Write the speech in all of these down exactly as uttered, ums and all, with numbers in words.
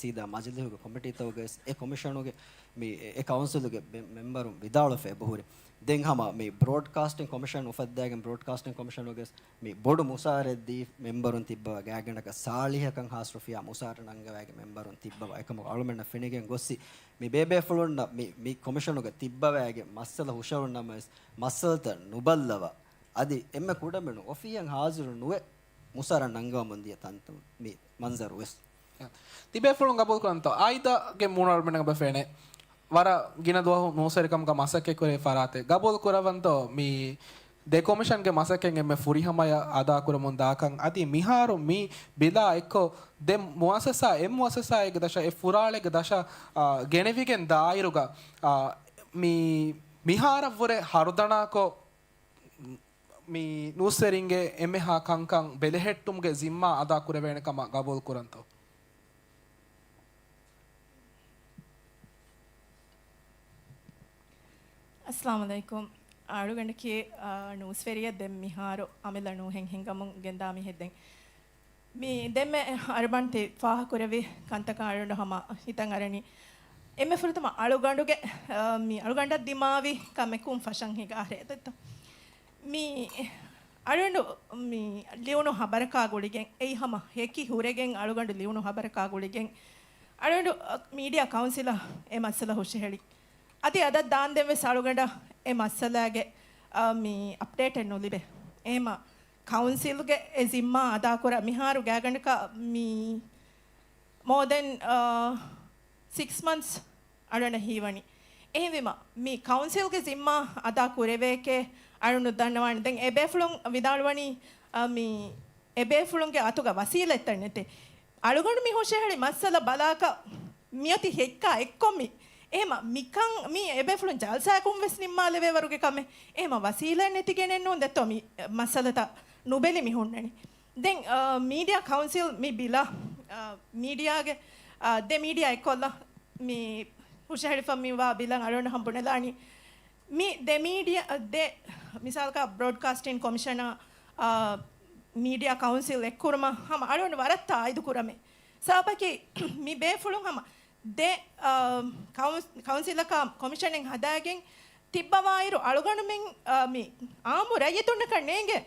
ސީދާ މަޖިލީހުގެ ކޮމިޓީތަކުގައި ވެސް އެ ކޮމިޝަނުގެ މި އެ ކައުންސިލުގެ މެ-، މެމްބަރުން ވިދާޅުވެފަ އެބަހުރި. ދެން ހަމަ މި ބްރޯޑްކާސްޓިން ކޮމިޝަން އުފައްދާގެން ބްރޯޑްކާސްޓިން ކޮމިޝަނުގެ ވެސް މި ބޮޑު މުސާރައެއް ދީ މެމްބަރުން ތިއްބަވާ ގާތްގަނޑަކަށް ސާޅީހަކަށް ހާސްރުފިޔާ މުސާރަ ނަންގަވާގެ މެމްބަރުން ތިއްބަވާ އެކަމަކު އަޅުމެންނަށް ފެނިގެން ގޮއްސި މި ބޭބޭފުޅުންނަށް މި، މި ކޮމިޝަނުގަ ތިއްބަވާގެ މައްސަލަ ހުށަހެޅުން ނަމަވެސް މައްސަލަތައް ނުބައްލަވާ އަދި އެންމެ ކުޑަމިނު އޮފީހަށް ހާޒިރު ނުވެ މުސާރަ ނަންގަވަމުން ދިޔަ ތަންތަން މި މަންޒަރު ވެސް. ތިބޭފުޅުން ގަބޫލު ކުރަންތޯ؟ އާއިދާގެ މޫނު އަޅުމެންނަށް އެބަ ފެނޭ. ވަރަށް ގިނަ ދުވަހު ނޫސްވެރިކަމުގަ މަސައްކަތް ކުރެވި ފަރާތެއް. ގަބޫލު ކުރަވަންތޯ މި ދެ ކޮމިޝަންގެ މަސައްކަތް އެންމެ ފުރިހަމަޔަށް އަދާކުރަމުން ދާކަން އަދި މިހާރު މި ބިލާ އެއްކޮށް ދެ މުއައްސަސާ، އެއް މުއައްސަސާއެއްގެ ދަށަށް، އެއް ފުރާޅެއްގެ ދަށަށް، އާ، ގެނެވިގެން ދާއިރުގަ، އާ، މި މިހާރަށްވުރެ ހަރުދަނާކޮށް، މި ނޫސްވެރިންގެ އެންމެހާ ކަންކަން ބެލެހެއްޓުމުގެ ޒިންމާ އަދާ ކުރެވޭނެ ކަމަށް ގަބޫލު ކުރަންތޯ؟ އައްސަލާމު ޢަލައިކުމް. އަޅުގަނޑަކީ، އާ، ނޫސްވެރިއެއް ދެން މިހާރު އަމިއްލަ ނޫހެއް ހިނގަމުން ގެންދާ މީހެއް ދެން. މި ދެންމެ އަރުބާން ތި ފާހަގަކުރެއްވި ކަންތަކާ އަޅުގަނޑު ހަމަ ހިތަށް އަރަނީ. އެންމެ ފުރަތަމަ އަޅުގަނޑުގެ، އާ، މި އަޅުގަނޑަށް ދިމާވި ކަމެކުން ފަށަން ހިނގާ ހެދެއްތޯ. މި އަޅުގަނޑު މި ލިޔުނު ހަބަރަކާ ގުޅިގެން، އެއީ ހަމަ ހެކި ހުރެގެން އަޅުގަނޑު ލިޔުނު ހަބަރަކާ ގުޅިގެން، އަޅުގަނޑު، އަ، މީޑިއާ ކައުންސިލަށް އެ މައްސަލަ ހުށަހެޅި. އަދި އަދަށް ދާންދެން ވެސް އަޅުގަނޑަށް އެ މައްސަލާގެ، އަ، މި އަޕްޑޭޓެއް ނުލިބޭ. އެހެމަ ކައުންސިލްގެ އެ ޒިންމާ އަދާކުރާ މިހާރު ގާތްގަނޑަކަށް މި މޯ ދެން، އަ، ސިކްސް މަންތްސް އަޅުގަނޑަށް ހީވަނީ. އެހެންވީމަ، މި ކައުންސިލްގެ ޒިންމާ އަދާ ކުރެވޭކޭ އަޅުނު ދަންނަވާނެ. ދެން އެބޭފުޅުން ވިދާޅުވަނީ، އަ، މި އެބޭފުޅުންގެ އަތުގަ ވަސީލަތްތައް ނެތޭ. އަޅުގަނޑު މި ހުށަހެޅި މައްސަލަ ބަލާކަށް މިއޮތީ ހެއްކާ އެއްކޮށް މި. އެހެމަ މިކަން މި އެބޭފުޅުން ޖަލްސާއަކުން ވެސް ނިންމާލެވޭ ވަރުގެ ކަމެއް. އެހެމަ ވަސީލަތް ނެތިގެނެއް ނޫން ދެއްތޯ މި މައްސަލަތައް ނުބެލި މި ހުންނަނީ. ދެން، އަ، މީޑިއާ ކައުންސިލް މި ބިލަށް، އަ، މީޑިއާގެ، އަ، ދެ މީޑިއާ އެއްކޮށްލަ މި ހުށަހެޅިފަ މިވާ ބިލަށް އަޅުގަނޑު ހަމަ ބުނެލާނީ. މި ދެ މީޑިއާ، ދެ މިސާލަކަށް ބްރޯޑްކާސްޓިން ކޮމިޝަނާ، އާ، މީޑިއާ ކައުންސިލް އެއްކުރުމަށް ހަމަ އަޅުގަނޑު ވަރަށް ތާއީދު ކުރަމޭ. ސަބަބަކީ މި ބޭފުޅުން ހަމަ ދެ، އާ، ކައުން-، ކައުންސިލަކާ ކޮމިޝަނެއް ހަދާގެން ތިއްބަވާއިރު އަޅުގަނޑުމެން، އާ، މި އާއްމު ރައްޔިތުންނަކަށް ނޭނގެ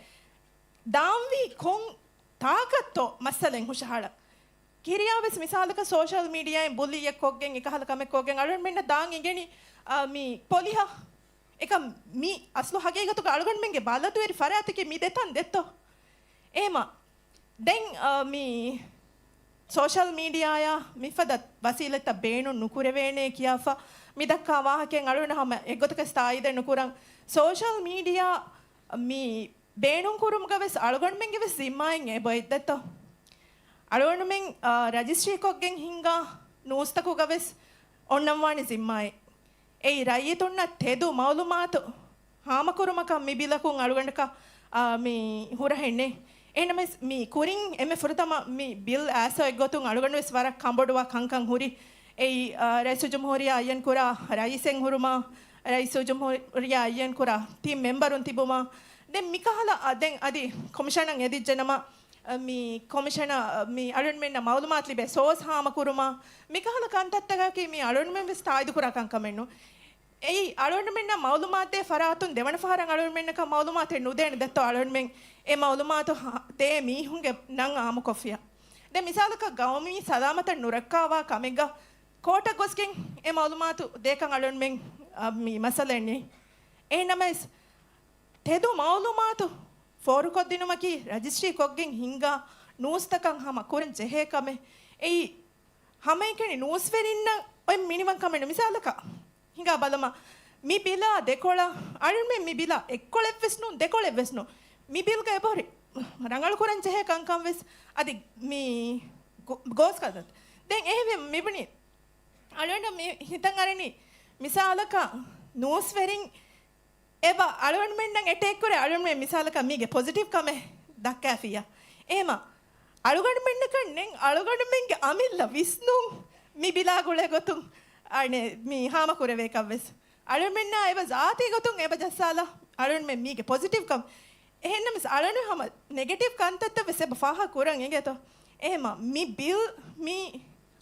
ދާންވީ ކޮން ތާކަށްތޯ މައްސަލައެއް ހުށަހަޅަން. ކިރިޔާ ވެސް މިސާލަކަށް ސޯޝަލް މީޑިއާއިން ބުލީއެއް ކޮށްގެން އެކަހަލަ ކަމެއް ކޮށްގެން އަޅުގަނޑުމެންނަށް ދާން އިނގެނީ، އާ، މި ޕޮލިހަށް. އެކަމް މި އަސްލު ހަގީގަތުގަ އަޅުގަނޑުމެންގެ ބަލަދުވެރި ފަރާތަކީ މި ދެތަން ދެއްތޯ؟ އޭމަ ދެން، އާ، މި ސޯޝަލް މީޑިއާއާ މިފަދަ ވަސީލަތްތައް ބޭނުން ނުކުރެވޭނޭ ކިޔާފަ މި ދައްކާ ވާހަކައިން އަޅުގަނޑު ހަމަ އެއްގޮތަކަސް ތާއީދެއް ނުކުރަން. ސޯޝަލް މީޑިއާ މި ބޭނުންކުރުމުގަ ވެސް އަޅުގަނޑުމެންގެ ވެސް ޒިންމާއެއް އެބައޮތް ދެއްތޯ؟ އަޅުގަނޑުމެން، އާ، ރަޖިސްޓްރީކޮށްގެން ހިންގާ ނޫސްތަކުގަ ވެސް އޮންނަންވާނެ ޒިންމާއެއް. އެއީ ރައްޔިތުންނަށް ތެދު މައުލޫމާތު ހާމަކުރުމަކަށް މި ބިލަކުން އަޅުގަނޑަކަށް، އާ، މި ހުރަހެއް ނެތް. އެހެންނަމަވެސް މި ކުރިން އެންމެ ފުރަތަމަ މި ބިލް އައިސް އޮތް ގޮތުން އަޅުގަނޑު ވެސް ވަރަށް ކަނބޮޑުވާ ކަންކަން ހުރި. އެއީ، އާ، ރައީސުލްޖުމްހޫރިއްޔާ އައްޔަން ކުރާ ރައީސެއް ހުރުމާ، ރައީސުލްޖުމްހޫރިއްޔާ އައްޔަން ކުރާ ތިން މެމްބަރުން ތިބުމާ، ދެން މިކަހަލަ، އަ، ދެން އަދި ކޮމިޝަނަށް އެދިއްޖެނަމަ، އަ، މި ކޮމިޝަނަށް، އަ، މި އަޅުގަނޑުމެންނަށް މައުލޫމާތު ލިބޭ ސޯސް ހާމަކުރުމާ، މިކަހަލަ ކަންތައްތަކަކީ މި އަޅުގަނޑުމެން ވެސް ތާއީދުކުރާ ކަންކަމެއް ނޫން. އެއީ އަޅުގަނޑުމެންނަށް މައުލޫމާތު ދޭ ފަރާތުން ދެވަނަ ފަހަރަށް އަޅުގަނޑުމެންނަކަށް މައުލޫމާތެއް ނުދޭނެ ދެއްތޯ އަޅުގަނޑުމެން އެ މައުލޫމާތު ހ-، ދޭ މީހުންގެ ނަން އާއްމުކޮށްފިޔާ. ދެން މިސާލަކަށް ގައުމީ ސަލާމަތަށް ނުރައްކާވާ ކަމެއްގަ ކޯޓަށް ގޮސްގެން އެ މައުލޫމާތު ދޭކަން އަޅުގަނޑުމެން، އަ، މި މައްސަލައެއް ނެތް. އެހެންނަމަވެސް ތެދު މައުލޫމާތު ފޯރުކޮށްދިނުމަކީ ރަޖިސްޓްރީ ކޮށްގެން ހިންގާ ނޫސްތަކަށް ހަމަ ކުރަން ޖެހޭ ކަމެއް. އެއީ ހަމައެކަނި ނޫސްވެރިންނަށް އޮތް މިނިވަން ކަމެއް ނޫން. މިސާލަކަށް ހިނގާ ބަލަމާ، މި ބިލާ ދެކޮޅަށް އަޅުގަނޑުމެން މި ބިލާ އެއްކޮޅެއްވެސް ނޫން، ދެކޮޅެއްވެސް ނޫން. މި ބިލްގަ އެބަހުރި ރަނގަޅު ކުރަން ޖެހޭ ކަންކަން ވެސް އަދި މި ގޯ-، ގޯސް ކަންތައް. ދެން އެހެންވެ މިބުނީ އަޅުގަނޑަށް މި ހިތަށް އަރަނީ މިސާލަކަށް ނޫސްވެރިން އެބަ އަޅުގަނޑުމެންނަށް އެޓޭކް ކުރޭ އަޅުގަނޑުމެން މިސާލަކަށް މީގެ ޕޮޒިޓިވް ކަމެއް ދައްކާފިއްޔާ. އެހެމަ އަޅުގަނޑުމެންނަކަށް ނެތް އަޅުގަނޑުމެންގެ އަމިއްލަ ވިސްނުން މި ބިލާ ގުޅޭ ގޮތުން އަނެއް މި ހާމަ ކުރެވޭކަށްވެސް. އަޅުގަނޑުމެންނާ އެބަ ޒާތީ ގޮތުން އެބަ ޖައްސާލާ އަޅުގަނޑުމެން މީގެ ޕޮޒިޓިވް ކަމް. އެހެންނަމަވެސް އަޅުގަނޑު ހަމަ ނެގެޓިވް ކަންތައްތައް ވެސް އެބަ ފާހަގަ ކުރަން އެނގޭތޯ. އެހެމަ މި ބިލް މި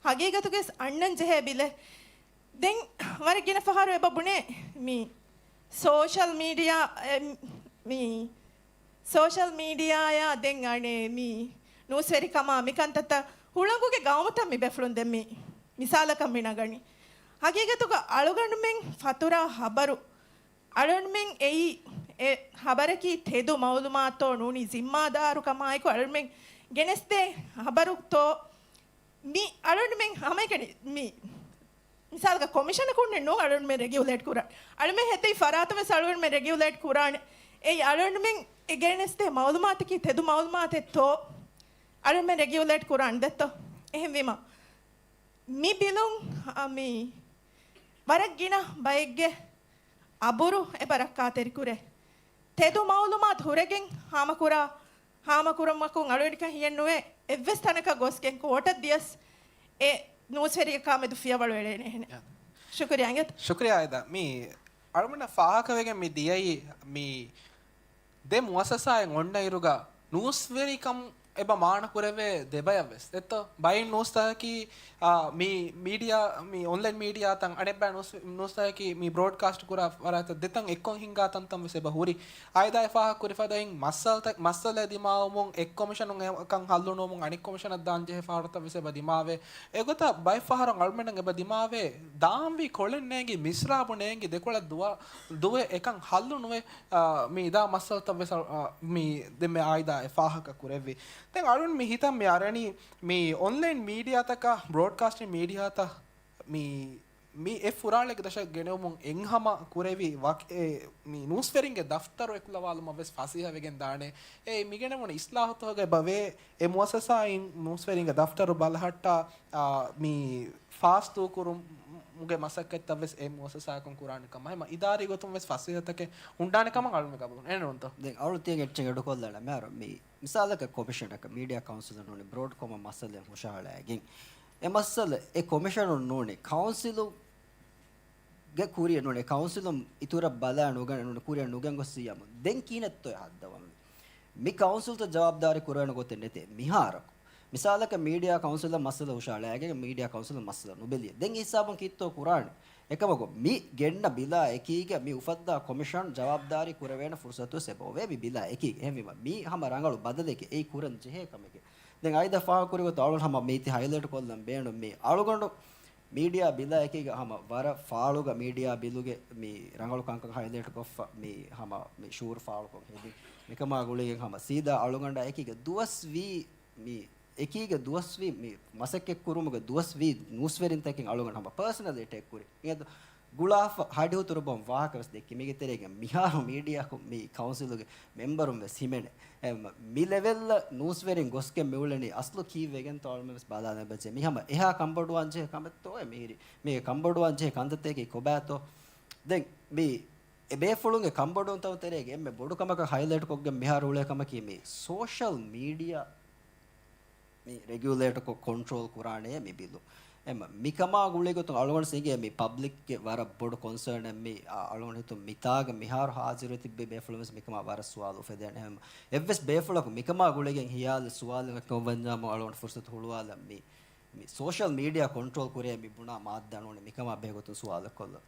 ހަގީގަތުގަސް އަންނަން ޖެހޭ ބިލެއް. ދެން ވަރަށް ގިނަ ފަހަރު އެބަ ބުނޭ މި ސޯޝަލް މީޑިއާ، އެ، މި ސޯޝަލް މީޑިއާއާ ދެން އަނެއް މި ނޫސްވެރިކަމާ މިކަންތައްތައް ހުޅަނގުގެ ގައުމުތައް މި ބޭފުޅުން ދެން މި މިސާލަކަށް މި ނަގަނީ. ހަގީގަތުގަ އަޅުގަނޑުމެން ފަތުރާ ހަބަރު، އަޅުންމެން އެއީ އެ ހަބަރަކީ ތެދު މައުލޫމާތޯ ނޫނީ ޒިންމާދާރުކަމާއެކު އަޅުންމެން ގެނެސްދޭ ހަބަރުތޯ މި އަޅުންމެން ހަމައެކަނި މި މިސާލަކަށް ކޮމިޝަނަކުންނެއް ނޫން އަޅުންމެން ރެގިއުލޭޓް ކުރާނެ. އަޅުމެން ހެދި ފަރާތަށް ވެސް އަޅުންމެން ރެގިއުލޭޓް ކުރާނެ. އެއީ އަޅުންމެން އެ ގެނެސްދޭ މައުލޫމާތަކީ ތެދު މައުލޫމާތެއްތޯ އަޅުންމެން ރެގިއުލޭޓް ކުރާނެ ދެއްތޯ؟ އެހެންވީމަ މި ބިލުން އަ، މި ވަރަށް ގިނަ ބައެއްގެ އަބުރު އެބަ ރައްކާތެރިކުރޭ. ތެދު މައުލޫމާތު ހުރެގެން ހާމަކުރާ، ހާމަކުރުމަކުން އަޅުގަނޑަކަށް ހިޔެއްނުވޭ އެއްވެސް ތަނަކަށް ގޮސްގެން ކޯޓަށް ދިޔަސް އެ ނޫސްވެރިޔަކާމެދު ފިޔަވަޅު އެޅޭނެ އެހެނެއް. ޝުކުރިއްޔާ އިނގޭތަ؟ ޝުކުރިއްޔާ އައިދާ. މި އަޅުގަނޑަށް ފާހަގަވެގެން މި ދިޔައީ މި ދެ މުއައްސަސާއެއް އޮންނަ އިރުގަ ނޫސްވެރިކަން އެބަ މާނަ ކުރެވޭ ދެބަޔަށް ވެސް ދެއްތޯ؟ ބައިން ނޫސްތަކަކީ، އާ، މި މީޑިއާ، މި އޮންލައިން މީޑިއާތައް އަނެއްބައި ނޫސް، ނޫސްތަކަކީ މި ބްރޯޑްކާސްޓް ކުރާ ފަރާތަށް ދެތަން އެއްކޮށް ހިންގާ ތަންތަން ވެސް އެބަ ހުރި. އައިދާ އެ ފާހަގަ ކުރި ފަދައިން މައްސަލަތައް، މައްސަލައެއް ދިމާވުމުން އެއް ކޮމިޝަނުން އެކަން ހައްލުނުވުމުން އަނެއް ކޮމިޝަނަށް ދާން ޖެހޭ ފަހަރުތައް ވެސް އެބަ ދިމާވޭ. އެގޮތަށް ބައެއް ފަހަރު އަޅުމެންނަށް އެބަ ދިމާވޭ ދާންވީ ކޮޅެއް ނޭނގި، މިސްރާބު ނޭނގި، ދެކޮޅަށް ދުވަ، ދުވެ އެކަން ހައްލުނުވެ، އާ، މި ދާ މައްސަލަތައް ވެސް، އާ، މި ދެންމެ އައިދާ އެ ފާހަގަ ކުރެއްވި. ދެން އަޅުން މި ހިތަށް މި އަރަނީ މި އޮންލައިން މީޑިއާތަކާ ބްރޯޑްކާސްޓިން މީޑިއާތައް މި، މި އެ ފުރާޅެއްގެ ދަށަށް ގެނެވުމުން އެއްހަމަ ކުރެވި ވަކި، އެ، މި ނޫސްވެރިންގެ ދަފްތަރު އެކުލަވާލުމަށް ވެސް ފަސޭހަވެގެން ދާނެ. އެ މިގެނެވުނު އިސްލާހުތަކުގައި ބަވޭ އެ މުއައްސަސާއިން ނޫސްވެރިންގެ ދަފްތަރު ބަލަހައްޓާ، އާ، މި ފާސް ދޫކުރުމުގެ މަސައްކަތްތައް ވެސް އެ މުއައްސަސާއަކުން ކުރާނެ ކަމަށް ހަމަ އިދާރީ ގޮތުން ވެސް ފަސޭހަތަކެއް ހުންނާނެ ކަމަށް އަޅުމެ ގަބޫލު އެހެންނޫންތޯ؟ ދެން އަޅު ތިޔަ އެއްޗެއް އެޑުކޮށްލާނަ މިހާރު މި މިސާލަކަށް ކޮމިޝަނަކަށް މީޑިއާ ކައުންސިލުން ނޫނީ ބްރޯޑްކޮމަށް މައްސަލައެއް ހުށަހަޅައިގެން އެ މައްސަލަ އެ ކޮމިޝަނުން ނޫނީ ކައުންސިލު ގެ ކުރިއަށް ނޫނީ ކައުންސިލުން އިތުރަށް ބަލާ ނުގަނެ ނޫނީ ކުރިއަށް ނުގެން ގޮސް ސީއަމު ދެން ކިހިނެއްތޯ ހައްދަވަންވީ؟ މި ކައުންސިލްތައް ޖަވާބުދާރީ ކުރެވޭނެ ގޮތެއް ނެތޭ މިހާރަކު. މިސާލަކަށް މީޑިއާ ކައުންސިލަށް މައްސަލަ ހުށަހަޅައިގެން މީޑިއާ ކައުންސިލަށް މައްސަލަ ނުބެލި. ދެން އެ ހިސާބުން ކީއްތޯ ކުރާނެ؟ އެކަމަކު މި ގެންނަ ބިލާ އެކީގަ މި އުފައްދާ ކޮމިޝަން ޖަވާބުދާރީ ކުރެވޭނެ ފުރުސަތުވެސް އެބައޮވޭ މި ބިލާ އެކީގަ. އެހެންވީމަ މީ ހަމަ ރަނގަޅު ބަދަލެކޭ އެއީ ކުރަން ޖެހޭ ކަމެކޭ. ދެން އައިދާ ފާހަގަކުރި ގޮތަށް އަޅުގަނޑު ހަމަ މީތި ހައިލައިޓް ކޮށްލަން ބޭނުން މި އަޅުގަނޑު މީޑިއާ ބިލާއެކީގަ ހަމަ ވަރަށް ފާޅުގަ މީޑިއާ ބިލުގެ މި ރަނގަޅު ކަންކަން ހައިލައިޓް ކޮށްފަ މި ހަމަ މި ޝުއޫރު ފާޅުކޮށް ހެދި. މިކަމާ ގުޅިގެން ހަމަ ސީދާ އަޅުގަނޑާ އެކީގަ ދުވަސްވީ މި އެކީގަ ދުވަސްވީ މި މަސައްކަތްކުރުމުގެ ދުވަސްވީ ނޫސްވެރިންތަކެއް އަޅުގަނޑު ހަމަ ޕާސަނަލް އެޓޭކް ކުރި. އެ ގުޅާފަ ހަޑިހުތުރުބޮން ވާހަކަ ވެސް ދެއްކި. މީގެ ތެރޭގަ މިހާރު މީޑިއާކު މި ކައުންސިލުގެ މެމްބަރުން ވެސް ހިމެނޭ. އެ މަ-، މި ލެވެލްއަށް ނޫސްވެރިން ގޮސްގެން މިއުޅެނީ އަސްލު ކީއްވެގެންތޯ އަޅުމެން ވެސް ބަލާލަން އެބަޖެހޭ. މި ހަމަ އެހާ ކަންބޮޑުވާން ޖެހޭ ކަމެއްތޯއޭ މިހިރީ؟ މީގެ ކަންބޮޑުވާން ޖެހޭ ކަންތައްތަކަކީ ކޮބާތޯ؟ ދެން މި އެ ބޭފުޅުންގެ ކަންބޮޑުވުންތައް ތެރޭގަ އެންމެ ބޮޑު ކަމަކަށް ހައިލައިޓް ކޮށްގެން މިހާރު އުޅޭ ކަމަކީ މި ސޯޝަލް މީޑިއާ މި ރެގިއުލޭޓްކޮށް ކޮންޓްރޯލް ކުރާނެ މި ބިލު. އެމަ މިކަމާ ގުޅިގޮތުން އަޅުގަނޑު ސިނގޭ މި ޕަބްލިކްގެ ވަރަށް ބޮޑު ކޮންސާނެއް މި އަ-، އަޅުގަނޑު ހިތުން މިތާގަ މިހާރު ހާޒިރު ތިއްބެވި ބޭފުޅުން ވެސް މިކަމާ ވަރަށް ސުވާލު އުފެދޭނެ. އެމަ އެއްވެސް ބޭފުޅަކު މިކަމާ ގުޅިގެން ހިޔާލު ސުވާލެއް ކޮށްވަންޏާމު އަޅުގަނޑު ފުރުސަތު ހުޅުވާލަން މި، މި ސޯޝަލް މީޑިއާ ކޮންޓްރޯލް ކުރޭ މި ބުނާ މާއްދާ ނޫނީ މިކަމާ ބެހޭގޮތުން ސުވާލެއް ކޮށްލަ.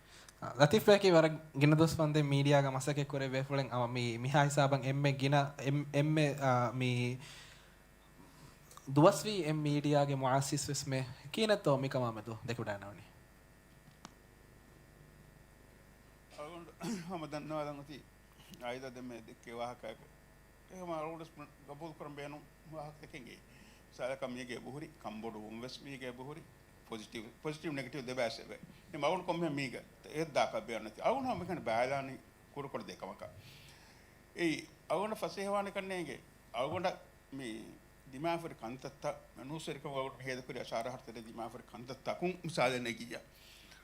އަ، ލަތީފް ބެކީ ވަރަށް ގިނަ ދުވަސް ވަންދެން މީޑިއާގަ މަސައްކަތް ކުރެ ބޭފުޅެއް އަ، މި، މިހާ ހިސާބަށް އެންމެ ގިނަ، އެން-، އެންމެ، އަ، މި ދުވަސްވީ އެ މީޑިއާގެ މުއައްސިސް ވެސް މެ ކިހިނެއްތޯ މިކަމާ މެދު ދެކެވަޑައިގަންނަވަނީ؟ އަޅުގަނޑު ހަމަ ދަންނަވާލަން އޮތީ އައިދާ ދެންމެ ދެއްކޭ ވާހަކައެއް. އެހެން އަޅުގަނޑު ވެސް ގަބޫލު ކުރަން ބޭނުން ވާހަކަތަކެއް އެނގޭ. މިސާލަކަށް މީގެ އެބަހުރި ކަންބޮޑުވުން ވެސް މީގެ އެބަހުރި ޕޮޒިޓިވް، ޕޮޒިޓިވް ނެގެޓިވް ދެބައިސް އެބަ. އެ އަޅުގަނޑު ކޮންމެ މީގަ އެއްދާކަށް ބޭނުން ނެތި. އަޅުގަނޑު ހަމަ މިކަން ބައިލާނީ ކުޑަކުޑަ ދެ ކަމަކަށް. އެއީ އަޅުގަނޑަށް ފަސޭހަވާނެކަން ނޭނގެ. އަޅުގަނޑަށް މި ދިމާވެފައި ކަންތައްތައް ނޫސްވެރިކަމަށް އަޅުގަނޑު ހޭދަކުރި އަށާރަ ހަރުތަރެ ދިމާވެފައި ކަންތައްތަކުން މިސާލެއް ނެގިއްޔާ.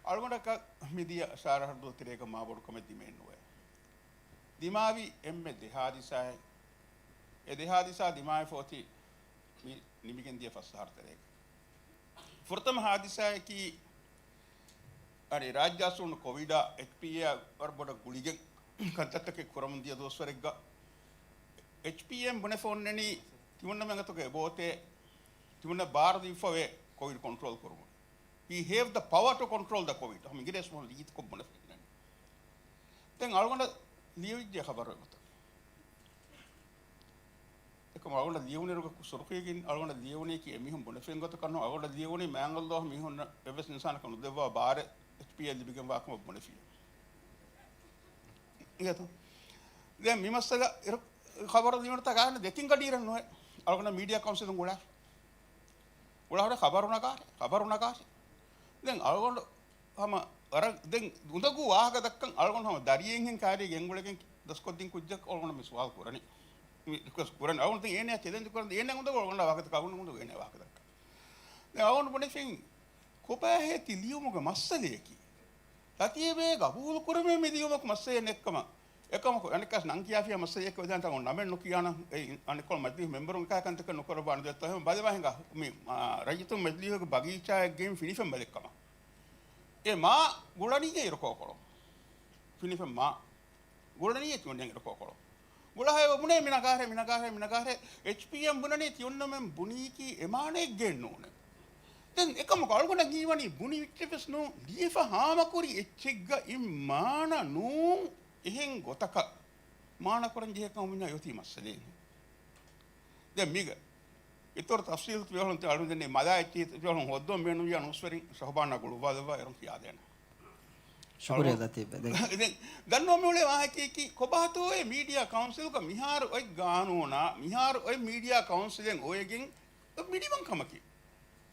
އަޅުގަނޑަކަށް މިދިޔަ އަށާރަ ހަރުދު ތެރޭގަ މާބޮޑު ކަމެއް ދިމައެއް ނުވޭ. ދިމާވި އެންމެ ދެ ހާދިސާއެއް. އެ ދެ ހާދިސާ ދިމާވެފަ އޮތީ މި ނިމިގެން ދިޔަ ފަސް އަހަރު ތެރޭގަ. ފުރަތަމަ ހާދިސާއަކީ، އަނެއް ރާއްޖެ އަސްލުން ކޮވިޑާ އެޗްޕީއޭ ވަރަށް ބޮޑަށް ގުޅިގެން ކަންތައްތަކެއް ކުރަމުން ދިޔަ ދުވަސްވަރެއްގަ، އެޗްޕީއޭން ބުނެފަ އޮންނަނީ ތިމަންނަމެން އަތުގަ އެބައޮތޭ ތިމަންނަ ބާރު ދީފަވޭ ކޮވިޑް ކޮންޓްރޯލް ކުރުމަށް. He have the power to control the COVID. ހަމަ އިނގިރޭސި މޫނު ރީތިކޮށް ބުނެފައި އިންނަނީ. ދެން އަޅުގަނޑަށް ލިޔެވިއްޖެ ޚަބަރު އެގޮތަށް. އެކަމަ އަޅުގަނޑަށް ލިޔެވުނިއިރުގަ ސުރުޚީގެ އިން އަޅުގަނޑަށް ލިޔެވުނީކީ އެމީހުން ބުނެފައި އިން ގޮތަކަށް ނޫން. އަޅުގަނޑަށް ލިޔެވުނީ މާތް ﷲ މީހުންނަށް އެއްވެސް އިންސާނަކަށް ނުދެއްވާ ބާރެއް އެޗްޕީއެލް ލިބިގެންވާކަމަށް ބުނެފިއްޔާ. އިނގޭތޯ؟ ދެން މި މައްސަލަ އިރު ޚަބަރު ލިޔުނުތަކާ ދެތިން ގަޑިއިރެއް ނުވޭ. އަޅުގަނޑަށް މީޑިއާ ކައުންސިލުން ގުޅާ. ގުޅާ ހުރެ ޚަބަރު ނަގާށޭ، ޚަބަރު ނަގާށޭ. ދެން އަޅުގަނޑު ހަމަ ވަރަށް ދެން އުނދަގޫ ވާހަކަ ދައްކަން އަޅުގަނޑު ހަމަ ދަރިއެއްހެން ކާރި ގެންގުޅެގެން ދަސްކޮށްދިން ކުއްޖަކަށް އަޅުގަނޑު މި ސުވާލު ކުރަނީ. މި ރިކުއެސްޓް ކުރަނީ. އަޅުގަނޑު ދެން އޭނަ ޗެލެންޖް ކުރަން އޭނަ އުނދަގޫ އަޅުގަނޑަށް ވާހަކަ ދައްކާ އަޅުގަނޑު އުނދަގޫ އޭނަ ވާހަކަ ދައްކާ. ދެން އަޅުގަނޑު ބުނެފިން ކޮބާހޭ ތި ލިޔުމުގެ މައްސަލަޔަކީ؟ ލަތީފްބެ ގަބޫލު ކުރަމޭ މި ލިޔުމަކު މައްސަލައެއް ނެއްކަމަށް. އެކަމަކު، އަނެއްކާސް ނަން ކިޔާފިޔާ މައްސަލައެއް ވެދާނެ ތަން ނަމެއް ނުކިޔާނަން. އެ އަނެއްކޮޅު މަޖިލީހު މެމްބަރުން އެކާ ކަންތަކެއް ނުކުރައްވާ ނުދޭތޯ. އެހެން ބަލަވާ ހިނގާ މި، އާ، ރައްޔިތުން މަޖިލީހުގެ ބަގީޗާއެއް ގެއިން ފިނިފެން ބަލެއްކަމަށް. އެ މާ ގުޅަނީ އިރުކޯކޮޅު. ފިނިފެން މާ ގުޅަނީ އެ ތިމަން އިރުކޯކޮޅު. ގުޅަހައި ބުނޭ މި ނަގާހެ، މި ނަގާހެ، މި ނަގާހެ. އެޗްޕީއެމް ބުނަނީ ތިއޮންނަމެން ބުނީކީ އެ މާނައެއްގެ ނޫނެ. ދެން އެކަމަކު އަޅުގަނޑަށް ހީވަނީ ބުނި އެއްޗެއްވެސް ނޫން، ލިޔެފަ ހާމަކުރި އެއްޗެއްގަ އި މާނަ ނޫން އެހެން ގޮތަކަށް މާނަކުރަން ޖެހޭ ކަމުން މިންނާ އޮތީ މައްސަލައެއް. ދެން މީގަ އިތުރު ތަފްސީލު ތިބޭފުޅުން އަޅުގަނޑު ދެންނެވި މަލާ އެއްޗިހި ތިބޭފުޅުން ހޯއްދަވަން ބޭނުންވިޔާ ނޫސްވެރިން ޝަހުބާނާ ގުޅުއްވާލައްވާ އޭރުން ކިޔާދޭނަން. ޝުކުރިއްޔާ ލަތީފް. ދެން ދެން ދަންނަވަން މިއުޅޭ ވާހަކައަކީ ކޮބާތޯއޭ މީޑިއާ ކައުންސިލްގަ މިހާރު އޮތް ގާނޫނާ، މިހާރު އޮތް މީޑިއާ ކައުންސިލެއް އޮވެގެން މިނިވަން ކަމަކީ.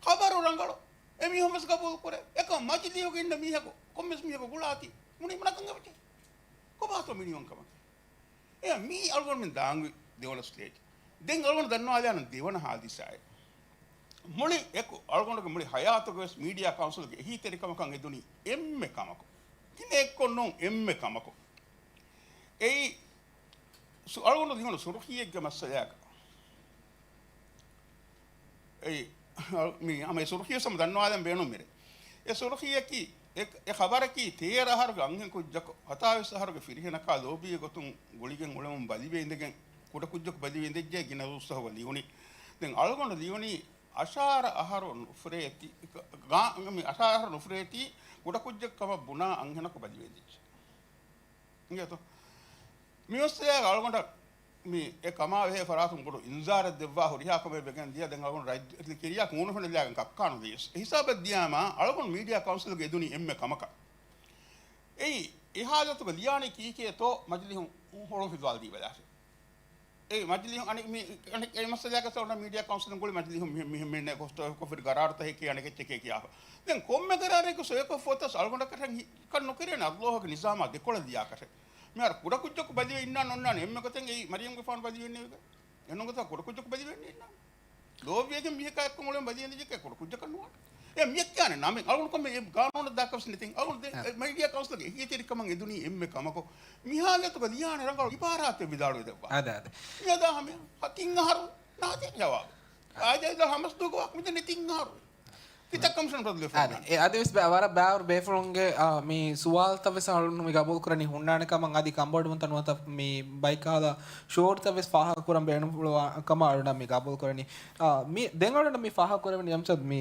ޚަބަރު ރަނގަޅު. އެމީހުން ވެސް ގަބޫލު ކުރޭ. އެކަމް މަޖިލީހުގަ އިންނަ މީހަކު، ކޮންމެސް މީހަކު ގުޅާތީ މުނި މުނަކަން އެބަޖެހޭ. ކޮބާތޯ މިނިވަން ކަމަކީ. އެ މީ އަޅުގަނޑުމެން ދާންވީ ދެވަނަ ސްޓޭޖް. ދެން އަޅުގަނޑު ދަންނަވާލާނަން ދެވަނަ ހާދިސާއެއް. މުޅި އެކު އަޅުގަނޑުގެ މުޅި ހަޔާތުގަވެސް މީޑިއާ ކައުންސިލްގެ އެހީތެރިކަމަކަށް އެދުނީ އެންމެ ކަމަކު. ގިނައެއްކޮށް ނޫން އެންމެ ކަމަކު. އެއީ ސު-، އަޅުގަނޑު ލިޔުނު ސުރުޚީއެއްގެ މައްސަލައަކަށް. އެއީ، މި ހަމަ އެ ސުރުޚީވެސް ހަމަ ދަންނަވާލަން ބޭނުން މިރޭ. އެ ސުރުޚީއަކީ، އެ، އެ ޚަބަރަކީ ތޭރަ އަހަރުގެ އަންހެން ކުއްޖަކު، ހަތާވީސް އަހަރުގެ ފިރިހެނަކާ ލޯބީގެ ގޮތުން ގުޅިގެން އުޅެމުން ބަލިވެ އިނދެގެން، ކުޑަކުއްޖަކު ބަލިވެ އިނދެއްޖެ ގިނަ ދުވަސްތަކުގަ ލިޔުނީ. ދެން އަޅުގަނޑު ލިޔުނީ އަށާރަ އަހަރު ނުފުރޭތީ، ގާ-، މި އަށާރަ އަހަރު ނުފުރޭތީ ކުޑަކުއްޖަކު ކަމަށް ބުނާ އަންހެނަކު ބަލިވެ އިނދެއްޖެ. އިނގޭތޯ؟ މި މައްސަލައަކަށް އަޅުގަނޑަށް މި އެ ކަމާ ބެހޭ ފަރާތުން ބޮޑު އިންޒާރެއް ދެއްވާ ހުރިހާ ކަމެއް ވެގެން ދިޔަ. ދެން އަޅުގަނޑު ރައްޔިތު ކިރިޔާ ކުންފުނިލާގެން ކައްކާނު ދިޔަސް. އެ ހިސާބަށް ދިޔާމާ އަޅުގަނޑު މީޑިއާ ކައުންސިލްގެ އެދުނީ އެންމެ ކަމަކަށް. އެއީ، އެ ހާލަތުގަ ލިޔާނީ ކީކޭތޯ މަޖިލީހުން ހޮޅުން ފިލުވާލަދީބަލާށޭ. އެ މަޖިލީހުން އަނެއް މި، އަނެއް އެ މައްސަލައަކަށް ސައުންޑް މީޑިއާ ކައުންސިލުން ގުޅި މަޖިލީހުން މި، މި، މި ނެގޮސްޓޯ ކޮފިރި ގަރާރުތަކެކޭ އަނެކެއްޗެކޭ ކިޔާފަ. ދެން ކޮންމެ ގަރާރެއްގެ ސޮއިކޮށްފަ އޮތަސް އަޅުގަނޑަކަށް ހި-، ކަން ނުކެރޭނެ އައްލޯހުގެ ނިޒާމާ ދެކޮޅަށް ލިޔާކަށެއް. މިހާރު ކުޑަކުއްޖަކު ބަލިވެ އިންނާނެ އޮންނާނެ އެންމެ ގޮތެއް އެއީ މަރިޔަމްގެފާނު ބަލިވެންނެވިގެ. އެންނުގޮތަށް ކުޑަކުއްޖަކު ބަލިވެ އިންނާނެ. ލޯބިވެގެން މީހަކާ އެއްކޮށް އުޅެން ބަލިވެން ދިޔަކީ ކުޑަކުއްޖަކަށް ނުވާނެ. އެ މިއެއް ކިޔާނެ ނަމެއް. އަޅުގަނޑު ކޮންމެ އެ ގާނޫނަށް ދާކަށް ނެތިން. އަޅުގަނޑު ދެ-، އެ މީޑިއާ ކައުންސިލްގެ އެހީތެރިކަމަށް އެދުނީ އެންމެ ކަމަކު. މިހާލަތުގަ ލިޔާނެ ރަނގަޅު އިބާރާތެއް ވިދާޅުވެ ދެއްވާ. އަދެ، އަދެ. މިއަދާ ހަމަ ތިން އަހަރު ނާދޭ ޖަވާބު. އާދެ، ހަމަސްދުވަހުގެ ވާހަކަ މިދެންނެ ތިން އަހަރު. ކިތައް ކަމިޝަނަރު ބަދަލުވެފަ އަދި، އެ އަދިވެސް ބަ-، ވަރަށް ބާރު ބޭފުޅުންގެ، އާ، މި ސުވާލުތައް ވެސް އަޅުން މި ގަބޫލު ކުރަނީ ހުންނާނެ ކަމަށް. އަދި ކަންބޮޑުވުންތައް ނުވަތަ މި ބައިކަހަލަ ޝޯޓްތައް ވެސް ފާހަގަ ކުރަން ބޭނުންފުޅުވާ ކަމަށް އަޅުން މި ގަބޫލު ކުރަނީ. އާ، މި ދެން އަޅުން މި ފާހަގަ ކުރެވެނީ އަމްޖަދް މި،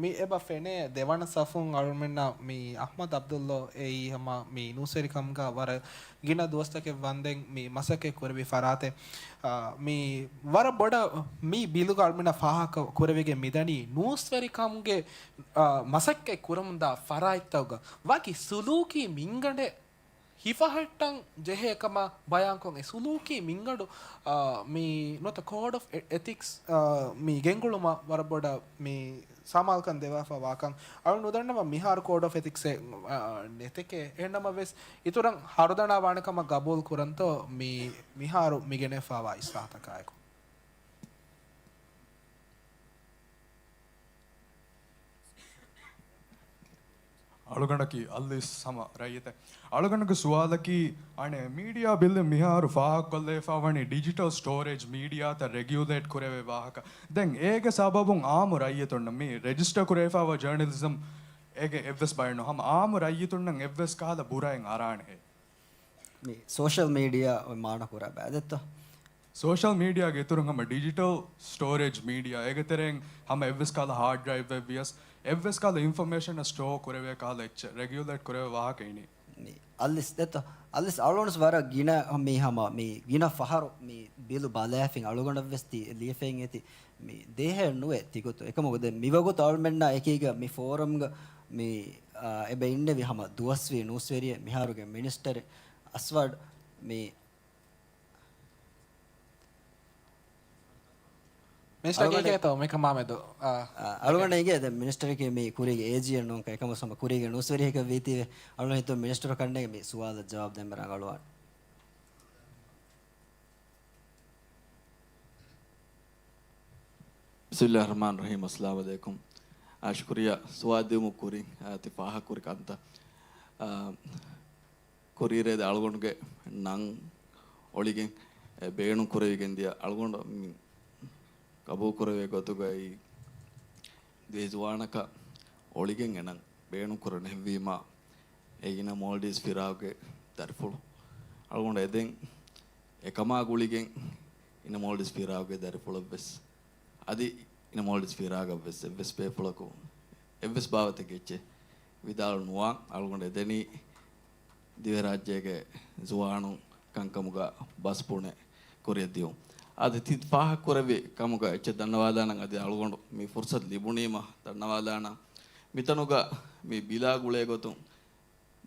މި އެބަ ފެނޭ ދެވަނަ ސަފުން އަޅުމެންނަށް މި އަޙްމަދު ޢަބްދުﷲ އެއީ ހަމަ މި ނޫސްވެރިކަމުގަ ވަރަށް ގިނަ ދުވަސްތަކެއް ވަންދެން މި މަސައްކަތް ކުރެވި ފަރާތެއް، އާ، މި ވަރަށް ބޮޑަށް މި ބިލުގަ އަޅުމެންނަށް ފާހަގަ ކުރެވިގެން މިދަނީ ނޫސްވެރިކަމުގެ، އާ، މަސައްކަތް ކުރަމުންދާ ފަރާތްތަކުގަ ވަކި ސުލޫކީ މިންގަނޑެއް ހިފަހައްޓަން ޖެހޭ ކަމަށް ބަޔާންކޮށް، އެ ސުލޫކީ މިންގަނޑު، އާ، މި ނުވަތަ ކޯޑް އޮފް އެ-، އެތިކްސް، އާ، މި ގެންގުޅުމަށް ވަރަށް ބޮޑަށް މި ސަމާލުކަން ދެވާފަ ވާކަން އަޅު ނުދަންނަވަން. މިހާރު ކޯޑް އޮފް އެތިކްސް އެއް، އާ، ނެތެކޭ. އެހެންނަމަވެސް، އިތުރަށް ހަރުދަނާ ވާނެ ކަމަށް ގަބޫލު ކުރަންތޯ މި މިހާރު މި ގެނެފާވާ އިސްލާހުތަކާއެކު؟ އަޅުގަނޑަކީ އަލްލިސް ހަމަ ރައްޔިތެއް. އަޅުގަނޑުގެ ސުވާލަކީ، އަނެއް މީޑިއާ ބިލް މިހާރު ފާހަގަކޮށްލައިފާވަނީ ޑިޖިޓަލް ސްޓޯރޭޖް މީޑިއާތައް ރެގިއުލޭޓް ކުރެވޭ ވާހަކަ. ދެން އޭގެ ސަބަބުން އާއްމު ރައްޔިތުންނަށް މި ރެޖިސްޓަރ ކުރެވިފާވާ ޖާނަލިޒަމް އޭގެ އެއްވެސް ބައެއް ނޫން. ހަމަ އާއްމު ރައްޔިތުންނަށް އެއްވެސް ކަހަލަ ބުރައެއް އަރާނެހޭ. މި ސޯޝަލް މީޑިއާ އޮތް މާނަ ކުރާ ބައި ދެއްތޯ؟ ސޯޝަލް މީޑިއާގެ އިތުރުން ހަމަ ޑިޖިޓަލް ސްޓޯރޭޖް މީޑިއާ އޭގެ ތެރެއިން ހަމަ އެއްވެސް ކަހަލަ ހާޑް ޑްރައިވްއެއް ވިޔަސް އެއްވެސް ކަހަލަ އިންފޮމޭޝަން ސްޓޯ ކުރެވޭ ކަހަލަ އެއްޗެއް ރެގިއުލޭޓް ކުރެވޭ ވާހަކަ އިނީ. މި އަލިސް ދެތޯ، އަލިސް އަޅުގަނޑު ވަރަށް ގިނަ މި ހަމަ މި ގިނަ ފަހަރު މި ބިލު ބަލާފިން އަޅުގަނޑަށްވެސް ތި ލިޔެފައިން އެތި މި ދޭހައެއް ނުވޭ ތިގޮތު. އެކަމަކު ދެން މިވަގުތު އަޅުމެންނާ އެކީގަ މި ފޯރަމްގަ މި، އާ، އެބަ އިންނެވި ހަމަ ދުވަސްވީ ނޫސްވެރިއެއް މިހާރުގެ މިނިސްޓަރެއް އަސްވާޑް މި މިނިސްޓަރ އަޅުގަނޑަށް ކީކޭތޯ މިކަމާމެދު؟ އާ. އާ، އަޅުގަނޑަށް އިނގޭ ދެން މިނިސްޓަރަކީ މި ކުރީގެ އޭޖީއެއް ނޫންކަން. އެކަމަކު ހަމަ ކުރީގެ ނޫސްވެރިއެކަށް ވީތީވެ އަޅުގަނޑު ހިތުން މިނިސްޓަރު ކަންނޭނގެ މި ސުވާލަށް ޖަވާބު ދޭން ރަނގަޅުވާނެ. ބިސްމިއްލާހި ރަޙްމާނި ރަޙީމް. އައްސަލާމު ޢަލައިކުމް. އާ، ޝުކުރިއްޔާ ސުވާލު ދިއުމުގެ ކުރިން، އާ، ތި ފާހަގަކުރި ކަންތައް. އާ، ކުރީ ރޭދަ އަޅުގަނޑުގެ ނަން އޮޅިގެން، އެ، ބޭނުން ކުރެވިގެން ދިޔަ އަޅުގަނޑު މި ގަބޫލު ކުރެވޭ ގޮތުގައި ދިވެހި ޒުވާނަކަށް އޮޅިގެން އެ ނަން ބޭނުން ކުރަން ހެންވީމާ، އެ އިނަ މޯލްޑިވްސް ފިރާގުގެ ދަރިފުޅު އަޅުގަނޑު އެދެން އެކަމާ ގުޅިގެން އިނަ މޯލްޑިވްސް ފިރާގުގެ ދަރިފުޅަށްވެސް އަދި އިނަ މޯލްޑިވްސް ފިރާގަށްވެސް އެއްވެސް ބޭފުޅަކު އެއްވެސް ބާވަތެއްގެ އެއްޗެއް ވިދާޅު ނުވާ އަޅުގަނޑު އެދެނީ ދިވެހިރާއްޖޭގެ ޒުވާނުން ކަންކަމުގަ ބަސް ބުނެ ކުރިއަށް ދިޔުން. އަދި ތި ފާހަގަކުރެއްވި ކަމުގަ އެއްޗެއް ދަންނަވާލާނަން އަދި އަޅުގަނޑު މި ފުރުސަތު ލިބުނީމަ ދަންނަވާލާނަން. މިތަނުގަ މި ބިލާ ގުޅޭ ގޮތުން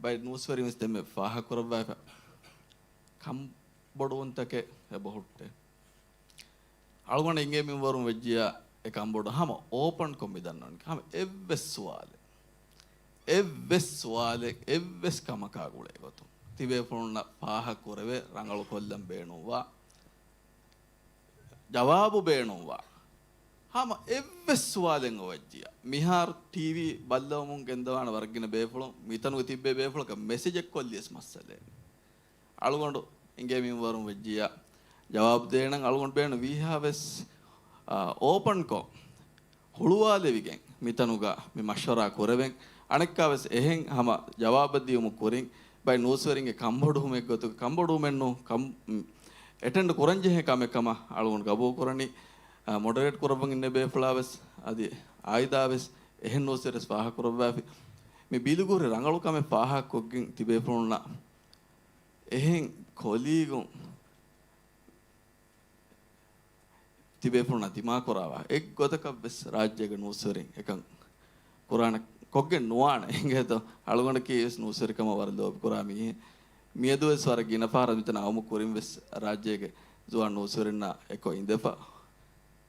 ބައެއް ނޫސްވެރިން ވެސް ދެންމެ ފާހަގަކުރައްވާފަ ކަންބޮޑުވުންތަކެއް އެބަހުއްޓޭ. އަޅުގަނޑަށް އިނގޭ މިންވަރުން ވެއްޖިއްޔާ އެ ކަންބޮޑު ހަމަ އޯޕަންކޮށް މި ދަންނަވަނީ. ހަމަ އެއްވެސް ސުވާލެއް، އެއްވެސް ސުވާލެއް، އެއްވެސް ކަމަކާ ގުޅޭ ގޮތުން ތިބޭފުޅުންނަށް ފާހަގަކުރެވޭ، ރަނގަޅު ކޮށްލަން ބޭނުންވާ، ޖަވާބު ބޭނުންވާ، ހަމަ އެއްވެސް ސުވާލެއް އޮވައްޖިއްޔާ. މިހާރު ޓީވީ ބައްލަވަމުން ގެންދަވާނެ ވަރަށް ގިނަ ބޭފުޅުން މިތަނުގަ ތިއްބޭ ބޭފުޅަކަށް މެސެޖެއް ކޮށްލިޔަސް މައްސަލައެއް. އަޅުގަނޑު އިނގޭ މިންވަރުން ވެއްޖިއްޔާ ޖަވާބު ދޭނަން އަޅުގަނޑު ބޭނުން ވީހާވެސް، އާ، އޯޕަންކޮށް ހުޅުވާލެވިގެން މިތަނުގަ މި މަޝްވަރާ ކުރެވެން. އަނެއްކާވެސް އެހެން ހަމަ ޖަވާބަށް ދިޔުމު ކުރިން ބައެއް ނޫސްވެރިންގެ ކަންބޮޑުވުމެއް ގޮތުގަ ކަންބޮޑުވުމެއްނޫ، ކަން، އެޓެންޑް ކުރަންޖެހޭ ކަމެއް ކަމަށް އަޅުގަނޑު ގަބޫލު ކުރަނީ. އާ، މޮޑަރޭޓް ކުރައްވަން އިންނަ ބޭފުޅާވެސް އަދި އާއިދާވެސް އެހެން ނޫސްވެރިވެސް ފާހަގަކުރައްވާފި. މި ބިލުގަ ހުރި ރަނގަޅު ކަމެއް ފާހަގަކޮށްގެން ތިބޭފުޅުންނަށް އެހެން ކޮލީގުން ތިބޭފުޅުންނަށް ދިމާކުރާވާ އެއްގޮތަކަށްވެސް ރާއްޖޭގެ ނޫސްވެރިން އެކަން ކުރާނެ ކޮށްގެން ނުވާނެ. އިނގޭތޯ؟ އަޅުގަނޑަކީ ވެސް ނޫސްވެރިކަމަށް ވަރަށް ލޯބިކުރާ މީހެއް. މިއަދުވެސް ވަރަށް ގިނަ ފަހަރަށް މިތަނަށް އައުމު ކުރިން ވެސް ރާއްޖޭގެ ޒުވާން ނޫސްވެރިންނާ އެކޮށް އިނދެފަ.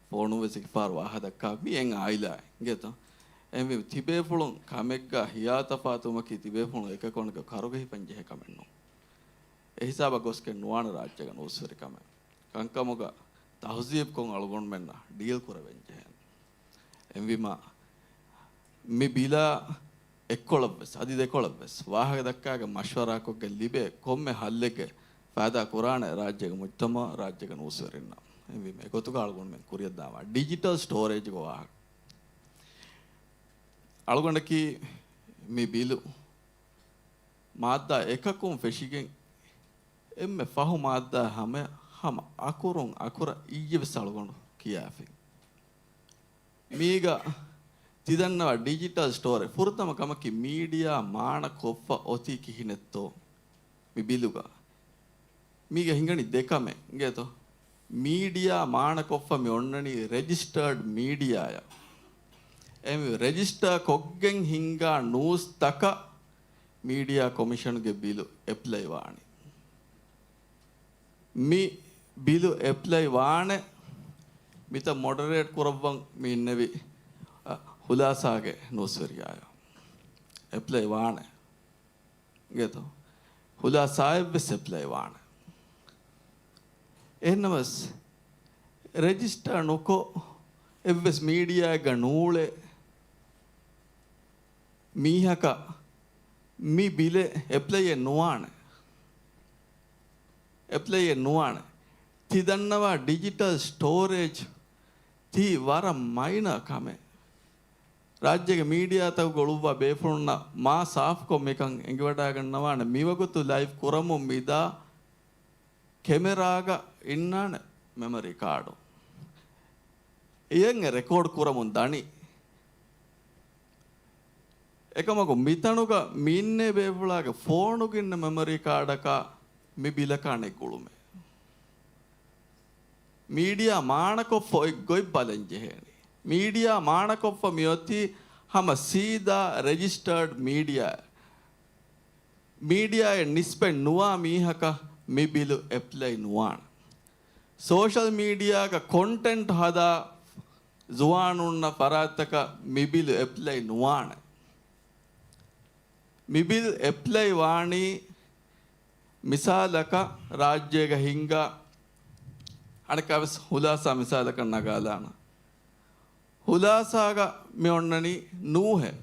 ފޯނުން ވެސް އެކި ފަހަރު ވާހަކަ ދައްކާ މި އެއް އާއިލާއެއް. އިނގޭތޯ؟ އެހެންވީމަ ތިބޭފުޅުން ކަމެއްގަ ހިޔާ ތަފާތުވުމަކީ ތިބޭފުޅުން އެކަކު އަނެކަކު ކަރުގަހިފަން ޖެހޭ ކަމެއް ނޫން. އެ ހިސާބަށް ގޮސްގެން ނުވާނެ ރާއްޖޭގެ ނޫސްވެރިކަމެއް. ކަންކަމުގަ ތަހުޒީބުކޮށް އަޅުގަނޑުމެންނަށް ޑީލް ކުރެވެން ޖެހޭނެ. އެހެންވީމަ، މި ބިލާ އެއްކޮޅަށްވެސް، އަދި ދެކޮޅަށްވެސް، ވާހަކަ ދައްކާގެން މަޝްވަރާކޮށްގެން ލިބޭ ކޮންމެ ހައްލެއްގެ ފައިދާ ކުރާނެ ރާއްޖޭގެ މުޖްތަމައަށް، ރާއްޖޭގެ ނޫސްވެރިންނަށް. އެހެންވީމަ، އެގޮތުގަ އަޅުގަނޑުމެން ކުރިއަށްދާންވާ ޑިޖިޓަލް ސްޓޯރޭޖްގެ ވާހަކަ. އަޅުގަނޑަކީ މި ބިލު މާއްދާ އެކަކުން ފެށިގެން އެންމެ ފަހު މާއްދާ ހަމަ، ހަމަ އަކުރުން އަކުރަށް އިއްޔެވެސް އަޅުގަނޑު ކިޔާފިން. މީގަ ތިދަންނަވާ ޑިޖިޓަލް ސްޓޯރޭ ފުރަތަމަ ކަމަކީ މީޑިއާ މާނަ ކޮށްފަ އޮތީ ކިހިނެއްތޯ މި ބިލުގަ. މީގަ ހިނގަނީ ދެ ކަމެއް އިނގޭތޯ. މީޑިއާ މާނަ ކޮށްފަ މި އޮންނަނީ ރެޖިސްޓާޑް މީޑިއާއަށް. އެ ރެޖިސްޓާ ކޮށްގެން ހިންގާ ނޫސް ތަކަށް މީޑިއާ ކޮމިޝަންގެ ބިލު އެޕްލައި ވާނީ. މި ބިލު އެޕްލައި ވާނެ. މިތަން މޮޑަރޭޓް ކުރައްވަން މި އިންނެވި، އަ، ހުލާސާގެ ނޫސްވެރިޔާއަށް އެޕްލައި ވާނެ. އިނގޭތޯ؟ ހުލާސާއެއްވެސް އެޕްލައި ވާނެ. އެހެންނަމަވެސް، ރެޖިސްޓާ ނުކޮށް، އެއްވެސް މީޑިއާއެއްގަ ނޫޅޭ މީހަކަށް މި ބިލެއް އެޕްލައިއެއް ނުވާނެ. އެޕްލައިއެއް ނުވާނެ. ތި ދަންނަވާ ޑިޖިޓަލް ސްޓޯރޭޖް ތީ ވަރަށް މައިނަރ ކަމެއް. ރާއްޖޭގެ މީޑިއާތަކުގަ އުޅުއްވާ ބޭފުޅުންނަށް މާ ސާފުކޮށް މިކަން އެނގިވަޑައިގަންނަވާނެ. މިވަގުތު ލައިވް ކުރަމުން މިދާ ކެމެރާގަ އިންނާނެ މެމަރީ ކާޑު. އެޔަށް އެ ރެކޯޑް ކުރަމުން ދަނީ. އެކަމަކު މިތަނުގަ މި އިންނޭ ބޭފުޅާގެ ފޯނުގަ އިންނަ މެމަރީ ކާޑަކާ މި ބިލަކާ ނެތް ގުޅުމެއް. މީޑިއާ މާނަކޮށްފަ އޮތް ގޮތް ބަލަން ޖެހޭނީ. މީޑިއާ މާނަކޮށްފަ މިއޮތީ ހަމަ ސީދާ ރެޖިސްޓަރޑް މީޑިއާ. މީޑިއާއެއް ނިސްބަތް ނުވާ މީހަކަށް މި ބިލު އެޕްލައި ނުވާނެ. ސޯޝަލް މީޑިއާގަ ކޮންޓެންޓް ހަދާ ޒުވާނުންނަށް ފަރާތްތަކަށް މި ބިލު އެޕްލައި ނުވާނެ. މި ބިލް އެޕްލައި ވާނީ މިސާލަކަށް ރާއްޖޭގަ ހިންގާ އަނެއްކާވެސް ހުލާސާ މިސާލަކަށް ނަގާލާނަން. ހުލާސާގަ މި އޮންނަނީ ނޫހެއް.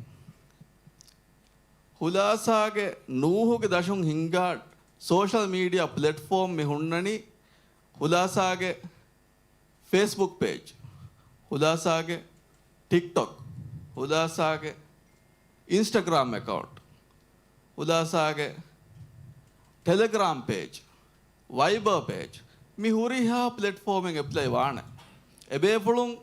ހުލާސާގެ ނޫހުގެ ދަށުން ހިންގާ ސޯޝަލް މީޑިއާ ޕްލެޓްފޯމް މި ހުންނަނީ ހުލާސާގެ ފޭސްބުކް ޕޭޖް، ހުލާސާގެ ޓިކްޓޮކް، ހުލާސާގެ އިންސްޓަގްރާމް އެކައުންޓް، ހުލާސާގެ ޓެލެގްރާމް ޕޭޖް، ވައިބަރ ޕޭޖް، މި ހުރިހާ ޕްލެޓްފޯމެއް އެޕްލައި ވާނެ. އެބޭފުޅުން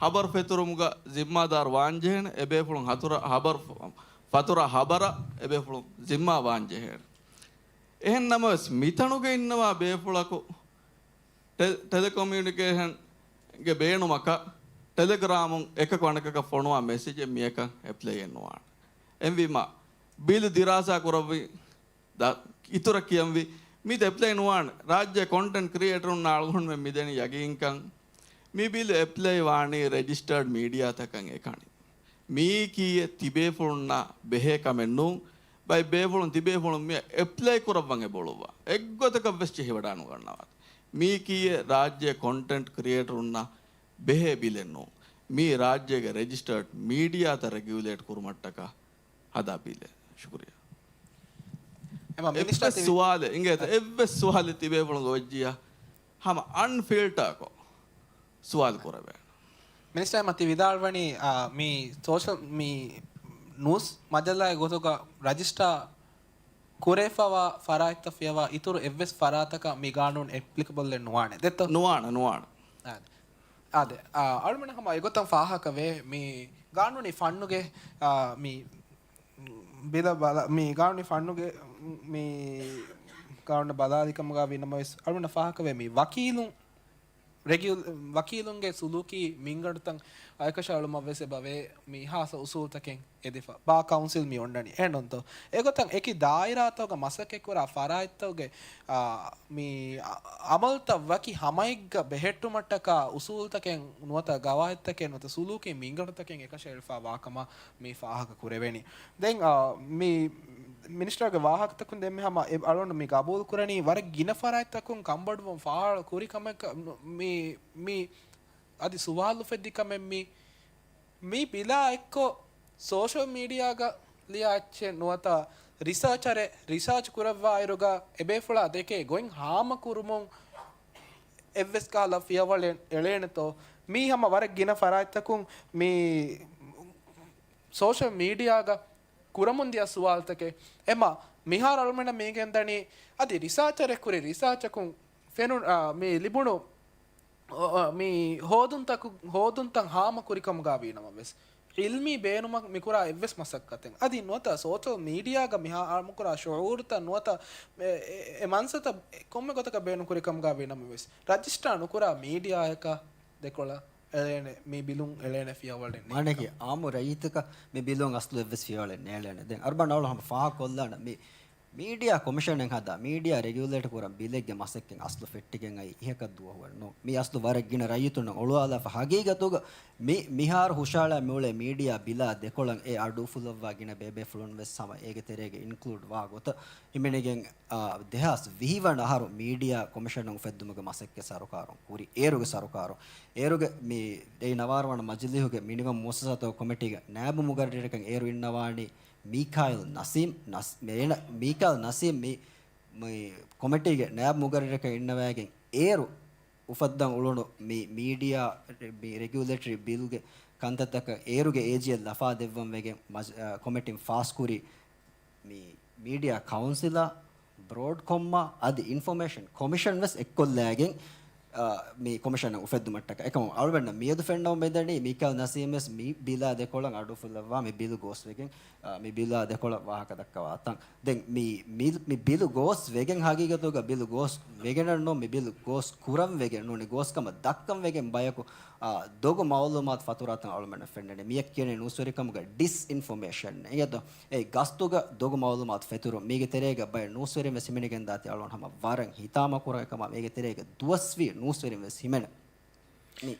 ހަބަރު ފެތުރުމުގަ ޒިންމާދާރު ވާންޖެހޭނެ. އެބޭފުޅުން ހަތުރަ ހަބަރު ފަ-، ފަތުރަ ހަބަރަށް އެބޭފުޅުން ޒިންމާ ވާންޖެހޭނެ. އެހެން ނަމަވެސް، މިތަނުގަ އިންނަވާ ބޭފުޅަކު ޓެ-، ޓެލެކޮމިއުނިކޭޝަންގެ ބޭނުމަކަށް ޓެލެގްރާމުން އެކަކު އަނެކަކަށް ފޮނުވާ މެސެޖެއް މިއަކަށް އެޕްލައިއެއް ނުވާނެ. އެހެންވީމަ، ބިލް ދިރާސާ ކުރައްވި ދ-، އިތުރަށް ކިޔަންވީ، މި އެޕްލައި ނުވާނެ. ރާއްޖޭ ކޮންޓެންޓް ކްރިއޭޓަރުންނާ އަޅުގަނޑުމެން މިދެނީ ޔަގީންކަން، މި ބިލް އެޕްލައި ވާނީ ރެޖިސްޓަރޑް މީޑިއާތަކަށް އެކަނި. މިއީކީއެއް ތިބޭފުޅުންނާ ބެހޭ ކަމެއް ނޫން. ބައެއް ބޭފުޅުން ތިބޭފުޅުން މި އެޕްލައި ކުރައްވަން އެބޮޅުއްވާ. އެއްގޮތަކަށް ވެސް ޖެހިވަޑާނުގަންނަވާތި. މީކީއެއް ރާއްޖޭ ކޮންޓެންޓް ކްރިއޭޓަރުންނާ ބެހޭ ބިލެއް ނޫން. މީ ރާއްޖޭގެ ރެޖިސްޓަރޑް މީޑިއާތައް ރެގިއުލޭޓް ކުރުމަށްޓަކާ ހަދާ ބިލެއް. ޝުކުރިއްޔާ. އެމަ މިނިސްޓަރ އެއްވެސް ތި-، ސުވާލެއް އިނގޭތަ؟ އެއްވެސް ސުވާލެއް ތިބޭފުޅުން އޮތްޖިޔާ ހަމަ އަންފިލްޓާކޮށް ސުވާލު ކުރެވޭނެ. މިނިސްޓަރ އެމަ ތި ވިދާޅުވަނީ، އާ، މި ސޯޝަލް، މި ނޫސް މަޖައްލާގެ ގޮތުގަ ރަޖިސްޓާ ކުރެވިފަވާ ފަރާތްތައް ފިޔަވާ އިތުރު އެއްވެސް ފަރާތަކަށް މި ގާނޫނު އެޕްލިކަބަލްއެއް ނުވާނެ ދެއްތޯ؟ ނުވާނެ، ނުވާނެ. އާދެ. އާދެ. އާ، އަޅުމެން ހަމަ އެގޮތަށް ފާހަގަވޭ، މި ގާނޫނީ ފަންނުގެ، އާ، މި ބިލަށް ބަލާ-، މި ގާނޫނީ ފަންނުގެ މި ގާނޫނަށް ބަލާލިކަމުގަ ވީ ނަމަވެސް، އަޅުގަނޑަށް ފާހަގަވޭ މި ވަކީލުން ރެގިއު-، ވަކީލުންގެ ސުލޫކީ މިންގަނޑުތައް އަޔަކަށައަޅުމަށް ވެސް އެބަ ވޭ، މި ހާސަ އުސޫލުތަކެއް އެދިފަ. ބާ ކައުންސިލް މި އޮންނަނީ. އެހެންނޫންތޯ؟ އެގޮތަށް އެކި ދާއިރާތަކުގަ މަސައްކަތްކުރާ ފަރާތްތަކުގެ، އާ، މި އަ-، އަމަލުތައް ވަކި ހަމައެއްގަ ބެހެއްޓުމަށްޓަކާ އުސޫލުތަކެއް ނުވަތަ ގަވާއިދުތަކެއް ނުވަތަ ސުލޫކީ މިންގަނޑުތަކެއް އެކަށައެޅިފަ ވާކަމަށް މި ފާހަގަ ކުރެވެނީ. ދެން، އާ، މި މިނިސްޓަރގެ ވާހަކަތަކުން ދެންމެ ހަމަ އެ އަޅުގަނޑު މި ގަބޫލު ކުރަނީ ވަރަށް ގިނަ ފަރާތްތަކުން ކަންބޮޑުވުން ފާހަގަ ކުރި ކަމެއް މި، މި އަދި ސުވާލު އުފެއްދި ކަމެއް މި، މި ބިލާ އެއްކޮށް ސޯޝަލް މީޑިއާގަ ލިޔާ އެއްޗެއް ނުވަތަ ރިސާޗަރެއް ރިސާޗް ކުރައްވާއިރުގަ އެބޭފުޅާ ދެކޭ ގޮތް ހާމަކުރުމުން އެއްވެސް ކަހަލަ ފިޔަވަޅެއް އެޅޭނެތޯ؟ މީ ހަމަ ވަރަށް ގިނަ ފަރާތްތަކުން މި ސޯޝަލް މީޑިއާގަ ކުރަމުން ދިޔަ ސުވާލުތަކެއް. އެމަ މިހާރު އަޅުމެންނަށް މި ގެންދަނީ އަދި ރިސާޗަރެއް ކުރި ރިސާޗަކުން ފެނު-، އާ، މި ލިބުނު، އާ، މި ހޯދުންތަކު-، ހޯދުންތައް ހާމަ ކުރިކަމުގަ ވީނަމަވެސް، ޢިލްމީ ބޭނުމަށް މިކުރާ އެއްވެސް މަސައްކަތެއް އަދި ނުވަތަ ސޯޝަލް މީޑިއާގަ މިހާ ހާމަކުރާ ޝުޢޫރުތައް ނުވަތަ އެ، އެ، އެ މަންސަތައް ކޮންމެ ގޮތަކަށް ބޭނުން ކުރި ކަމުގަ ވީނަމަވެސް، ރަޖިސްޓާ ނުކުރާ މީޑިއާއަކަށް ދެކޮޅަށް އެޅޭނެ، މި ބިލުން އެޅޭނެ ފިޔަވަޅެއް ނެތް. މާނައަކީ އާއްމު ރައްޔިތަކަށް މި ބިލުން އަސްލު އެއްވެސް ފިޔަވަޅެއް ނޭޅޭނެ. ދެން އަރުބާން އަޅު ހަމަ ފާހަގަކޮށްލާނަން މި މީޑިއާ ކޮމިޝަނެއް ހަދާ، މީޑިއާ ރެގިއުލޭޓް ކުރަން ބިލެއްގެ މަސައްކަތް އަސްލު ފެއްޓިގެން އައީ އިހަކަށް ދުވަހުވެރި ނޫން. މި އަސްލު ވަރަށް ގިނަ ރައްޔިތުންނަށް އޮޅުވާލާފަ. ހަގީގަތުގަ މި މިހާރު ހުށައަޅާ މިއުޅޭ މީޑިއާ ބިލާ ދެކޮޅަށް އެ އަޑު އުފުލައްވާ ގިނަ ބޭބޭފުޅުން ވެސް ހަމަ އޭގެ ތެރޭގަ އިންކްލޫޑް ވާ ގޮތަށް ހިމެނިގެން، އާ، ދެހާސް ވިހި ވަނަ އަހަރު މީޑިއާ ކޮމިޝަނުން އުފެއްދުމުގެ މަސައްކަތް ސަރުކާރުން ކުރި. އޭރުގެ ސަރުކާރުން، އޭރުގެ މި ދެއްވި ނަވާރަ ވަނަ މަޖިލީހުގެ މިނިވަން މުއައްސަސާތު ކޮމިޓީގެ ނާއިބު މުގައްރިރަކަށް އޭރު އިންނަވާނީ މީކާއިލް ނަސީމް، ނަސް-، މޭނަ-، މީކާއިލް ނަސީމް މި، މި ކޮމިޓީގެ ނާއިބު މުގައްރިރަކަށް އިންނަވައިގެން އޭރު އުފައްދަން އުޅުނު މި މީޑިއާ، މި ރެގިއުލޭޓަރީ ބިލްގެ ކަންތައްތަކަށް އޭރުގެ އޭޖީއަށް ލަފާ ދެއްވަން ވެގެން މަޖް-، އަ، ކޮމިޓީން ފާސްކުރި މި މީޑިއާ ކައުންސިލާ، ބްރޯޑްކޮމްއާ އަދި އިންފޮމޭޝަން ކޮމިޝަން ވެސް އެއްކޮށްލައިގެން އާ، މި ކޮމިޝަނަށް އުފެއްދުމަށްޓަކާ. އެކަމު އަޅުގަނޑަށް މިއަދު ފެންނަމުން މިދަނީ މީކާލް ނަސީމްވެސް މި ބިލާ ދެކޮޅަށް އަޑުއުފުއްލައްވާ މި ބިލު ގޯސްވެގެން، އާ، މި ބިލާ ދެކޮޅަށް ވާހަކަ ދައްކަވާ ތަން. ދެން މި، މި، މި ބިލު ގޯސް ވެގެން ހަގީގަތުގަ ބިލު ގޯސް ވެގެނެއް ނޫން، މި ބިލު ގޯސް ކުރަން ވެގެން ނޫނީ، ގޯސް ކަމަށް ދައްކަން ވެގެން ބަޔަކު، އާ، ދޮގު މައުލޫމާތު ފަތުރާތަން އަޅުމެންނަށް ފެންނަނީ. މިއަށް ކިޔަނީ ނޫސްވެރިކަމުގަ ޑިސްއިންފޮމޭޝަން. އިނގޭތޯ؟ އެ ގަސްތުގަ ދޮގު މައުލޫމާތު ފެތުރުން. މީގެ ތެރޭގަ ބައެއް ނޫސްވެރިން ވެސް ހިމެނިގެންދާތީ އަޅުގަނޑު ހަމަ ވަރަށް ހިތާމަކުރަން. އެކަމާ މީގެ ތެރޭގަ ދުވަސްވީ ނޫސްވެރިން ވެސް ހިމެނޭ. މި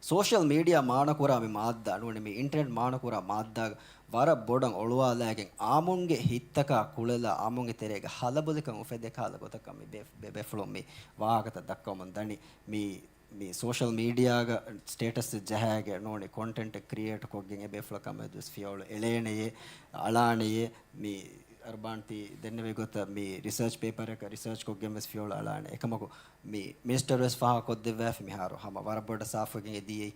ސޯޝަލް މީޑިއާ މާނަކުރާ މި މާއްދާ ނޫނީ، މި އިންޓަރނެޓް މާނަކުރާ މާއްދާގަ ވަރަށް ބޮޑަށް އޮޅުވާލައިގެން، އާއްމުންގެ ހިތްތަކާ ކުޅެލާ، އާއްމުންގެ ތެރޭގަ ހަލަބޮލިކަން އުފެދޭ ކަހަލަ ގޮތަކަށް މި ބޭ-، ބޭ-، ބޭފުޅުން މި ވާހަކަތައް ދައްކަވަމުން ދަނީ. މި، މި ސޯޝަލް މީޑިއާގަ ސްޓޭޓަސް ޖަހާގެން ނޫނީ، ކޮންޓެންޓް ކްރިއޭޓް ކޮށްގެން އެ ބޭފުޅަކަށް މެދުވެސް ފިޔަވަޅު އެޅޭނެޔޭ، އަޅާނެޔޭ. މި އަރުބާން ތި ދެންނެވި ގޮތަށް މި ރިސާޗް ޕޭޕަރަކަށް ރިސާޗް ކޮށްގެން ވެސް ފިޔަވަޅު އަޅާނެ. އެކަމަކު، މި މިނިސްޓަރު ވެސް ފާހަގަކޮށްދެއްވާފި މިހާރު ހަމަ ވަރަށް ބޮޑަށް ސާފުވެގެން އެދިޔައީ.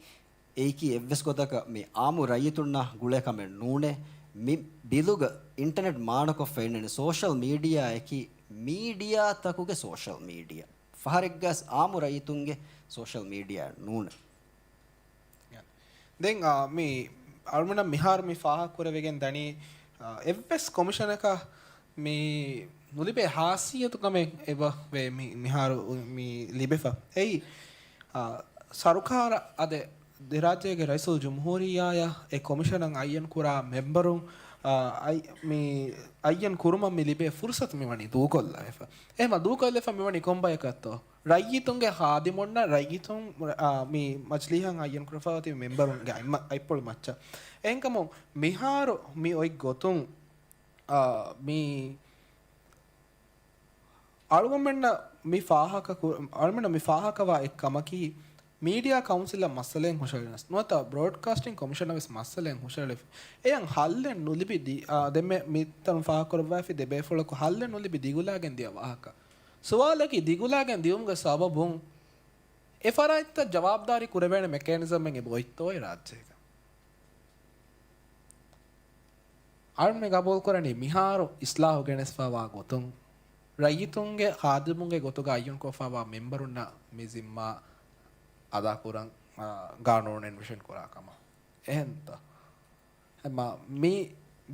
އެއީކީ އެއްވެސް ގޮތަކަށް މި އާއްމު ރައްޔިތުންނާ ގުޅޭ ކަމެއް ނޫނޭ. މި ބިލުގަ އިންޓަރނެޓް މާނަކޮށްފަ އިންނަނީ ސޯޝަލް މީޑިއާއަކީ މީޑިއާތަކުގެ ސޯޝަލް މީޑިއާ. ފަހަރެއްގަސް އާއްމު ރައްޔިތުންގެ ސޯޝަލް މީޑިއާއެއް ނޫނޭ. ދެން، އާ، މި އަޅުމެންނަށް މިހާރު މި ފާހަގަކުރެވިގެން ދަނީ، އާ، އެއްވެސް ކޮމިޝަނަކަށް މި ނުލިބޭ ހާސިއްޔަތު ކަމެއް އެބަ ވޭ މި، މިހާރު މި ލިބެފަ. އެއީ، އާ، ސަރުކާރަށް އަދި ދެރާއްޖޭގެ ރައީސުލް ޖުމްހޫރިއްޔާއަށް އެ ކޮމިޝަނަށް އައްޔަން ކުރާ މެމްބަރުން، އާ، އައި-، މި އައްޔަން ކުރުމަށް މި ލިބޭ ފުރުސަތު މި ވަނީ ދޫކޮށްލާފަ. އެހެމަ ދޫކޮށްލެފަ މި ވަނީ ކޮން ބަޔަކަށްތޯ؟ ރައްޔިތުންގެ ޚާދިމުންނަށް، ރައްޔިތުން، އާ، މި މަޖިލީހަށް އައްޔަން ކުރަފައި އޮތީ މެމްބަރުންގެ އަތްމަ-، އަތްޕުޅު މައްޗަށް. އެހެންކަމުން މިހާރު މި އޮތް ގޮތުން، އާ، މި އަޅުގަނޑުމެންނަށް މި ފާހަގަ ކު-، އަޅުގަނޑުމެންނަށް މި ފާހަގަވާ އެއް ކަމަކީ، މީޑިއާ ކައުންސިލަށް މައްސަލައެއް ހުށަހެޅުނަސް ނުވަތަ ބްރޯޑްކާސްޓިން ކޮމިޝަނަށް ވެސް މައްސަލައެއް ހުށަހެޅިފި. އެޔަށް ހައްލެއް ނުލިބި ދި-، އާ، ދެންމެ މިތަނުން ފާހަގަކުރައްވާފި ދެ ބޭފުޅަކު ހައްލެއް ނުލިބި ދިގުލާގެން ދިޔަ ވާހަކަ. ސުވާލަކީ ދިގުލާގެން ދިޔުމުގެ ސަބަބުން އެ ފަރާތްތައް ޖަވާބުދާރީ ކުރެވޭނެ މެކޭނިޒަމެއް އެބައޮތްތޯއޭ ރާއްޖޭގަ؟ އަޅުމެ ގަބޫލުކުރަނީ މިހާރު އިސްލާހު ގެނެސްފަވާ ގޮތުން، ރައްޔިތުންގެ ޚާދިމުންގެ ގޮތުގަ އައްޔަންކޮށްފަވާ މެމްބަރުންނަށް މި ޒިންމާ އަދާކުރަން، އާ، ގާނޫނު އެންވިޝަން ކުރާ ކަމަށް. އެހެންތަ؟ އެމަ މި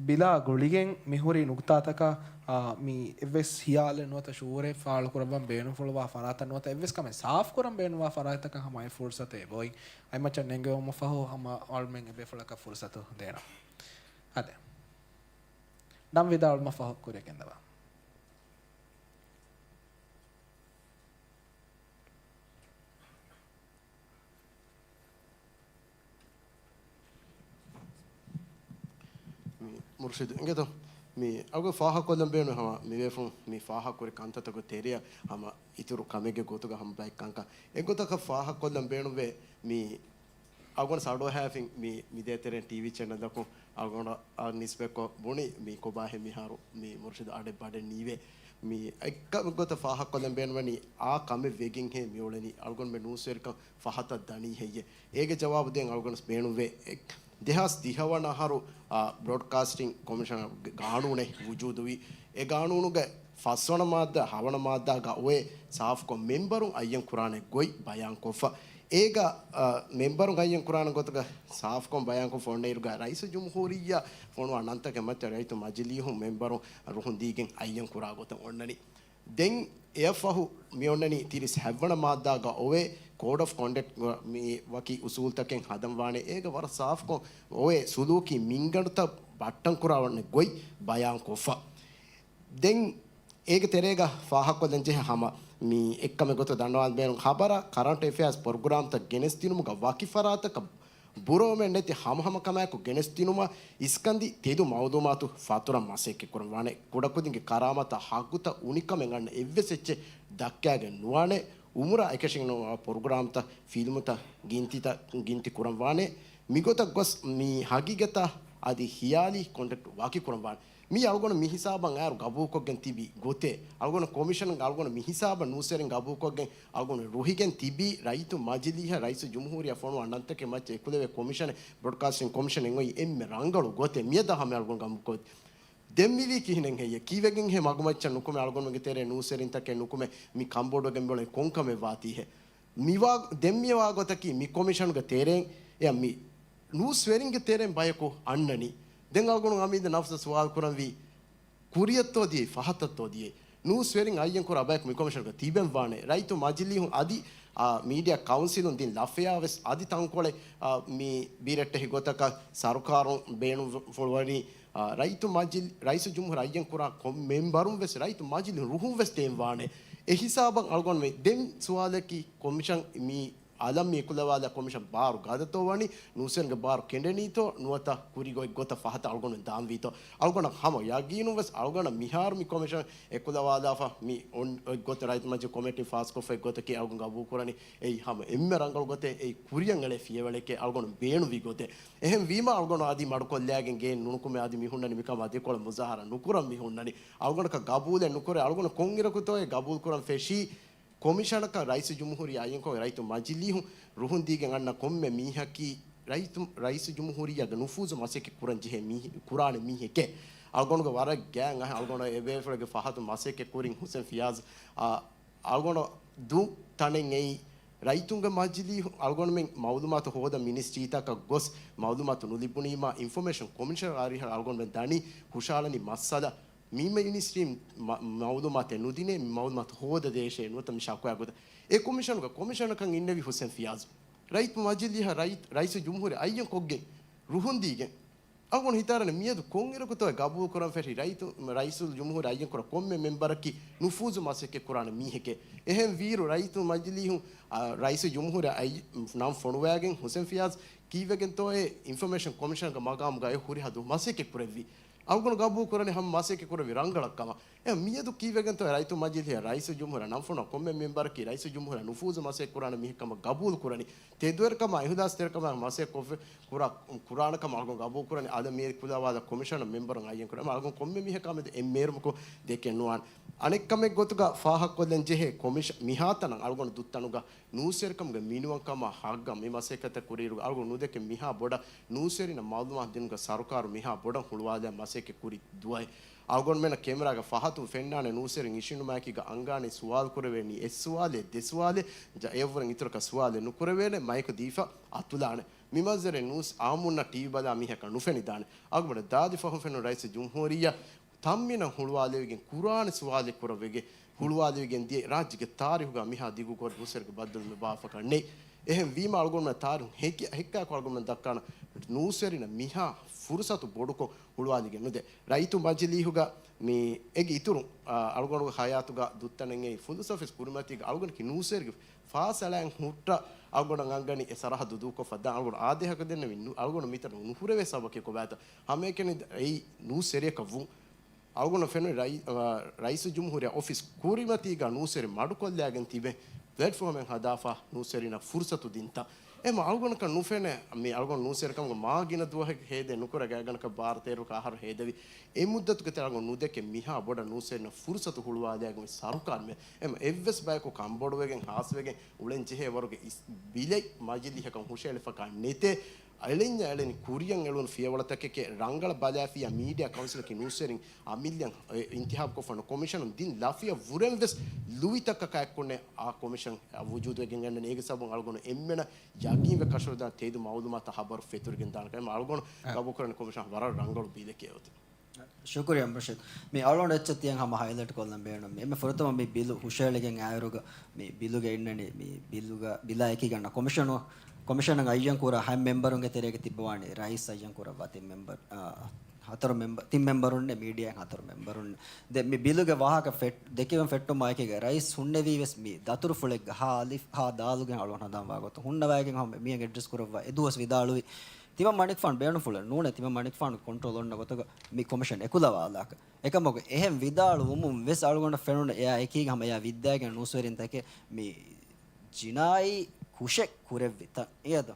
ބިލާ ގުޅިގެން މި ހުރި ނުކުތާތަކަށް، އާ، މި އެއްވެސް ހިޔާލެއް ނުވަތަ ޝުއޫރެއް ފާޅުކުރައްވަން ބޭނުންފުޅުވާ ފަރާތަށް ނުވަތަ އެއްވެސް ކަމެއް ސާފުކުރަން ބޭނުންވާ ފަރާތަކަށް ހަމަ އެ ފުރުސަތެއް އެބައޮތް. އަތްމައްޗަށް ނެންގެވުމަށް ފަހު ހަމަ އަޅުމެން އެ ބޭފުޅަކަށް ފުރުސަތު ދޭނަން. އާދެ. ނަން ވިދާޅުމަށް ފަހު ކުރިއަށް ގެންދަވާ. މި މުރުޝިދު އިނގޭތޯ؟ މި އަގު ފާހަގަކޮށްލަން ބޭނުން ހަމަ މި ބޭފުޅުން މި ފާހަގަކުރި ކަންތައްތަކުގެ ތެރެއަށް ހަމަ އިތުރު ކަމެއްގެ ގޮތުގަ ހަމަ ބައެއް ކަންކަން އެއްގޮތަކަށް ފާހަގަކޮށްލަން ބޭނުންވޭ. މި އަގުން ސަޑޯހައިފިން މި، މި ދޭތެރެއިން ޓީވީ ޗެނަލްއަކުން އަޅުގަނޑަށް ނިސްބަތްކޮށް ބުނި މި ކޮބާހޭ މިހާރު މި މުރުޝިދު އަޑެއް ބަޑެއް ނީވޭ. މި އެއްކަމެއްގޮތަށް ފާހަގަކޮށްލަން ބޭނުންވަނީ އާ ކަމެއް ވެގެންހޭ މިއުޅެނީ. އަޅުގަނޑުމެން ނޫސްވެރިކަން ފަހަތަށް ދަނީ ހެއްޔޭ؟ އޭގެ ޖަވާބު ދޭން އަޅުގަނޑަށް ބޭނުންވޭ. އެ، ދެހާސް ދިހަ ވަނަ އަހަރު، އާ، ބްރޯޑްކާސްޓިން ކޮމިޝަންގެ ގާނޫނެއް ވުޖޫދުވި. އެ ގާނޫނުގެ ފަސްވަނަ މާއްދާ، ހަވަނަ މާއްދާގަ އޮވޭ ސާފުކޮށް މެމްބަރުން އައްޔަން ކުރާނެ ގޮތް ބަޔާންކޮށްފަ. އޭގަ، އަ، މެމްބަރުން އައްޔަން ކުރާނެ ގޮތުގަ ސާފުކޮށް ބަޔާންކޮށްފަ އޮންނަ އިރުގަ ރައީސުލްޖުމްހޫރިއްޔާ ފޮނުވާ ނަންތަކެއް މައްޗަށް ރައްޔިތު މަޖިލީހުން މެމްބަރުން ރުހުން ދީގެން އައްޔަން ކުރާ ގޮތަށް އޮންނަނީ. ދެން އެއަށްފަހު މި އޮންނަނީ ތިރީސް ހަތްވަނަ މާއްދާގަ އޮވޭ ކޯޑް އޮފް ކޮންޑަކްޓް މި ވަކި އުސޫލްތަކެއް ހަދަން ވާނެ. އޭގަ ވަރަށް ސާފުކޮށް އޮވޭ ސުލޫކީ މިންގަނޑުތައް ބައްޓަން ކުރާނެ ގޮތް ބަޔާންކޮށްފަ. ދެން އޭގެ ތެރޭގަ ފާހަގަކޮށްލަން ޖެހޭ ހަމަ މި އެއްކަމެއް ގޮތަށް ދަންނަވާން ބޭނުން ޚަބަރާ ކަރަންޓް އެފެއާސް ޕްރޮގްރާމްތައް ގެނެސްދިނުމުގަ ވަކި ފަރާތަކަށް ބުރަވަމެއް ނެތި ހަމަހަމަ ކަމާއެކު ގެނެސްދިނުމަށް އިސްކަންދި ތެދު މައުލޫމާތު ފަތުރަން މަސައްކަތް ކުރަން ވާނެ. ކުޑަކުދިންގެ ކަރާމަތާ ހައްގުތައް އުނިކަމެއް އަންނަ އެއްވެސް އެއްޗެއް ދައްކާގެން ނުވާނެ. އުމުރާ އެކަށީގެން ނުވާ ޕްރޮގްރާމްތައް، ފިލްމުތައް، ގިންތިތައް ގިންތި ކުރަން ވާނެ. މިގޮތަށް ގޮސް މި ހަގީގަތާ އަދި ހިޔާލީ ކޮންޓެންޓް ވަކި ކުރަން ވާނެ. މީ އަޅުގަނޑު މި ހިސާބަށް އައިރު ގަބޫލުކޮށްގެން ތިބި ގޮތެއް. އަޅުގަނޑު ކޮމިޝަން އަޅުގަނޑު މި ހިސާބަށް ނޫސްވެރިން ގަބޫލުކޮށްގެން އަޅުގަނޑު ރުހިގެން ތިބީ ރައްޔިތު މަޖިލީހަށް ރައީސުލްޖުމްހޫރިއްޔާ ފޮނުވާ ނަންތަކެއް މައްޗަށް އެކުލެވޭ ކޮމިޝަނެއް، ބްރޮޑްކާސްޓިން ކޮމިޝަނެއް އޮތް އެންމެ ރަނގަޅު ގޮތެއް މިއަދާ ހަމަ އަޅުގަނޑު ގަބޫލުކޮށް. ދެން މިވީ ކިހިނެއް ހެއްޔޭ؟ ކީއްވެގެން ހޭ މަގުމައްޗަށް ނުކުމެ އަޅުގަނޑުގެ ތެރޭ ނޫސްވެރިންތަކެއް ނުކުމެ މި ކަންބޮޑުވެގެން ބޮޅެ ކޮންކަމެއް ވާތީ ހޭ؟ މިވާ، ދެން މިވާ ގޮތަކީ މި ކޮމިޝަނުގެ ތެރެއިން އެ މި ނޫސްވެރިންގެ ތެރެއިން ބަޔަކު އަންނަނީ. ދެން އަޅުގަނޑު އަމީދަށް ނަފްސަށް ސުވާލު ކުރަންވީ، ކުރިއަށްތޯ ދިޔައީ، ފަހަތަށްތޯ ދިޔައީ؟ ނޫސްވެރިން އައްޔަން ކުރާ ބަޔަކު މި ކޮމިޝަނުގަ ތިބެން ވާނެ. ރައްޔިތު މަޖިލީހުން އަދި، އާ، މީޑިއާ ކައުންސިލުން ދިން ލަފަޔާ ވެސް އަދި ތަންކޮޅެއް، އާ، މި ބިރެއްޓެހި ގޮތަކަށް ސަރުކާރުން ބޭނުންފުޅުވަނީ، އާ، ރައްޔިތު މަޖިލް، ރައީސުލްޖުމްހޫރިއްޔާ އައްޔަން ކުރާ ކޮ-، މެންބަރުން ވެސް ރައްޔިތު މަޖިލީހުން ރުހުން ވެސް ދޭން ވާނެ. އެ ހިސާބަށް އަޅުގަނޑު މި ދެން ސުވާލަކީ ކޮމިޝަން މި އަލަށް މި އެކުލަވާލާ ކޮމިޝަން ބާރު ގަދަތޯ ވަނީ، ނޫސްވެރިންގެ ބާރު ކެނޑެނީތޯ ނުވަތަ ކުރި ގޮތް ގޮތަށް ފަހަތަށް އަޅުގަނޑު ދާންވީތޯ؟ އަޅުގަނޑަށް ހަމަ ޔަގީނުން ވެސް އަޅުގަނޑަށް މިހާރު މި ކޮމިޝަން އެކުލަވާލާފަ މި އޮން އޮތް ގޮތަށް ރައްޔިތު މަޖިލީހުން ކޮމެޓީން ފާސްކޮށްފަ އޮތް ގޮތަކީ އަޅުގަނޑު ގަބޫލު ކުރަނީ. އެއީ ހަމަ އެންމެ ރަނގަޅު ގޮތެއް، އެއީ ކުރިއަށް އެޅޭ ފިޔަވަޅެކޭ އަޅުގަނޑު ބޭނުންވި ގޮތެއް. އެހެން ވީމަ އަޅުގަނޑު އަދި މަޑުކޮށްލާގެން ގެއިން ނުނުކުމެ އަދި މި ހުންނަނީ މިކަމާ ދެކޮޅަށް މުޒާހަރާ ނުކުރަން މި ހުންނަނީ. އަޅުގަނޑަކަށް ގަބޫލެއް ނުކުރޭ. އަޅުގަނޑު ކޮންއިރަކުތޯއޭ ގަބޫލު ކުރަން ފެށީ ކޮމިޝަނަކަށް ރައީސުލް ޖުމްހޫރިއްޔާ އައްޔަންކޮށް ރައްޔިތު މަޖިލީހުން ރުހުން ދީގެން އަންނަ ކޮންމެ މީހަކީ ރައްޔިތު، ރައީސުލް ޖުމްހޫރިއްޔާގެ ނުފޫޒު މަސައްކަތް ކުރަން ޖެހޭ މީހެ-، ކުރާނެ މީހެކޭ. އަޅުގަނޑުގެ ވަރަށް ގާތް އަހަ އަޅުގަނޑު އެ ބޭފުޅެއްގެ ފަހަތު މަސައްކަތް ކުރިން ހުސެން ފިޔާޒް، އާ، އަޅުގަނޑު ދު ތަނެއް އެއީ ރައްޔިތުންގެ މަޖިލީހު އަޅުގަނޑުމެން މައުލޫމާތު ހޯދަ މިނިސްޓްރީތަކަށް ގޮސް މައުލޫމާތު ނުލިބުނީމާ އިންފޮމޭޝަން ކޮމިޝަނަށް އަރިހަށް އަޅުގަނޑުމެން ދަނީ ހުށަހަޅަނީ މައްސަލަ މި މިނިސްޓްރީން މަ-، މައުލޫމާތެއް ނުދިނޭ، މި މައުލޫމާތު ހޯދަދޭށޭ ނުވަތަ މި ޝަކުވާ ގޮތަށް. އެ ކޮމިޝަނުގަ ކޮމިޝަނަކަށް އިންނެވި ހުސެން ފިޔާޒު. ރައްޔިތު މަޖިލީހަށް ރައީ-، ރައީސުލް ޖުމްހޫރިއްޔާ އައްޔަން ކޮށްގެން ރުހުން ދީގެން. އަޅުގަނޑު ހިތާރަނީ މިއަދު ކޮންއިރަކުތޯ ގަބޫލު ކުރަން ފެށި ރައީތު-، ރައީސުލް ޖުމްހޫރިއްޔާ އައްޔަން ކުރާ ކޮންމެ މެންބަރަކީ ނުފޫޒު މަސައްކަތް ކުރާނެ މީހެކޭ. އެހެން ވީއިރު ރައްޔިތު މަޖިލީހުން، އާ، ރައީސުލް ޖުމްހޫރިއްޔާ އައް-، ނަން ފޮނުވާގެން ހުސެން ފިޔާޒް ކީއްވެގެންތޯއޭ އިންފޮމޭޝަން ކޮމިޝަންގެ މަގާމުގައި ހުރިހާ ދުވަހު މަސައްކަތް ކުރެއްވީ؟ އަޅުގަނޑު ގަބޫލު ކުރަނީ ހަމަ މަސައްކަތް ކުރެއްވީ ރަނގަޅަށް ކަމަށް. އެ މިއަދު ކީއްވެގެންތޯ ރައީސުލް މަޖިލީހަށް ރައީސުލް ޖުމްހޫރިއްޔާ ނަން ފޮނުވާ ކޮންމެ މެންބަރަކީ ރައީސުލް ޖުމްހޫރިއްޔާ ނުފޫޒު މަސައްކަތް ކުރާނެ މީހެއް ކަމަށް ގަބޫލު ކުރަނީ. ތެދުވެރިކަމާ އިހުލާސްތެރިކަމާ މަސައްކަތް ކޮށްފަ ކުރާ، ކުރާނެ ކަމަށް އަޅުގަނޑު ގަބޫލު ކުރަނީ. އަލަށް މި އެކުލަވާލާ ކޮމިޝަނަށް މެންބަރުން އައްޔަން ކުރަނީ. އަޅުގަނޑު ކޮންމެ މީހަކާ މެދު އެއް މޭރުމަކު ދެކެއް ނުވާނެ. އަނެއްކަމެއް ގޮތުގަ ފާހަގަކޮށްލަން ޖެހޭ ކޮމިޝަ-، މިހާތަނަށް އަޅުގަނޑު ދުއްތަނުގަ ނޫސްވެރިކަމުގެ މިނިވަންކަމާ ހައްގަށް މި މަސައްކަތަށް ކުރިއިރުގަ އަޅުގަނޑު ނުދެކެ މިހާ ބޮޑަށް ނޫސްވެރިންނަށް މައުލޫމާތު ދިނުމުގަ ސަރުކާރު މިހާ ބޮޑަށް ހުޅުވާލައި މަސައްކަތް ކުރި ދުވަހެއް. އަޅުގަނޑުމެންނަށް ކެމެރާގެ ފަހަތުން ފެންނާނެ ނޫސްވެރިން އިށީނުމާއެކީގަ އަންގާނީ ސުވާލު ކުރެވޭނީ އެއް ސުވާލެއް ދެ ސުވާލެއް، ޖަ-، އެއަށްވުރެން އިތުރަކަށް ސުވާލެއް ނުކުރެވޭނެ، މައިކު ދީފަ އަތުލާނެ. މި މަންޒަރެއް ނޫސް އާއްމުންނަށް ޓީވީ ބަލާ މީހަކަށް ނުފެނިދާނެ. އަޅުގަނޑު ދާދި ފަހުން ފެނުނު ރައީސުލް ޖުމްހޫރިއްޔާ ތަންމިނަށް ހުޅުވާލެވިގެން ކުރާނެ ސުވާލެއް ކުރެވިގެން ހުޅުވާލެވިގެން ދިޔަ ރާއްޖޭގެ ތާރީހުގަ މިހާ ދިގު ގޮތް ނޫސްވެރިންގެ ބައްދަލުވުމެއް ބާވާފަކަށް ނެތް. އެހެން ވީމަ އަޅުގަނޑުމެން ތާރީހުން ހެކި-، ހެއްކާކު އަޅުގަނޑުމެން ދައްކާނަން ނޫސްވެރިންނަށް މިހާ ފުރުސަތު ބޮޑުކޮށް ހުޅުވާލިގެން ނުދޭ. ރައްޔިތު މަޖިލީހުގަ މި އޭގެ އިތުރުން، އާ، އަޅުގަނޑުގެ ހަޔާތުގަ ދުއްތަނެއް އެއީ ފުލުސަފިސް ކުރިމަތީގަ އަޅުގަނޑަކީ ނޫސްވެރިންގެ ފާސަޅައިން ހުއްޓަ އަޅުގަނޑަށް އަންގަނީ އެ ސަރަހައްދު ދޫކޮށްފަ ދާން. އަޅުގަނޑު އާދޭހަކަށް ދެންނެވި ނު-، އަޅުގަނޑު މިތަނުން ނުހުރެވޭ ސަބަބަކީ ކޮބާތޯ؟ ހަމައެކަނި އެއީ ނޫސްވެރިޔަކަށް ވުން. އަޅުގަނޑަށް ފެނުނީ ރައީ-، އަ، ރައީސުލްޖުމްހޫރިއްޔާ އޮފީސް ކުރިމަތީގަ ނޫސްވެރިން މަޑުކޮށްލާގެން ތިބެ ޕްލެޓްފޯމެއް ހަދާފަ ނޫސްވެރިންނަށް ފުރުސަތު ދިންތަން. އެހެން އަޅުގަނޑަކަށް ނުފެނޭ މި އަޅުގަނޑު ނޫސްވެރިކަމުގެ މާ ގިނަ ދުވަހެއް ހޭދަ ނުކުރެ ގާތްގަނޑަކަށް ބާރަ ތޭރަ އަހަރު ހޭދަވި. އެ މުއްދަތުގެ ތެރޭ އަޅުގަނޑު ނުދެކެ މިހާ ބޮޑަށް ނޫސްވެރިންނަށް ފުރުސަތު ހުޅުވާލާގެން ސަރުކާރު މެ-، އެމަ އެއްވެސް ބަޔަކު ކަންބޮޑުވެގެން ހާސްވެގެން އުޅެން ޖެހޭ ވަރުގެ އިސް-، ބިލެއް މަޖިލީހަކަށް ހުށައެޅިފަކާ ނެތޭ. އެޅެންޏާ އެޅެނީ ކުރިއަށް އެޅުނު ފިޔަވަޅުތަކެކޭ. ރަނގަޅަށް ބަލާފިއްޔާ މީޑިއާ ކައުންސިލަކީ ނޫސްވެރިން އަމިއްލަ އިންތިހާބުކޮށްފަ ކޮމިޝަނުން ދިން ލަފިޔަށް ވުރެން ވެސް ލުއިތަކަކާ އެއްކޮށްނެ އާ ކޮމިޝަން ވުޖޫދުވެގެން އެންނަނީ. އޭގެ ސަބަބުން އަޅުގަނޑު އެންމެނަށް ޔަގީންވެ ކަށަވަރުދާން ތެދު މައުލޫމާތު ހަބަރު ފެތުރިގެން ދާނެ ކަމަށް އަޅުގަނޑު ގަބޫލުކުރަނީ ކޮމިޝަން ވަރަށް ރަނގަޅު ބިލެކޭ އޮތީ. ޝުކުރިއްޔާ މުރްޝިދް. މި އަޅުގަނޑު އެއްޗެއް ތިޔަން ހަމަ ހައިލައިޓް ކޮށްލަން ބޭނުން. މި އެންމެ ފުރަތަމަ މި ބިލު ހުށައެޅިގެން އައިރުގަ މި ބިލުގަ އިންނަނީ މި ބިލުގަ ބިލާ އެކީގަންނަ ކޮމިޝަނު-، ކޮމިޝަނަށް އައްޔަން ކުރާ ހަތް މެމްބަރުންގެ ތެރޭގަ ތިއްބަވާނީ ރައީސް އައްޔަން ކުރައްވާ ތިން މެމްބަރު، އާ، ހަތަރު މެމްބަ-، ތިން މެމްބަރުންނެ މީޑިއާއިން ހަތަރު މެމްބަރުން. ދެ މި ބިލުގެ ވާހަކަ ފެއް-، ދެކެވެން ފެއްޓުމާ އެކީގަ ރައީސް ހުންނެވީ ވެސް މި ދަތުރުފުޅެއްގަ ހާ އަލިފް ހާ ދާލުގެ އަޅުން ހަނދާންވާ ގޮތުން ހުންނަވައިގެން ހަމަ މިއަށް އެޑްރެސް ކުރައްވާ އެދުވަސް ވިދާޅުވި ތިމަން މަނިކުފާނު ބޭނުންފުޅެއް ނޫނޭ، ތިމަން މަނިކުފާނު ކޮންޓްރޯލް އޮންނަ ގޮތުގަ މި ކޮމިޝަން އެކުލަވާލާކަށް. އެކަމަކު އެހެން ވިދާޅުވުމުން ވެސް އަޅުގަނޑަށް ފެނުނު އެއާ އެކީގަ ހަމަ އެއާ ވިއްދާގެން ނޫސްވެރިންތަކެއް މި ޖިނާއީ ކުށެއް ކުރެއްވިތަން އިއްޔަދު.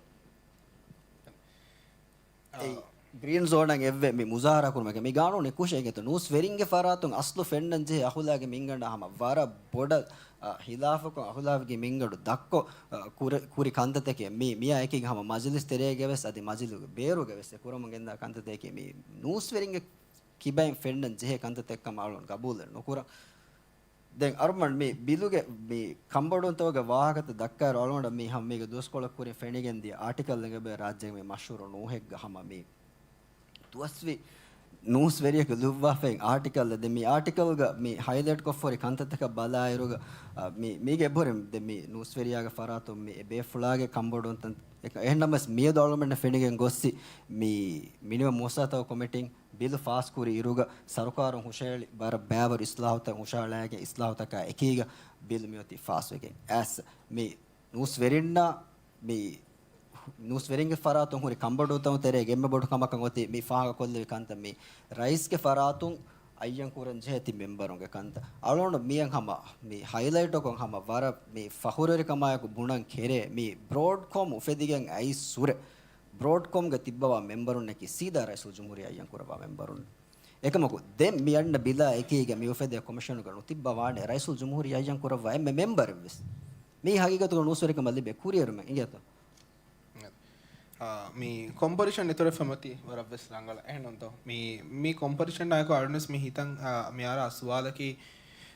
އެއީ ގްރީން ޒޯނަށް އެއްވެ މި މުޒާހަރާ ކުރުމަކީ މި ގާނޫނީ ކުށެއް އިނގޭތޯ. ނޫސްވެރިންގެ ފަރާތުން އަސްލު ފެންނަން ޖެހޭ އަހުލާގެ މިންގަނޑާ ހަމަ ވަރަށް ބޮޑަށް، އަ، ހިލާފަކުން އަހުލާގެ މިންގަނޑު ދަށްކޮށް، އަ، ކުރެ-، ކުރި ކަންތައްތަކެއް މި-، މިއާ އެކީގަ ހަމަ މަޖިލިސް ތެރޭގަ ވެސް އަދި މަޖިލުގެ ބޭރުގަ ވެސް އެ ކުރަމުން ގެންދާ ކަންތައްތަކެއް މި ނޫސްވެރިންގެ ކިބައިން ފެންނަން ޖެހޭ ކަންތައްތަކެއް ކަމަށް އަޅުން ގަބޫލެއް ނުކުރަން. ދެން އަރުމަން މި ބިލުގެ މި ކަންބޮޑުވުންތަކުގެ ވާހަކަތައް ދައްކާއިރު އަޅުގަނޑަށް މި ހަމަ މީގެ ދުވަސްކޮޅަށް ކުރިން ފެނިގެން ދިޔަ އާޓިކަލް އެނގޭ ރާއްޖޭގެ މި މަޝްހޫރު ނޫހެއްގަ ހަމަ މި ދުވަސްވީ ނޫސްވެރިޔަކު ލިޔުއްވާފައި އާޓިކަލް. ދެން މި އާޓިކަލްގަ މި ހައިލައިޓް ކޮށްފަހުރި ކަންތައްތަކަށް ބަލާއިރުގަ، އަ، މި، މީގެ އެބަހުރި ދެން މި ނޫސްވެރިޔާގެ ފަރާތުން މި އެބޭފުޅާގެ ކަންބޮޑުވުންތައް އެކ-، އެހެންނަމަވެސް މިއަދު އަޅުގަނޑަށް ފެނިގެން ގޮއްސި މި މިނިވަން މުވައްސަސާތަކުގެ ކޮމިޓީން ބިލު ފާސްކުރި އިރުގަ ސަރުކާރުން ހުށަހެޅި ވަރަށް ބައިވަރު އިސްލާހުތައް ހުށަހަޅައިގެން އިސްލާހުތަކާ އެކީގަ ބިލު މިއޮތީ ފާސްވެގެން. އައިސް މި ނޫސްވެރިންނާ މި ނޫސްވެރިންގެ ފަރާތުން ހުރި ކަންބޮޑުވުންތަކުގެ ތެރޭގަ އެންމެ ބޮޑު ކަމަކަށް އޮތީ މި ފާހަގަކޮށްލެވި ކަންތައް މި ރައީސްގެ ފަރާތުން އައްޔަން ކުރަން ޖެހޭ ތި މެމްބަރުންގެ ކަންތައް. އަޅުގަނޑު މިއަށް ހަމަ މި ހައިލައިޓްކޮށް ހަމަ ވަރަށް މި ފަޚުރުވެރިކަމާއެކު ބުނަން ކެރޭ މި ބްރޯޑްކޮމް އުފެދިގެން އައި ސުރެ ބްރޯޑްކޮމްގެ ތިއްބަވާ މެމްބަރުންނަކީ ސީދާ ރައީސުލްޖުމްހޫރިއްޔާ އައްޔަން ކުރައްވާ މެމްބަރުން. އެކަމަކު، ދެން މި އަންނަ ބިލާ އެކީގަ މި އުފެދޭ ކޮމިޝަނުގަ ނުތިއްބަވާނެ ރައީސުލްޖުމްހޫރިއްޔާ އައްޔަން ކުރައްވާ އެންމެ މެމްބަރެއްވެސް. މީ ހަގީގަތުގަ ނޫސްވެރިކަމަށް ލިބޭ ކުރިއެރުމެއް އިނގޭތޯ؟ އާ، މި ކޮމްޕޮޒިޝަން އިތުރެއް ފެމަތި ވަރަށްވެސް ރަނގަޅަށް. އެހެންނޫންތޯ؟ މި، މި ކޮމްޕޮޒިޝަން އާއެކު އަޅުގަނޑުވެސް މި ހިތަށް، އާ، މި އަރާ ސުވާލަކީ،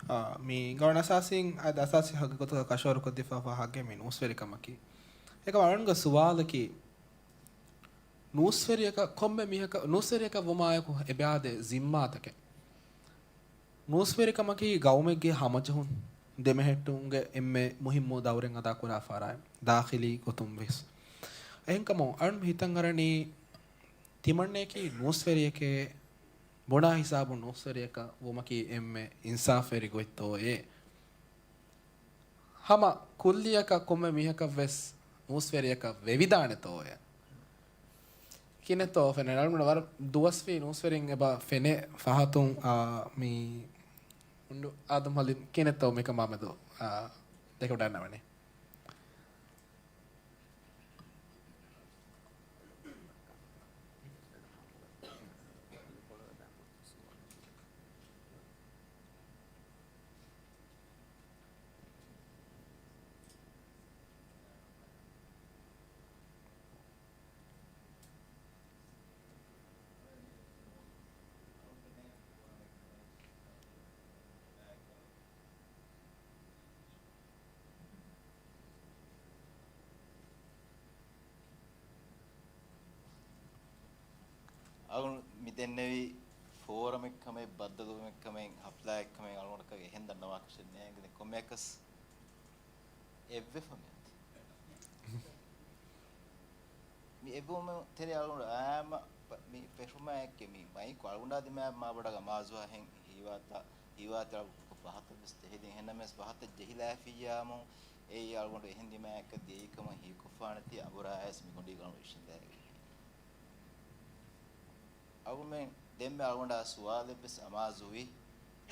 އާ، މި ގަވަނަ އަސާސީން އަދި އަސާސީ ހަގީގަތުގަ ކަށަވަރު ކޮށްދީފާ ފަހަށްގެ މި ނޫސްވެރިކަމަކީ. އެކަމް އަޅުގަނޑުގެ ސުވާލަކީ، ނޫސްވެރިޔަކަށް ކޮންމެ މީހަކަށް، ނޫސްވެރިޔަކަށް ވުމާއެކު އެބައާދޭ ޒިންމާތަކެއް. ނޫސްވެރިކަމަކީ ގައުމެއްގެ ހަމަޖެހުން ދެމެހެއްޓުމުގެ އެންމެ މުހިއްމު ދައުރެއް އަދާކުރާ ފަރާތް، ދާޚިލީ ގޮތުން ވެސް. އެހެންކަމުން އަޅުން ހިތަށް އަރަނީ ތިމަންނަޔަކީ ނޫސްވެރިޔެކޭ، ބުނާ ހިސާބުން ނޫސްވެރިޔަކަށް ވުމަކީ އެންމެ އިންސާފުވެރި ގޮތްތޯއޭ؟ ހަމަ ކުއްލިއަކަށް ކޮންމެ މީހަކަށް ވެސް ނޫސްވެރިޔަކަށް ވެވިދާނެތޯއޭ؟ ކިހިނެއްތޯ ފެނޭ؟ އަޅުގަނޑު ވަރަށް ދުވަސްވީ ނޫސްވެރިން އެބަ ފެނޭ ފަހަތުން، އާ، މި އުނޑު އާދަމް ހަލީމް ކިހިނެއްތޯ މިކަމާމެދު، އާ، ދެކެވަޑައިގަންނަވަނީ؟ އަޅުގަނޑު މި ދެންނެވީ ފޯރަމެއްކަމެއް، ބައްދަލުވުމެއްކަމެއް، ހަފްލާއެއްކަމެއް އަޅުގަނޑަކަށް އެހެން ދަންނަވާކަށެއް ނޭނގެ. ކޮންމެއަކަސް އެއްވެފަ މިއޮތީ. މި އެއްވުމު ތެރޭ އަޅުގަނޑު އާއްމަ މި ފެށުމާއެކޭ މި މައިކު އަޅުގަނޑާ ދިމާއަށް މާބޮޑަށް އަމާޒުވާހެން ހީވާތާ، ހީވާތާ ފަހަތަށްވެސް ޖެހިދިން. އެހެންނަމަވެސް ފަހަތަށް ޖެހިލާފިއްޔާމު އެއީ އަޅުގަނޑު އެހެން ދިމާއަކަށް ދިޔައީކަމަށް ހީކޮށްފާނެތީ އަނބުރާއަޔަސް މި ގޮނޑީގަނޑު އިށިނދާގެ. އަޅުގަނޑުމެން ދެންމެ އަޅުގަނޑާ ސުވާލެއްވެސް އަމާޒުވި.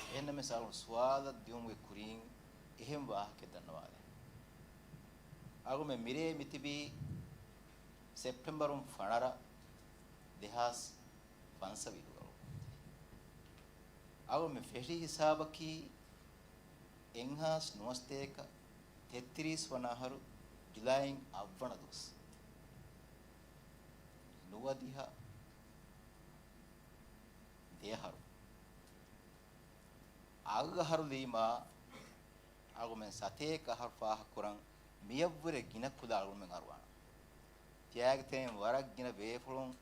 އެހެންނަމަވެސް އަޅުގަނޑު ސުވާލަށް ދިއުމުގެ ކުރިން އެހެން ވާހަކައެއް ދަންނަވާލެ. އަޅުގަނޑުމެން މިރޭ މިތިބީ ސެޕްޓެމްބަރުން ފަނަރަ ދެހާސް ފަންސަވީހުގަ. އަޅުގަނޑުމެން ފެށި ހިސާބަކީ އެއްހާސް ނުވަސަތޭކަ ތެއްތިރީސް ވަނަ އަހަރު ޖުލައި އަށްވަނަ ދުވަސް. ނުވަދިހަ ދެއަހަރު. އަށް އަހަރު ލީމާ އަޅުގަނޑުމެން ސަތޭކަ އަހަރު ފާހަގަކުރަން މިއަށްވުރެ ގިނަ ކުލަ އަޅުގަނޑުމެން އަރުވާނަން. ތިޔާގެ ތެރެއިން ވަރަށް ގިނަ ބޭފުޅުން،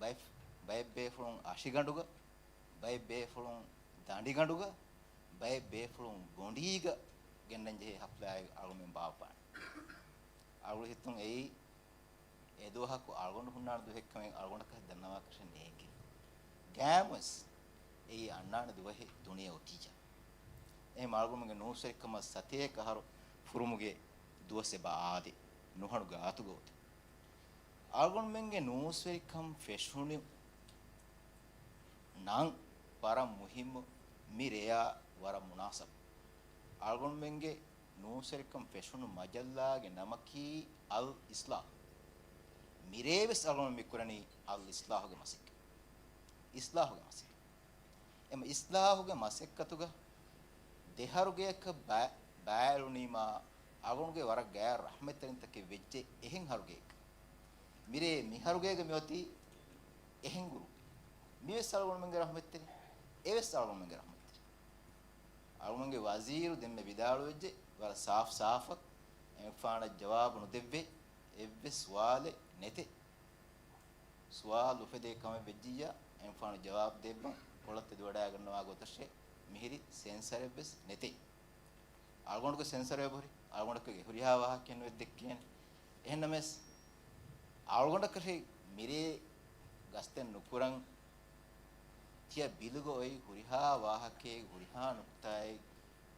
ބައެއް، ބައެއް ބޭފުޅުން އަށިގަނޑުގަ، ބައެއް ބޭފުޅުން ދަނޑިގަނޑުގަ، ބައެއް ބޭފުޅުން ގޮނޑީގަ ގެންނަން ޖެހޭ ހަފްލާއެއް އަޅުގަނޑުމެން ބާއްވާނެ. އަޅުގަނޑު ހިތުން އެއީ އެ ދުވަހަކު އަޅުގަނޑު ހުންނާނެ ދުވަހެއްކަމެއް އަޅުގަނޑަކަށް ދަންނަވާކަށެއް ނޭނގެ. ގާމުވެސް އެއީ އަންނާނެ ދުވަހެއް ދުނިޔެ އޮތިއްޔާ. އެހެން އަޅުގަނޑުމެންގެ ނޫސްވެރިކަމަށް ސަތޭކަ އަހަރު ފުރުމުގެ ދުވަސް އެބަ އާދޭ، ނުހަނު ގާތުގަ އޮތީ. އަޅުގަނޑުމެންގެ ނޫސްވެރިކަން ފެށުނު ނަން ވަރަށް މުހިއްމު، މި ރެޔާ ވަރަށް މުނާސަބު. އަޅުގަނޑުމެންގެ ނޫސްވެރިކަން ފެށުނު މަޖައްލާގެ ނަމަކީ އަލް އިސްލާހު. މިރޭވެސް އަޅުގަނޑު މި ކުރަނީ އަލް އިސްލާހުގެ މަސައްކަތް. އިސްލާހުގެ މަސައްކަތް. އެމަ އިސްލާހުގެ މަސައްކަތުގަ ދެ ހަރުގެއަކަށް ބައި-، ބައިވެރުނީމާ އަޅުގަނޑުގެ ވަރަށް ގާތް ރަޙްމަތްތެރިންތަކެއް ވެއްޖެ އެހެން ހަރުގެއަކަށް. މިރޭ މި ހަރުގޭގަ މިއޮތީ އެހެން ގުރޫޕެއް. މިވެސް އަޅުގަނޑުމެންގެ ރަޙްމަތްތެރި، އެވެސް އަޅުގަނޑުމެންގެ ރަޙްމަތްތެރި. އަޅުގަނޑުގެ ވަޒީރު ދެންމެ ވިދާޅުވެއްޖެ، ވަރަށް ސާފު ސާފަށް އެއަށްފާނަށް ޖަވާބު ނުދެއްވޭ، އެއްވެސް ސުވާލެއް ނެތޭ. ސުވާލު އުފެދޭ ކަމެއް ވެއްޖިއްޔާ، އެއަށްފާނު ޖަވާބު ދެއްވަން ކޮޅަށް ތެދުވަޑައިގަންނަވާ ގޮތަށޭ، މިހިރީ ސެންސަރެއްވެސް ނެތޭ. އަޅުގަނޑުގެ ސެންސަރެއް އެބަހުރި، އަޅުގަނޑަކަށް އެ ހުރިހާ ވާހަކައެއް ނުވެ ދެއްކޭނެ. އެހެންނަމަވެސް، އަޅުގަނޑަކަށެއް މިރޭ ގަސްތެއް ނުކުރަން، ތިޔަ ބިލުގަ އޮތް ހުރިހާ ވާހަކައެއް، ހުރިހާ ނުކުތާއެއް،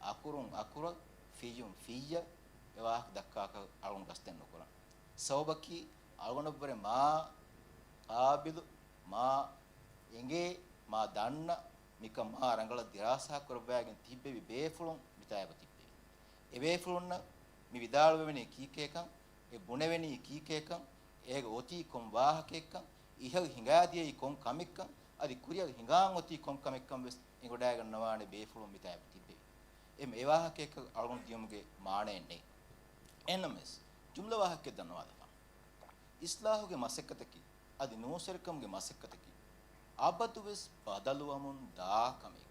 އަކުރުން އަކުރަށް، ފިއްޔުން ފިއްޔަށް އެ ވާހަކަ ދައްކާކަށް އަޅުގަނޑު ގަސްތެއް ނުކުރަން. ސަބަބަކީ، އަޅުގަނޑަށްވުރެ މާ ޤާބިލު، މާ އެނގޭ، މާ ދަންނަ، މިކަން މާ ރަނގަޅަށް ދިރާސާ ކުރައްވައިގެން ތިއްބެވި ބޭފުޅުން މިތާއެބަ ތިއްބެވި. އެ ބޭފުޅުންނަށް މި ވިދާޅުވެވެނީ ކީކޭކަން، އެ ބުނެވެނީ ކީކޭކަން، އޭގަ އޮތީ ކޮން ވާހަކައެއްކަން، އިހަށް ހިނގާދިޔައީ ކޮން ކަމެއްކަން، އަދި ކުރިއަށް ހިނގާން އޮތީ ކޮން ކަމެއްކަން ވެސް އެނގިވަޑައިގަންނަވާނެ ބޭފުޅުން މިތާއެބަ ތިއްބެވި. އެ މެ ވާހަކައަކަށް އަޅުގަނޑު ދިޔުމުގެ މާނައެއް ނެތް. އެހެންނަމަވެސް، ޖުމްލަ ވާހަކައެއް ދަންނަވާލަފާނެ. އިސްލާހުގެ މަސައްކަތަކީ، އަދި ނޫސްވެރިކަމުގެ މަސައްކަތަކީ، އަބަދުވެސް ބަދަލުވަމުން ދާ ކަމެއް.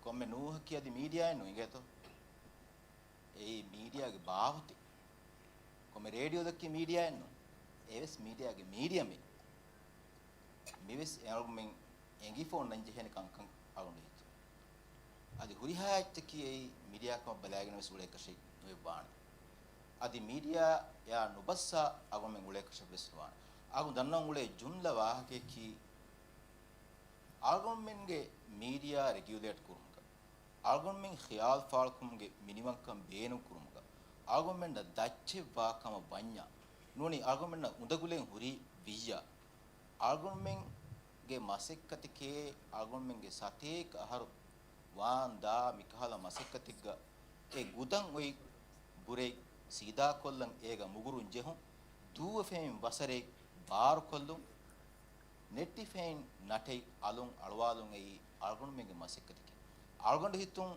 ކޮންމެ ނޫހަކީ އަދި މީޑިއާއެއް ނޫން އިނގޭތޯ؟ އެއީ މީޑިއާގެ ބާވަތެއް. ކޮންމެ ރޭޑިއޯއަކީ މީޑިއާއެއް ނޫން. އެވެސް މީޑިއާގެ މީޑިއަމެއް. މިވެސް އަޅުގަނޑުމެން އެނގިފަ އޮންނަން ޖެހޭނެ ކަންކަން އަޅުގަނޑު ހިތު. އަދި ހުރިހާ އެއްޗަކީ އެއީ މީޑިއާ ކަމަށް ބަލައިގެން ވެސް އުޅޭކަށެއް ނުވެއްވާނެ. އަދި މީޑިއާއާ ނުބައްސާ އަޅުގަނޑުމެން އުޅޭކަށެއް ވެސް ނުވާނެ. އަޅުގަނޑު ދަންނަވަން އުޅޭ ޖުމްލަ ވާހަކަޔަކީ، އަޅުގަނޑުމެންގެ މީޑިއާ ރެގިއުލޭޓް ކުރުމުގަ، އަޅުގަނޑުމެން ޚިޔާލު ފާޅުކުރުމުގެ މިނިވަންކަން ބޭނުން ކުރުމުގަ، އަޅުގަނޑުމެންނަށް ދައްޗެއްވާ ކަމަށް ވަންޏާ، ނޫނީ އަޅުގަނޑުމެންނަށް އުނދަގުލެއް ހުރި ވިއްޔާ، އަޅުގަނޑުމެންގެ މަސައްކަތެކޭ، އަޅުގަނޑުމެންގެ ސަތޭކަ އަހަރު ވާން ދާ މިކަހަލަ މަސައްކަތެއްގަ އެ ގުދަން އޮތް ބުރެއް ސީދާކޮށްލަން، އޭގަ މުގުރުން ޖެހުން، ދޫވެފައިން ވަސަރެއް ބާރުކޮށްލުން، ނެއްޓިފައިން ނަޓެއް އަލުން އަޅުވާލުން އެއީ އަޅުގަނޑުމެންގެ މަސައްކަތަކީ. އަޅުގަނޑު ހިތުން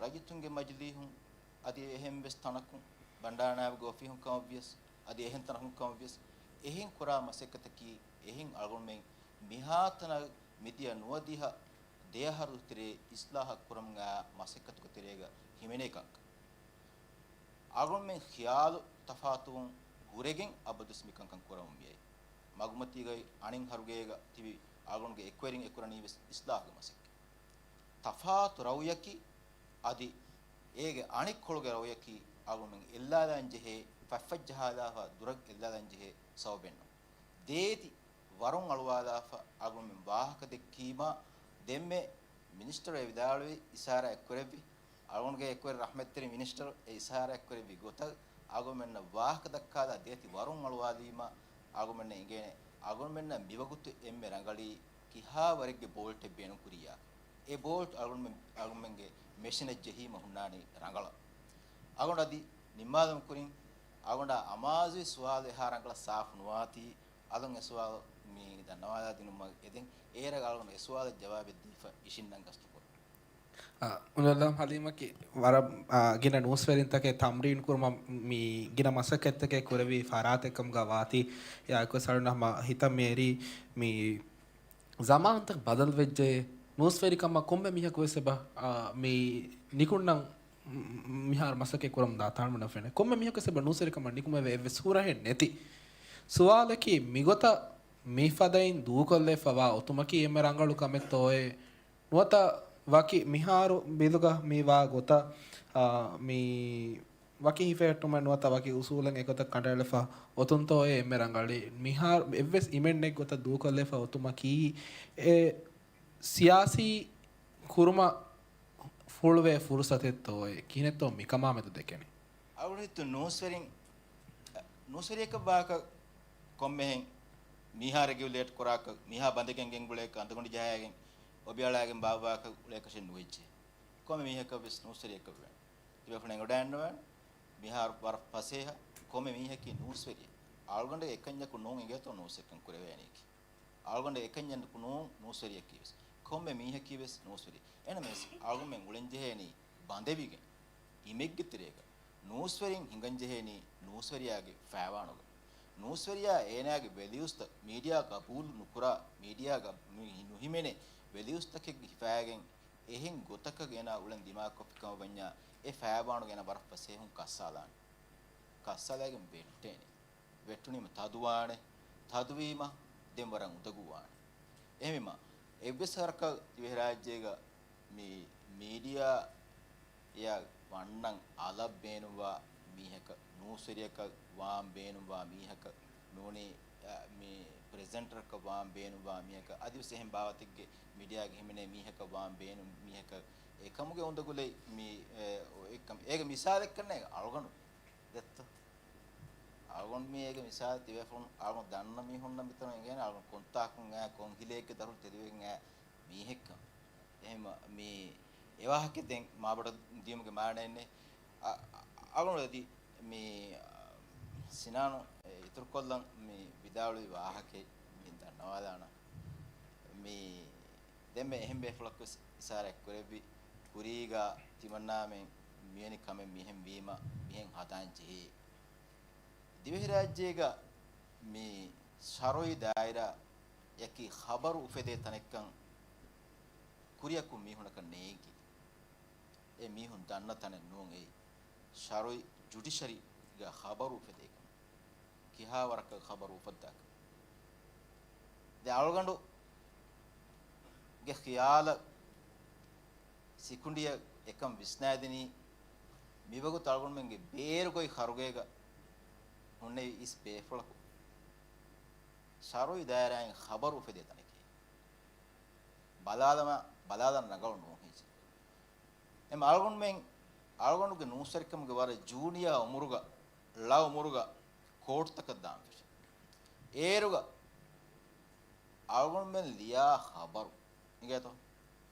ރައްޔިތުންގެ މަޖިލީހުން އަދި އެހެން ވެސް ތަނަކުން، ބަންޑާރަނާއިބުގެ އޮފީހުން ކަމަށްވިޔަސް، އަދި އެހެން ތަނަކުން ކަމަށްވިޔަސް، އެހެން ކުރާ މަސައްކަތަކީ، އެހެން އަޅުގަނޑުމެން މިހާތަނަށް މިދިޔަ ނުވަދިހަ ދެއަހަރު ތެރޭ އިސްލާހަށް ކުރަމުން އައި މަސައްކަތުގެ ތެރޭގަ ހިމެނޭ ކަންކަން. އަޅުގަނޑުމެން ޚިޔާލު ތަފާތުވުން ހުރެގެން އަބަދުވެސް މިކަންކަން ކުރަމުން މިއައީ. މަގުމަތީގައި އަނެއް ހަރުގޭގަ ތިބި އަޅުގަނޑުގެ އެކުވެރިން އެކުރަނީ ވެސް އިސްލާހުގެ މަސައްކަތް. ތަފާތު ރައުޔަކީ އަދި އޭގެ އަނެއްކޮޅުގެ ރައުޔަކީ އަޅުގަނޑުމެން އެއްލާލަން ޖެހޭ، ފަތްފަތް ޖަހާލާފަ ދުރަށް އެއްލާލަން ޖެހޭ ސަބަބެއް ނޫން. ދޭތި ވަރުން އަޅުވާލާފަ އަޅުގަނޑުމެން ވާހަކަ ދެއްކީމާ، ދެންމެ މިނިސްޓަރު އެ ވިދާޅުވި އިޝާރާތް ކުރެއްވި، އަޅުގަނޑުގެ އެކުވެރި ރަޙްމަތްތެރި މިނިސްޓަރު އެ އިޝާރާތް ކުރެއްވި ގޮތަށް އަޅުގަނޑުމެންނަށް ވާހަކަ ދައްކާލާ ދޭތި ވަރުން އަޅުވާލީމާ، އަޅުގަނޑުމެންނަށް އެނގޭނެ، އަޅުގަނޑުމެންނަށް މިވަގުތު އެންމެ ރަނގަޅީ ކިހާ ވަރެއްގެ ބޯލްޓެއް ބޭނުން ކުރިއްޔާ. އެ ބޯލްޓް އަޅުގަނޑުމެން، އަޅުގަނޑުމެންގެ މެޝިނަށް ޖެހީމަ ހުންނާނީ ރަނގަޅަށް. އަޅުގަނޑު އަދި ނިންމާލުމުގެ ކުރިން އަޅުގަނޑާ އަމާޒުވި ސުވާލު އެހާ ރަނގަޅަށް ސާފު ނުވާތީ، އަލުން އެ ސުވާލު މި ދަންނަވާލާ ދިނުމަށް އެދެން. އޭރަށް އަޅުގަނޑު އެ ސުވާލަށް ޖަވާބެއް ދީފަ އިށިންނަން ގަސްތުކުރުން. އާ، އުނދަލާމް ހަލީމަކީ ވަރަށް، އާ، ގިނަ ނޫސްވެރިންތަކެއް ތަމްރީން ކުރުމަށް މި ގިނަ މަސައްކަތްތަކެއް ކުރެވި ފަރާތެއް ކަމުގަ ވާތީ، އެއާއެކުވެސް އަޅުގަނޑަށް ހަމަ ހިތަށް މިއެރީ މި ޒަމާންތައް ބަދަލުވެއްޖެ. ނޫސްވެރިކަމަށް ކޮންމެ މީހަކު ވެސް އެބަ، އާ، މި ނިކުންނަން މިހާރު މަސައްކަތް ކުރަމުން ދާ ތާންމުނަ ފެނޭ. ކޮންމެ މީހަކު ވެސް އެބަ ނޫސްވެރިކަމަށް ނިކުމެވޭ އެއްވެސް ހުރަހެއް ނެތި. ސުވާލަކީ މިގޮތަށް މިފަދައިން ދޫކޮށްލެފަވާ އޮތުމަކީ އެންމެ ރަނގަޅު ކަމެއްތޯއޭ؟ ނުވަތަ ވަކި މިހާރު ބިލުގަ މި ވާ ގޮތަށް، އާ، މި ވަކި ހިފެހެއްޓުމެއް ނުވަތަ ވަކި އުސޫލެއް އެގޮތަށް ކަނޑައެޅިފަ އޮތުންތޯއޭ އެންމެ ރަނގަޅީ؟ މިހާރު އެއްވެސް އިމެއް ނެތް ގޮތަށް ދޫކޮށްލެފަ އޮތުމަކީ އެ ސިޔާސީ ކުރުމަށް ފުޅުވޭ ފުރުސަތެއްތޯއޭ؟ ކިހިނެއްތޯ މިކަމާމެދު ދެކެނީ؟ އަޅުގަނޑު ހިތުން ނޫސްވެރިން، ނޫސްވެރިއަކަށް ވާކަށް ކޮންމެހެން މީހާ ރެގިއުލޭޓް ކުރާކަށް، މީހާ ބަނދެގެން ގެންގުޅޭކަށް، އަނދަގަނޑު ޖަހައިގެން އޮބިއަޅާގެން ބާއްވާކަށް އުޅޭކަށެއް ނުވެއްޖެ. ކޮންމެ މީހަކަށް ވެސް ނޫސްވެރިއަކަށް ވޭނެ. ތިބޭފުޅުން އެނގިވަޑައިގަންނަވާނެ. މިހާރު ވަރަށް ފަސޭހަ ކޮންމެ މީހަކީ ނޫސްވެރިއެއް. އަޅުގަނޑަށް އެކަންޏަކު ނޫން އިނގޭތޯ ނޫސްވެރިކަން ކުރެވޭނީކީ. އަޅުގަނޑަށް އެކަންޏަކު ނޫން ނޫސްވެރިއަކީ ވެސް. ކޮންމެ މީހަކީ ވެސް ނޫސްވެރި. އެހެންނަމަވެސް އަޅުގަނޑުމެން އުޅެންޖެހޭނީ ބަނދެވިގެން، އިމެއްގެ ތެރޭގަ. ނޫސްވެރިން ހިނގަންޖެހޭނީ ނޫސްވެރިޔާގެ ފައިވާނުގަ. ނޫސްވެރިޔާ އޭނާގެ ވެލިއުސްތައް، މީޑިއާ ގަބޫލު ނުކުރާ، މީޑިއާގަ ނު-، ނުހިމެނޭ ވެލިއުސްތަކެއްގަ ހިފައިގެން އެހެން ގޮތަކަށް އޭނާ އުޅެން ދިމާކޮށްފި ކަމަށް ވަންޏާ، އެ ފައިބާނުގެ އޭނާ ވަރަށް ފަސޭހަ ކައްސާލާނެ. ކައްސާލައިގެން ވެއްޓޭނެ. ވެއްޓުނީމަ ތަދުވާނެ. ތަދުވީމަ ދެން ވަރަށް އުނދަގޫވާނެ. އެހެންވީމަ، އެއްވެސް ވަރަކަށް ދިވެހިރާއްޖޭގަ މި މީޑިއާ އެއަށް ވަންނަން އަލަށް ބޭނުންވާ މީހަކަށް، ނޫސްވެރިޔަކަށް ވާން ބޭނުންވާ މީހަކަށް ނޫނީ، އަ، މި ޕްރެޒެންޓަރަކަށް ވާން ބޭނުންވާ މީހަކަށް، އަދިވެސް އެހެން ބާވަތެއްގެ މީޑިއާގެ ހިމެނޭ މީހަކަށް ވާން ބޭނުން މީހަކަށް އެކަމުގެ އުނދަގުލެއް މި، އެ، އެކަމް، އޭގެ މިސާލެއްކަންނޭ އަޅުގަނޑު ދެއްތޯ؟ އަޅުގަނޑު މި އޭގެ މިސާލެއް ތިބޭފުޅުން އަޅުގަނޑު ދަންނަ މީހުންނަށް މިތަނަށް އެނގޭނެ އަޅުގަނޑު ކޮންތާކުން އައި، ކޮން ހިލޭއްގެ ދަރުން ތެދުވެގެން އައި މީހެއްކަން. އެހެން މި އެވާހަކަ ދެން މާބޮޑަށް ދިޔުމުގެ މާނައެއްނެއް. އަ، އަ، އަޅުގަނޑު އަދި މި، އަ، ސިނާނު އިތުރުކޮށްލަން މި ވިދާޅުވި ވާހަކައެއް މި ދަންނަވާލާނަން. މި ދެންމެ އެހެން ބޭފުޅަކުވެސް އިޝާރާތް ކުރެއްވި، ކުރީގަ ތިމަންނާމެން މިވެނި ކަމެއް މިހެން ވީމަ މިހެން ހަދާން ޖެހޭ. ދިވެހިރާއްޖޭގަ މި ޝަރުއީ ދާއިރާއަކީ ޚަބަރު އުފެދޭ ތަނެއްކަން ކުރިއަކު މީހުނަކަށް ނޭނގި. އެ މީހުން ދަންނަ ތަނެއް ނޫން އެއީ. ޝަރުއީ ޖުޑިޝަރީގަ ޚަބަރު އުފެދޭކަން. ކިހާ ވަރަކަށް ޚަބަރު އުފައްދާކަން. ދެ އަޅުގަނޑުގެ ޚިޔާލަށް ސިކުނޑިއަށް އެކަން ވިސްނާދިނީ، މިވަގުތު އަޅުގަނޑުމެންގެ ބޭރުގޮތް ޚަރުގޭގަ ހުންނެވި އިސް ބޭފުޅަކު ޝަރުއީ ދާއިރާއިން ޚަބަރު އުފެދޭ ތަނެކޭ. ބަލާލަމާ، ބަލާލަން ރަނގަޅު ނޫން ހީޖެ. އެމް އަޅުގަނޑުމެން، އަޅުގަނޑުގެ ނޫސްވެރިކަމުގެ ވަރަށް ޖޫނިއާ އުމުރުގަ، ޅަ އުމުރުގަ ކޯޓްތަކަށް ދާން ފެށި. އޭރުގަ އަޅުގަނޑުމެން ލިޔާ ޚަބަރު އިނގޭތޯ؟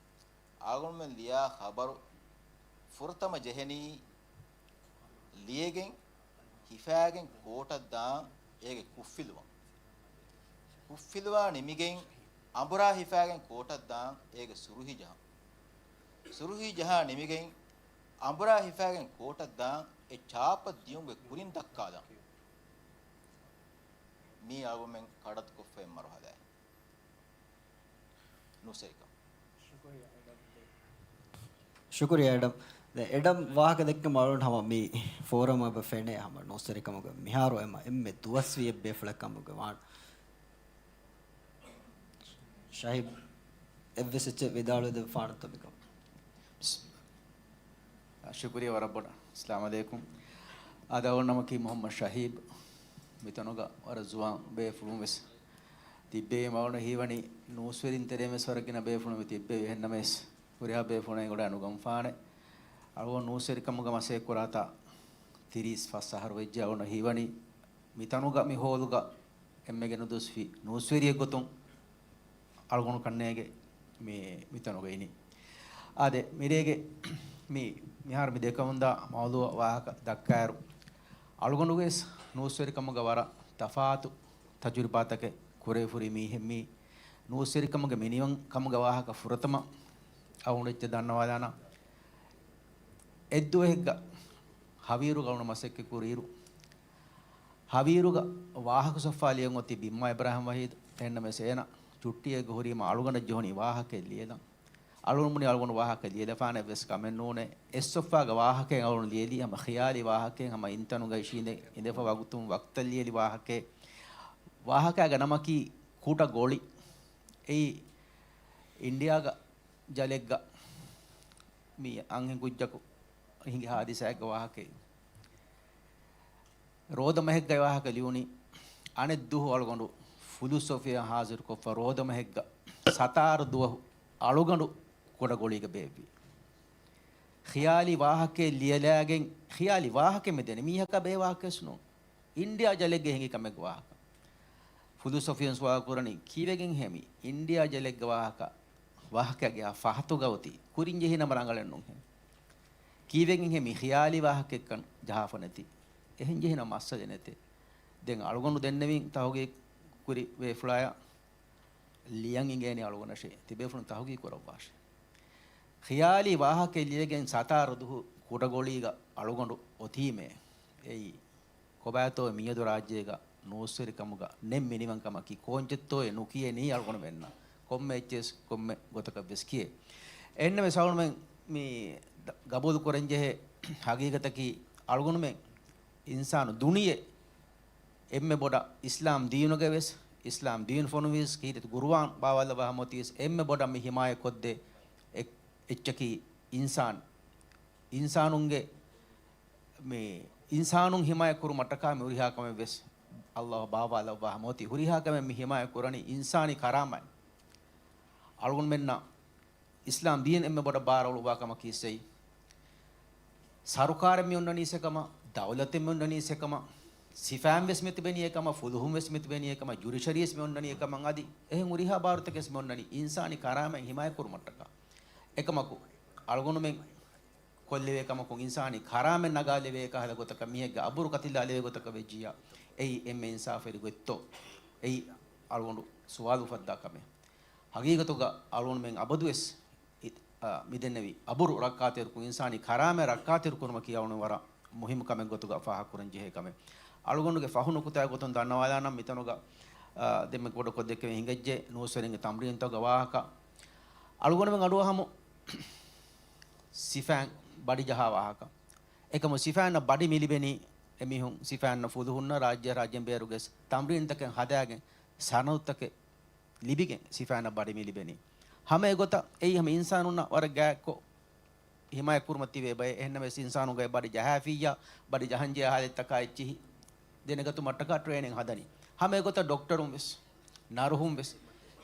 އަޅުގަނޑުމެން ލިޔާ ޚަބަރު ފުރަތަމަ ޖެހެނީ ލިޔެގެން ހިފާގެން ކޯޓަށް ދާން އޭގެ ކުށްފިލުވަން. ކުށްފިލުވާ ނިމިގެން އަނބުރާ ހިފާގެން ކޯޓަށް ދާން އޭގެ ސުރުހީ ޖަހަން. ސުރުހީ ޖަހާ ނިމިގެން އަނބުރާ ހިފާގެން ކޯޓަށް ދާން އެ ޗާޕަށް ދިޔުމުގެ ކުރިން ދައްކާލަން. މީ އަޅުގަނޑުމެން ކަޑައްތުކޮށްފައި މަރުހަލާއެއް. ނޫސްވެރިކަމަށް. ޝުކުރިއްޔާ އެޑަމް. ދެ އެޑަމް ވާހަކަ ދެއްކެ މަޅުން ހަމަ މި ފޯރަމް އެބަ ފެނޭ ހަމަ ނޫސްވެރިކަމުގެ މިހާރު އެމަ އެންމެ ދުވަސްވީ އެއްބޭފުޅެއް ކަމުގެ ވާން. ޝަހީބް އެއްވެސް އެއްޗެއް ވިދާޅުވެދެއްވާނެތޯ މިކަމަށް؟ ޝުކުރިއްޔާ ވަރަށް ބޮޑަށް. އައްސަލާމު ޢަލައިކުމް. އާދެ، އަޅުގަނޑު ނަމަކީ މުޙައްމަދު ޝަހީބް. މިތަނުގަ ވަރަށް ޒުވާން ބޭފުޅުން ވެސް ތިއްބެވި. އަޅުގަނޑަށް ހީވަނީ ނޫސްވެރިން ތެރޭން ވެސް ވަރަށް ގިނަ ބޭފުޅުން ތިއްބެވި. އެހެންނަމަވެސް، ހުރިހާ ބޭފުޅުން އެގޮތަށް ނުގަންފާނެ. އަޅުގަނޑު ނޫސްވެރިކަމުގަ މަސައްކަތް ކުރާތާ ތިރީސް ފަސް އަހަރު ވެއްޖެ. އަޅުގަނޑަށް ހީވަނީ މިތަނުގަ މި ހޯލުގަ އެންމެ ގިނަދުވަސްވީ ނޫސްވެރިއެއް ގޮތުން އަޅުގަނޑު ކަންނޭނގެ މި، މިތަނުގަ އިނީ. އާދެ، މިރޭގެ މި، މިހާރު މި ދެކަމުންދާ މައުޟޫޢަށް ވާހަކަ ދައްކާއިރު، އަޅުގަނޑުގެ ވެސް ނޫސްވެރިކަމުގަ ވަރަށް ތަފާތު ތަޖުރިބާތަކެއް ކުރެވިފަ ހުރި މީހެއް. މި ނޫސްވެރިކަމުގެ މިނިވަން ކަމުގެ ވާހަކަ ފުރަތަމަ އަޅުގަނޑު އެއްޗެއް ދަންނަވާލާނަން. އެއްދުވަހެއްގަ ހަވީރުގަ އަޅުގަނޑު މަސައްކަތް ކުރިއިރު، ހަވީރުގަ ވާހަކަ ސޮފްވާ ލިޔަން އޮތީ ބިންމާ އިބްރާހިމް ވަހީދު. އެހެންނަމަވެސް އޭނަ ޗުއްޓީއެއްގަ ހުރީމަ އަޅުގަނޑަށް ޖެހުނީ ވާހަކައެއް ލިޔެލަން. އަޅުގަނޑު ބުނި އަޅުގަނޑު ވާހަކަ ލިޔެލަފާނެ އެއްވެސް ކަމެއް ނޫނޭ. އެއް ސޮފްވާގަ ވާހަކައެއް އަޅުގަނޑު ލިޔެލީ ހަމަ ޚިޔާލީ ވާހަކައެއް، ހަމަ އިންތަނުގަ އިށީނދެ އިނދެފަ ވަގުތުން ވަގުތަށް ލިޔެލި ވާހަކައެއް. ވާހަކައިގެ ނަމަކީ ކުޑަ ގޮޅި. އެއީ އިންޑިއާގަ ޖަލެއްގަ މި އަންހެން ކުއްޖަކު ހިނގި ހާދިސާއެއްގެ ވާހަކައެއް. ރޯދަމަހެއްގައި ވާހަކަ ލިޔުނީ، އަނެއް ދުވަހު އަޅުގަނޑު ފުލުސޮފިއަށް ހާޒިރުކޮށްފަ ރޯދަމަހެއްގަ ސަތާރަ ދުވަހު އަޅުގަނޑު ކުޑަގޮޅީގަ ބޭއްވި. ޚިޔާލީ ވާހަކައެއް ލިޔެލާގެން، ޚިޔާލީ ވާހަކައެއް މިދެނީ، މީހަކާ ބެހޭ ވާހަކައެއް ނޫން. އިންޑިއާ ޖަލެއްގަ ހިނގި ކަމެއްގެ ވާހަކަ. ފުލުސޮފިއުން ސުވާލު ކުރަނީ، ކީއްވެގެންހޭ މި އިންޑިއާ ޖަލެއްގެ ވާހަކަ ވާހަކައިގެ ފަހަތުގަ އޮތީ ކުރިން ޖެހި ނަމަ ރަނގަޅެއް ނޫންހޭ؟ ކީއްވެގެންހޭ މި ޚިޔާލީ ވާހަކައެއްކަން ޖަހާފަ ނެތީ؟ އެހެން ޖެހި ނަމަ މައްސަލައެއް ނެތޭ. ދެން އަޅުގަނޑު ދެންނެވިން ތަހުގީގު ކުރި ބޭފުޅާޔަށް ލިޔަން އިނގޭނީ އަޅުގަނޑަށޭ. ތިބޭފުޅުން ތަހުގީގު ކުރައްވާށޭ. ޚިޔާލީ ވާހަކައެއް ލިޔެގެން ސަތާރަ ދުވަހު ކުޑަގޮޅީގަ އަޅުގަނޑު އޮތީމޭ. އެއީ ކޮބާތޯ މިއަދު ރާއްޖޭގަ ނޫސްވެރިކަމުގަ ނެތް މިނިވަންކަމަކީ ކޯންޗެއްތޯއޭ ނުކިޔެނީ އަޅުގަނޑުމެންނަށް. ކޮންމެ އެއްޗެސް ކޮންމެ ގޮތަކަށްވެސް ކިޔޭ. އެހެންނަމަވެސް އަޅުގަނޑުމެން މި ގަބޫލު ކުރަންޖެހޭ ހަގީގަތަކީ، އަޅުގަނޑުމެން އިންސާނު ދުނިޔެ އެންމެ ބޮޑަށް އިސްލާމް ދީނުގަ ވެސް، އިސްލާމް ދީން ފޮނުވިޔަސް، ކީރިތި ގުރުއާން ބާވާލައްވާ ހަމަ އޮތީސް އެންމެ ބޮޑަށް މި ހިމާޔަތް ކޮށްދޭ އެއް-، އެއްޗަކީ އިންސާން. އިންސާނުންގެ މި އިންސާނުން ހިމާޔަތް ކުރުމަށްޓަކާ މި ހުރިހާ ކަމެއް ވެސް ﷲ ބާވާލައްވާ ހަމަ އޮތީ. ހުރިހާ ކަމެއް މި ހިމާޔަތް ކުރަނީ އިންސާނީ ކަރާމަތް. އަޅުގަނޑުމެންނަށް އިސްލާމް ދީން އެންމެ ބޮޑަށް ބާރު އުޅުއްވާ ކަމަކީ ސެއް. ސަރުކާރެއް މި އޮންނަނީ ސެކަމަށް، ދައުލަތެއް މި އޮންނަނީ ސެކަމަށް، ސިފައިން ވެސް މި ތިބެނީ އެކަމަށް، ފުލުހުން ވެސް މި ތިބެނީ އެކަމަށް، ޖުޑިޝަރީސް މި އޮންނަނީ އެކަމަށް، އަދި އެހެން ހުރިހާ ބާރުތަކެސް މި އޮންނަނީ އިންސާނީ ކަރާމަތް ހިމާޔަތް ކުރުމަށްޓަކާ. އެކަމަކު، އަޅުގަނޑުމެން ކޮށްލެވޭ ކަމަކުން އިންސާނީ ކަރާމަތް ނަގާލެވޭ ކަހަލަ ގޮތަކަށް، މީހެއްގެ އަބުރު ކަތިލާލެވޭ ގޮތަކަށް ވެއްޖިއްޔާ، އެއީ އެންމެ އިންސާފުވެރި ގޮތްތޯ؟ އެއީ އަޅުގަނޑު ސުވާލު އުފައްދާ ކަމެއް. ހަގީގަތުގަ އަޅުގަނޑުމެން އަބަދުވެސް އި-، އާ، މިދެންނެވި އަބުރު ރައްކާތެރިކުރުން، އިންސާނީ ކަރާމަތް ރައްކާތެރިކުރުމަކީ އަޅުގަނޑު ވަރަށް މުހިއްމު ކަމެއް ގޮތުގަ ފާހަގަކުރަން ޖެހޭ ކަމެއް. އަޅުގަނޑުގެ ފަހު ނުކުތާގެ ގޮތުން ދަންނަވާލާނަން މިތަނުގަ، އާ، ދެންމެ ކުޑަކޮށް ދެއްކެވި ހިނގައްޖެ ނޫސްވެރިންގެ ތަމްރީންތަކުގެ ވާހަކަ. އަޅުގަނޑުމެން އަޑުއަހަމު ސިފައިން ބަޑި ޖަހާ ވާހަކަ. އެކަމު ސިފައިންނަށް ބަޑި މި ލިބެނީ އެމީހުން ސިފައިންނަށް ފުލުހުންނަށް ރާއްޖެ ރާއްޖެއިން ބޭރުގެ ތަމްރީންތަކެއް ހަދާގެން ސަނަދުތަކެއް ލިބިގެން ސިފައިންނަށް ބަޑި މި ލިބެނީ. ހަމަ އެގޮތަށް އެއީ ހަމަ އިންސާނުންނަށް ވަރަށް ގާތްކޮށް ހިމާޔަތް ކުރުމަށް ތިބޭ ބައެއް. އެހެންނަމަވެސް އިންސާނުންގެ ބަޑި ޖަހާފިއްޔާ، ބަޑި ޖަހަންޖެހޭ ހާލަތްތަކާ އެއްޗިހި ދެނެގަތުމަށްޓަކާ ޓްރޭނިން ހަދަނީ. ހަމަ އެގޮތަށް ޑޮކްޓަރުން ވެސް، ނަރުހުން ވެސް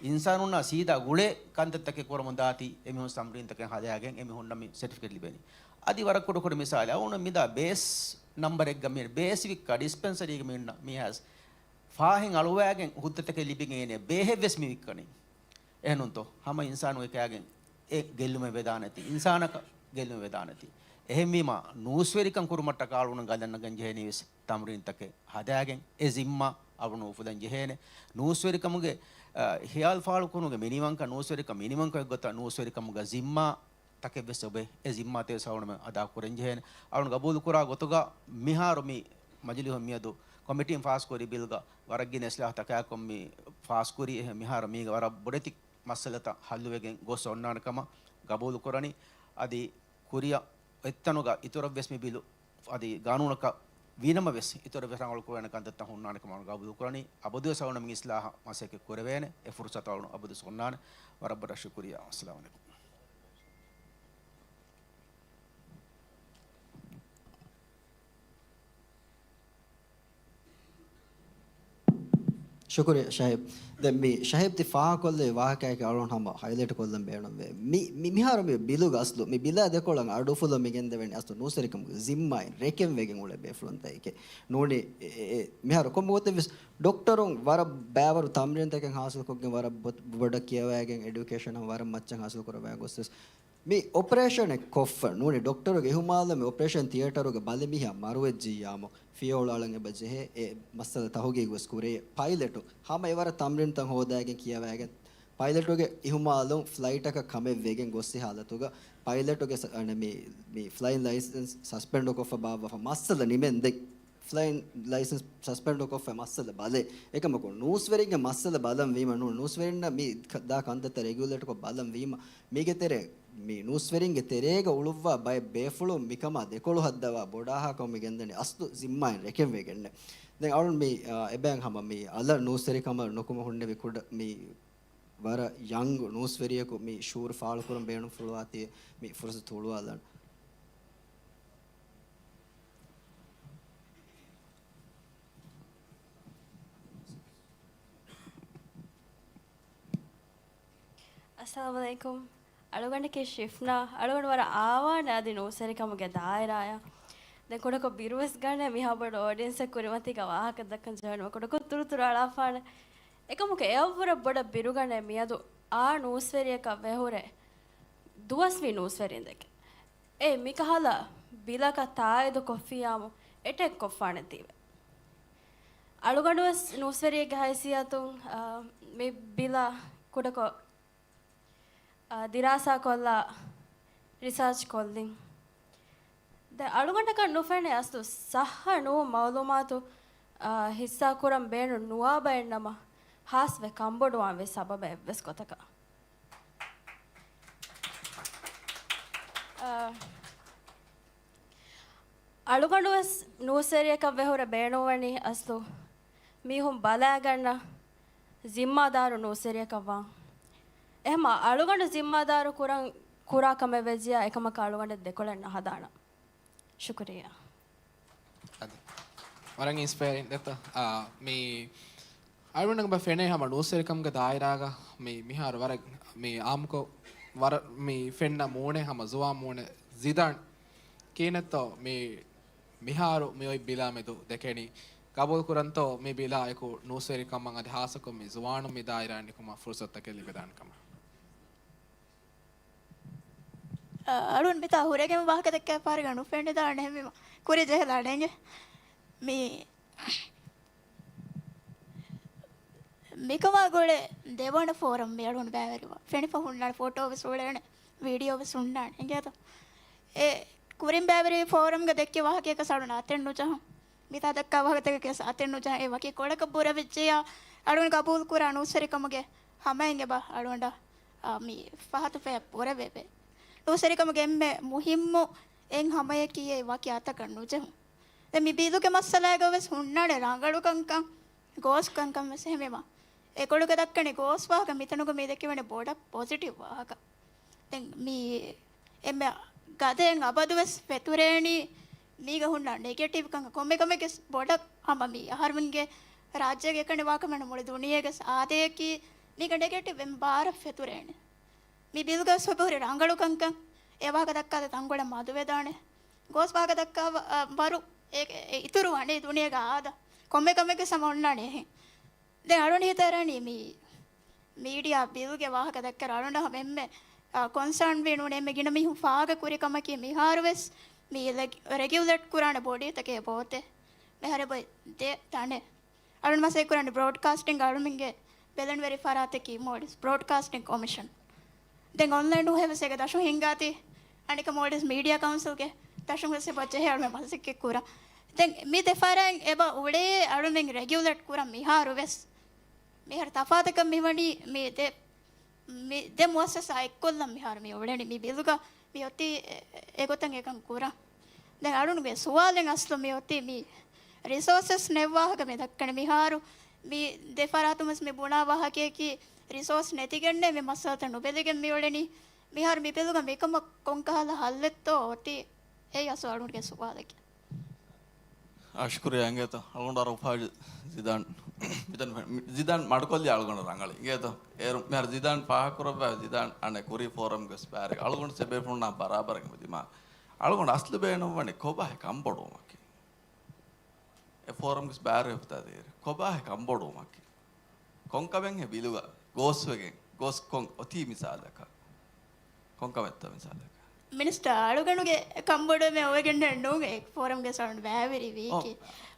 އިންސާނުންނާ ސީދާ ގުޅޭ ކަންތައްތަކެއް ކުރަމުން ދާތީ، އެމީހުން ތަމްރީންތަކެއް ހަދާގެން އެމީހުންނަށް މި ސެޓިފިކެޓް ލިބެނީ. އަދި ވަރަށް ކުޑަކުޑަ މިސާލެއް، އަޅުގަނޑު މިދާ ބޭސް ނަމްބަރެއްގަ މި ބޭސް ވިއްކާ ޑިސްޕެންސަރީގަ މި އިންނަ މީހާސް ފާހެން އަޅުވާގެން ހުއްދަތަކެއް ލިބިގެން އޭނެ ބޭހެއް ވެސް މި ވިއްކަނީ. އެހެނުންތޯ؟ ހަމަ އިންސާނުގެ ކާގެން އެ ގެއްލުމެއް ވެދާނެތީ، އިންސާނަކަށް ގެއްލުމެއް ވެދާނެތީ. އެހެންވީމާ، ނޫސްވެރިކަން ކުރުމަށްޓަކާ އަޅުގަނޑު ގަދަންނަގަން ޖެހޭނީ ވެސް ތަމްރީންތަކެއް ހަދާގެން އެ ޒިންމާ އަޅުގަނޑު އުފުލަން ޖެހޭނެ. ނޫސްވެރިކަމުގެ، އަ، ހިޔާލު ފާޅުކުރުމުގެ މިނިވަންކަން، ނޫސްވެރިކަން މިނިވަންކަމެއް ގޮތަށް ނޫސްވެރިކަމުގެ ޒިންމާ ތަކެއްވެސް އޮބެ އެ ޒިންމާތެވެސް އަޅުގަނޑުމެން އަދާކުރަން ޖެހޭނެ. އަޅުގަނޑު ގަބޫލުކުރާ ގޮތުގަ މިހާރު މި މަޖިލީހުން މިއަދު ކޮމިޓީން ފާސްކުރި ބިލްގަ ވަރަށް ގިނަ އިސްލާހު ތަކާކޮށް މި ފާސްކުރީ. އެހެން މިހާރު މީގަ ވަރަށް ބޮޑެތި މައްސަލަތައް ހައްލުވެގެން ގޮސް އޮންނާނެ ކަމަށް ގަބޫލުކުރަނީ. އަދި ކުރިއަށް އޮތްތަނުގަ އިތުރަށްވެސް މި ބިލު އަދި ގާނޫނަކަށް ވީނަމަވެސް އިތުރަށްވެސް ރަނގަޅު ކުރެވޭނެ ކަންތައްތައް ހުންނާނެ ކަމަށް ގަބޫލުކުރަނީ. އަބަދުވެސް އަޅުގަނޑުމެން އިސްލާހަށް މަސައްކަތް ކުރެވޭނެ. އެ ފުރުސަތު އަޅުގަނޑު އަބަދުވެސް އޮންނާނެ. ވަރަށް ބޮޑަށް ޝުކުރިއްޔާ. އައްސަލާމު ޢަލައިކުމް. ޝުކުރިއްޔާ ޝަހީބް. ދެން މި ޝަހީބް ތި ފާހަގަކޮށްލި ވާހަކައަކީ އަޅުގަނޑު ހަމަ ހައިލައިޓް ކޮށްލަން ބޭނުންވޭ. މި، މި، މިހާރު މި ބިލުގަ އަސްލު، މި ބިލާ ދެކޮޅަށް އަޑުއުފުލަން މި ގެންދެވެނީ އަސްލު ނޫސްވެރިކަމުގެ ޒިންމާއިން ރެކެން ވެގެން އުޅޭ ބޭފުޅުންތަކެކޭ. ނޫނީ އެ، އެ، އެ، މިހާރު ކޮންމެ ގޮތެއްވެސް ޑޮކްޓަރުން ވަރަށް ބައިވަރު ތަމްރީންތަކެއް ހާސިލްކޮށްގެން ވަރަށް ބޮ-، ބޮޑަށް ކިޔަވައިގެން އެޑިއުކޭޝަނަށް ވަރަށް މައްޗަށް ހާސިލް ކުރައްވައި ގޮސްވެސް މި އޮޕަރޭޝަނެއް ކޮށްފަ ނޫނީ ޑޮކްޓަރުގެ އިހުމާލު މި އޮޕަރޭޝަން ތިއޭޓަރުގެ ބަލި މީހާ މަރުވެއްޖިއްޔާމު ފިޔަވަޅު އަޅަން އެބަ ޖެހޭ އެ މައްސަލަ ތަހުގީގުވެސް ކުރޭ. ޕައިލެޓު ހަމަ އެވަރަށް ތަމްރީންތައް ހޯދައިގެން ކިޔަވައިގެން ޕައިލެޓުގެ އިހުމާލުން ފްލައިޓަކަށް ކަމެއް ވެގެން ގޮއްސި ހާލަތުގަ ޕައިލެޓުގެ ސަ-، އަނެ މި، މި ފްލައިން ލައިސަންސް ސަސްޕެންޑު ކޮށްފަ ބާއްވަފަ މައްސަލަ ނިމެންދެން. ފްލައިން ލައިސަންސް ސަސްޕެންޑު ކޮށްފަ މައްސަލަ ބަލޭ. އެކަމަކު ނޫސްވެރިންގެ މައްސަލަ ބަލަން ވީމަ ނޫން. ނޫސްވެރިންނަށް މި ކަ-، ދާ ކަންތައްތައް ރެގިއުލޭޓްކޮށް ބަލަން ވީމަ މީގެ ތެރޭ މި ނޫސްވެރިންގެ ތެރޭގަ އުޅުއްވާ ބައެއް ބޭފުޅުން މިކަމާ ދެކޮޅު ހައްދަވާ ބޮޑާހާކަމަށް މި ގެންދަނީ އަސްލު ޒިންމާއިން ރެކެން ވެގެންނެ. ދެން އަޅުން މި، އާ، އެބައިން ހަމަ މި އަލަށް ނޫސްވެރިކަމަށް ނުކުމެ ހުންނެވި ކުޑަ މި ވަރަށް ޔަންގް ނޫސްވެރިޔަކު މި ޝުއޫރު ފާޅުކުރަން ބޭނުންފުޅުވާތީ މި ފުރުސަތު ހުޅުވާލަން. އައްސަލާމު ޢަލައިކުމް. އަޅުގަނޑަކީ ޝިފްނާ. އަޅުގަނޑު ވަރަށް އާވާނެ އަދި ނޫސްވެރިކަމުގެ ދާއިރާއަށް. ދެން ކުޑަކޮށް ބިރުވެސް ގަނެ މިހާ ބޮޑު އޯޑިއެންސެއް ކުރިމަތީގަ ވާހަކަ ދައްކަން ޖެހުނު ކުޑަކޮށް ތުރުތުރު އަޅާފާނެ. އެކަމަކު އެއަށްވުރެ ބޮޑަށް ބިރުގަނެ މިއަދު އާ ނޫސްވެރިޔަކަށް ވެހުރެ ދުވަސްވީ ނޫސްވެރިންދެކެ. އޭ މިކަހަލަ ބިލަކަށް ތާއީދު ކޮށްފިއްޔާމު އެޓެކް ކޮށްފާނެތީވެ. އަޅުގަނޑުވެސް ނޫސްވެރިއެއްގެ ހައިސިއްޔަތުން، އާ، މި ބިލަށް ކުޑަކޮށް، އާ، ދިރާސާކޮށްލާ ރިސާޗް ކޮށްލިން. ދެން އަޅުގަނޑަކަށް ނުފެނޭ އަސްލު ސައްހަ ނޫން މައުލޫމާތު، އާ، ހިއްސާކުރަން ބޭނުން ނުވާ ބައެއްނަމަ، ހާސްވެ ކަންބޮޑުވާން ވެސް ސަބަބެއް އެއްވެސް ގޮތަކަށް. އަ، އަޅުގަނޑުވެސް ނޫސްވެރިއަކަށް ވެހުރެ ބޭނުންވަނީ އަސްލު މީހުން ބަލާގަންނަ ޒިންމާދާރު ނޫސްވެރިއަކަށްވާން. އެހެމަ އަޅުގަނޑު ޒިންމާދާރު ކުރަން، ކުރާ ކަމެއް ވެއްޖިޔާ އެކަމަކަށް އަޅުގަނޑަށް ދެކޮޅެއް ނަހަދާނަން. ޝުކުރިއްޔާ. އަދި ވަރަށް އިންސްޕަޔަރިން ދެތަ؟ އާ، މި އަޅުގަނޑަށް ބަ ފެނޭ ހަމަ ނޫސްވެރިކަމުގެ ދާއިރާގަ މި މިހާރު ވަރަށް މި އާއްމުކޮށް ވަރަށް މި ފެންނަ މޫނެއް ހަމަ ޒުވާން މޫނެއް ޒިދާން ކިހިނެއްތޯ މި މިހާރު މި އޮތް ބިލާ މެދު ދެކެނީ؟ ގަބޫލު ކުރަންތޯ މި ބިލާ އެކު ނޫސްވެރިކަމަށް އަދި ހާއްސަކޮށް މި ޒުވާނުން މި ދާއިރާއަށް ނިކުމަށް ފުރުސަތުތަކެއް ލިބެދާނެ ކަމަށް؟ އަ، އަޅުން މިތާ ހުރެގެން ވާހަކަ ދެއްކޭ ފަހަރުގަ ނުފެނިދާނެ ހެންވީމަ ކުރި ޖެހިލާނެ އިނގޭ. މި މިކަމާ ގުޅޭ ދެވަނަ ފޯރަމް މި އަޅުން ބައިވެރިވާ. ފެނިފަ ހުންނާނެ، ފޮޓޯ ވެސް އުޅޭނެ، ވީޑިއޯ ވެސް ހުންނާނެ އިނގޭތަ؟ އެ ކުރިން ބައިވެރިވި ފޯރަމްގަ ދެއްކި ވާހަކަޔަކަސް އަޅުން އަތެއް ނުޖަހުން. މިތާ ދައްކާ ވާހަކަތަކަކަސް އަތެއް ނުޖަހަން. އެ ވަކި ކޮޅަކަށް ބުރަވެއްޖެޔާ އަޅުން ގަބޫލު ކުރާ ނޫސްވެރިކަމުގެ ހަމައިން އެބަ އަޅުގަނޑަށް އާ، މި ފަހަތު ފަޔަށް ބުރަވެވޭ. ނޫސްވެރިކަމުގެ އެންމެ މުހިއްމު އެއް ހަމަޔަކީ އެ ވަކި އަތަކަށް ނުޖެހުން. ދެން މި ބިލުގެ މައްސަލާގަ ވެސް ހުންނާނެ ރަނގަޅު ކަންކަން، ގޯސް ކަންކަން ވެސް އެހެންވީމަ. އެކޮޅުގަ ދައްކަނީ ގޯސް ވާހަކަ، މިތަނުގަ މި ދެކެވޭނެ ބޮޑަށް ޕޮޒިޓިވް ވާހަކަ. ދެން މި އެންމެ ގަދައިން އަބަދުވެސް ފެތުރޭނީ މީގަ ހުންނަ ނެގެޓިވް ކަން ކޮންމެ ކަމެއްގެ ބޮޑަށް ހަމަ މި އަހަރުމެންގެ ރާއްޖޭގެ އެކަނި ވާކަމެއް ނޫން، މުޅި ދުނިޔޭގެ އާދަޔަކީ މީގަ ނެގެޓިވް އެންމެ ބާރަށް ފެތުރޭނެ. މި ބިލްގަ ސޮބުހުރި ރަނގަޅު ކަންކަން އެ ވާހަކަ ދައްކާތަ ތަންގޮޅަށް މަދުވެދާނެ. ގޯސް ވާހަކަ ދައްކާ ވަ-، އަ، ވަރު އެ، އެ އިތުރު ވަނީ ދުނިޔޭގަ އާދަ. ކޮންމެ ކަމެއްގެ ސަމަ އޮންނާނެ އެހެން. ދެން އަޅުން ހިތަށް އަރާނީ މި މީޑިއާ ބިލްގެ ވާހަކަ ދައްކަރ އަޅުން ހަމަ އެންމެ، އާ، ކޮންސާން ވީ ނޫނީ އެންމެ ގިނަ މީހުން ފާހަގަ ކުރި ކަމަކީ މިހާރު ވެސް މި ލެގި-، ރެގިއުލޭޓް ކުރާނެ ބޮޑީތަކޭ ބޯތެ. މިހާރު އެބައޮތް ދެ ތަނެއް. އަޅުން މަސައްކަތް ކުރާނެ ބްރޯޑްކާސްޓިންގ އަޅުމެންގެ ބެލެނިވެރި ފަރާތަކީ މޯލްޑިވްސް ބްރޯޑްކާސްޓިން ކޮމިޝަން. ދެން އޮންލައިން ނޫހެއް ވެސް އޭގެ ދަށުން ހިންގާތީ. އަނެކަ މޯލްޑިވްސް މީޑިއާ ކައުންސިލްގެ ދަށުން ވެސް އެބަ ޖެހޭ އަޅުމެން މަސައްކަތް ކުރަން. ދެން މި ދެ ފަރާތް އެބަ އުޅޭ އަޅުމެން ރެގިއުލޭޓް ކުރަން މިހާރު ވެސް. މިހާރު ތަފާތަކަށް މިވަނީ މި ދެ، މި ދެ މުއައްސަސާ އެއްކޮށްލަން މިހާރު މި އުޅެނީ. މި ބިލުގަ މި އޮތީ އެ-، އެގޮތަށް އެކަން ކުރަން. ދެން އަޅުންގެ ސުވާލެއް އަސްލު މި އޮތީ މި ރިސޯސަސް ނެތް ވާހަކަ މި ދައްކަނީ. މިހާރު މި ދެ ފަރާތުން ވެސް މި ބުނާ ވާހަކަޔަކީ ރިސޯސް ނެތިގެންނޭ މި މައްސަލަތައް ނުބެލިގެން މި އުޅެނީ. މިހާރު މި ބިލުގަ މިކަމަށް ކޮންކަހަލަ ހައްލެއްތޯ އޮތީ؟ އެއީ އަސްލު އަޅުންގެ ސުވާލަކީ. އާ، ޝުކުރިއްޔާ އިނގޭތޯ. އަޅުގަނޑު އަރު އުފާވެއްޖެ ޒިދާން. ޒިދާން މަޑުކޮށްލި އަޅުގަނޑު ރަނގަޅި އިނގޭތޯ. އޭރު މިހާރު ޒިދާން ފާހަގަކުރައްވާ ޒިދާން އަނެއް ކުރީ ފޯރަމްގެ ސްޕާރެއް. އަޅުގަނޑު ސެބޭފުޅުންނާ ބަރާބަރަށް އެބަ ދިމާ. އަޅުގަނޑު އަސްލު ބޭނުންވަނީ ކޮބާހޭ ކަންބޮޑުވުމަކީ؟ އެ ފޯރަމްގެ ސްޕާރެއް އޮފްތާ ދޭރެ. ކޮބާހޭ ކަންބޮޑުވުމަކީ؟ ކޮންކަމެއްހޭ ބިލުގަ ގޯސްވެގެން، ގޯސް ކޮން އޮތީ މިސާލަކަށް؟ ކޮންކަމެއްތޯ މިސާލަކަށް؟ މިނިސްޓަރ އަޅުގަނޑުގެ ކަންބޮޑުވުމެއް އޮވެގެން ނޫން އެ ފޯރަމްގެ ސައުންޑް ބައިވެރިވީކީ.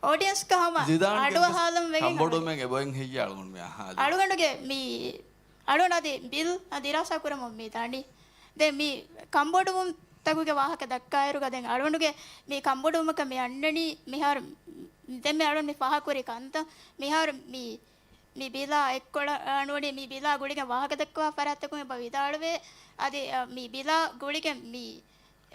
އޯޑިއެންސްގަ ހަމަ ޒިދާންގެ އަޑުއަހާލަން ވެގެން ކަންބޮޑުވުމެއް އެބައިން ހެއްޔޭ އަޅުގަނޑު މި އަހާލި. އަޅުގަނޑުގެ މި އަޅުގަނޑު އަދި ބިލް ދިރާސާ ކުރަމުން މި ދަނީ. ދެން މި ކަންބޮޑުވުންތަކުގެ ވާހަކަ ދައްކާއިރުގަ ދެން އަޅުގަނޑުގެ މި ކަންބޮޑުވުމަކަށް މި އަންނަނީ މިހާރު، ދެން މި އަޅުގަނޑު މި ފާހަގަކުރި ކަންތައް މިހާރު މި މި ބިލާ އެއްކޮޅަށް ނޫނީ މި ބިލާ ގުޅިގެން ވާހަކަދައްކަވާ ފަރާތްތަކުން އެބަ ވިދާޅުވޭ. އަދި، އަ، މި ބިލާ ގުޅިގެން މި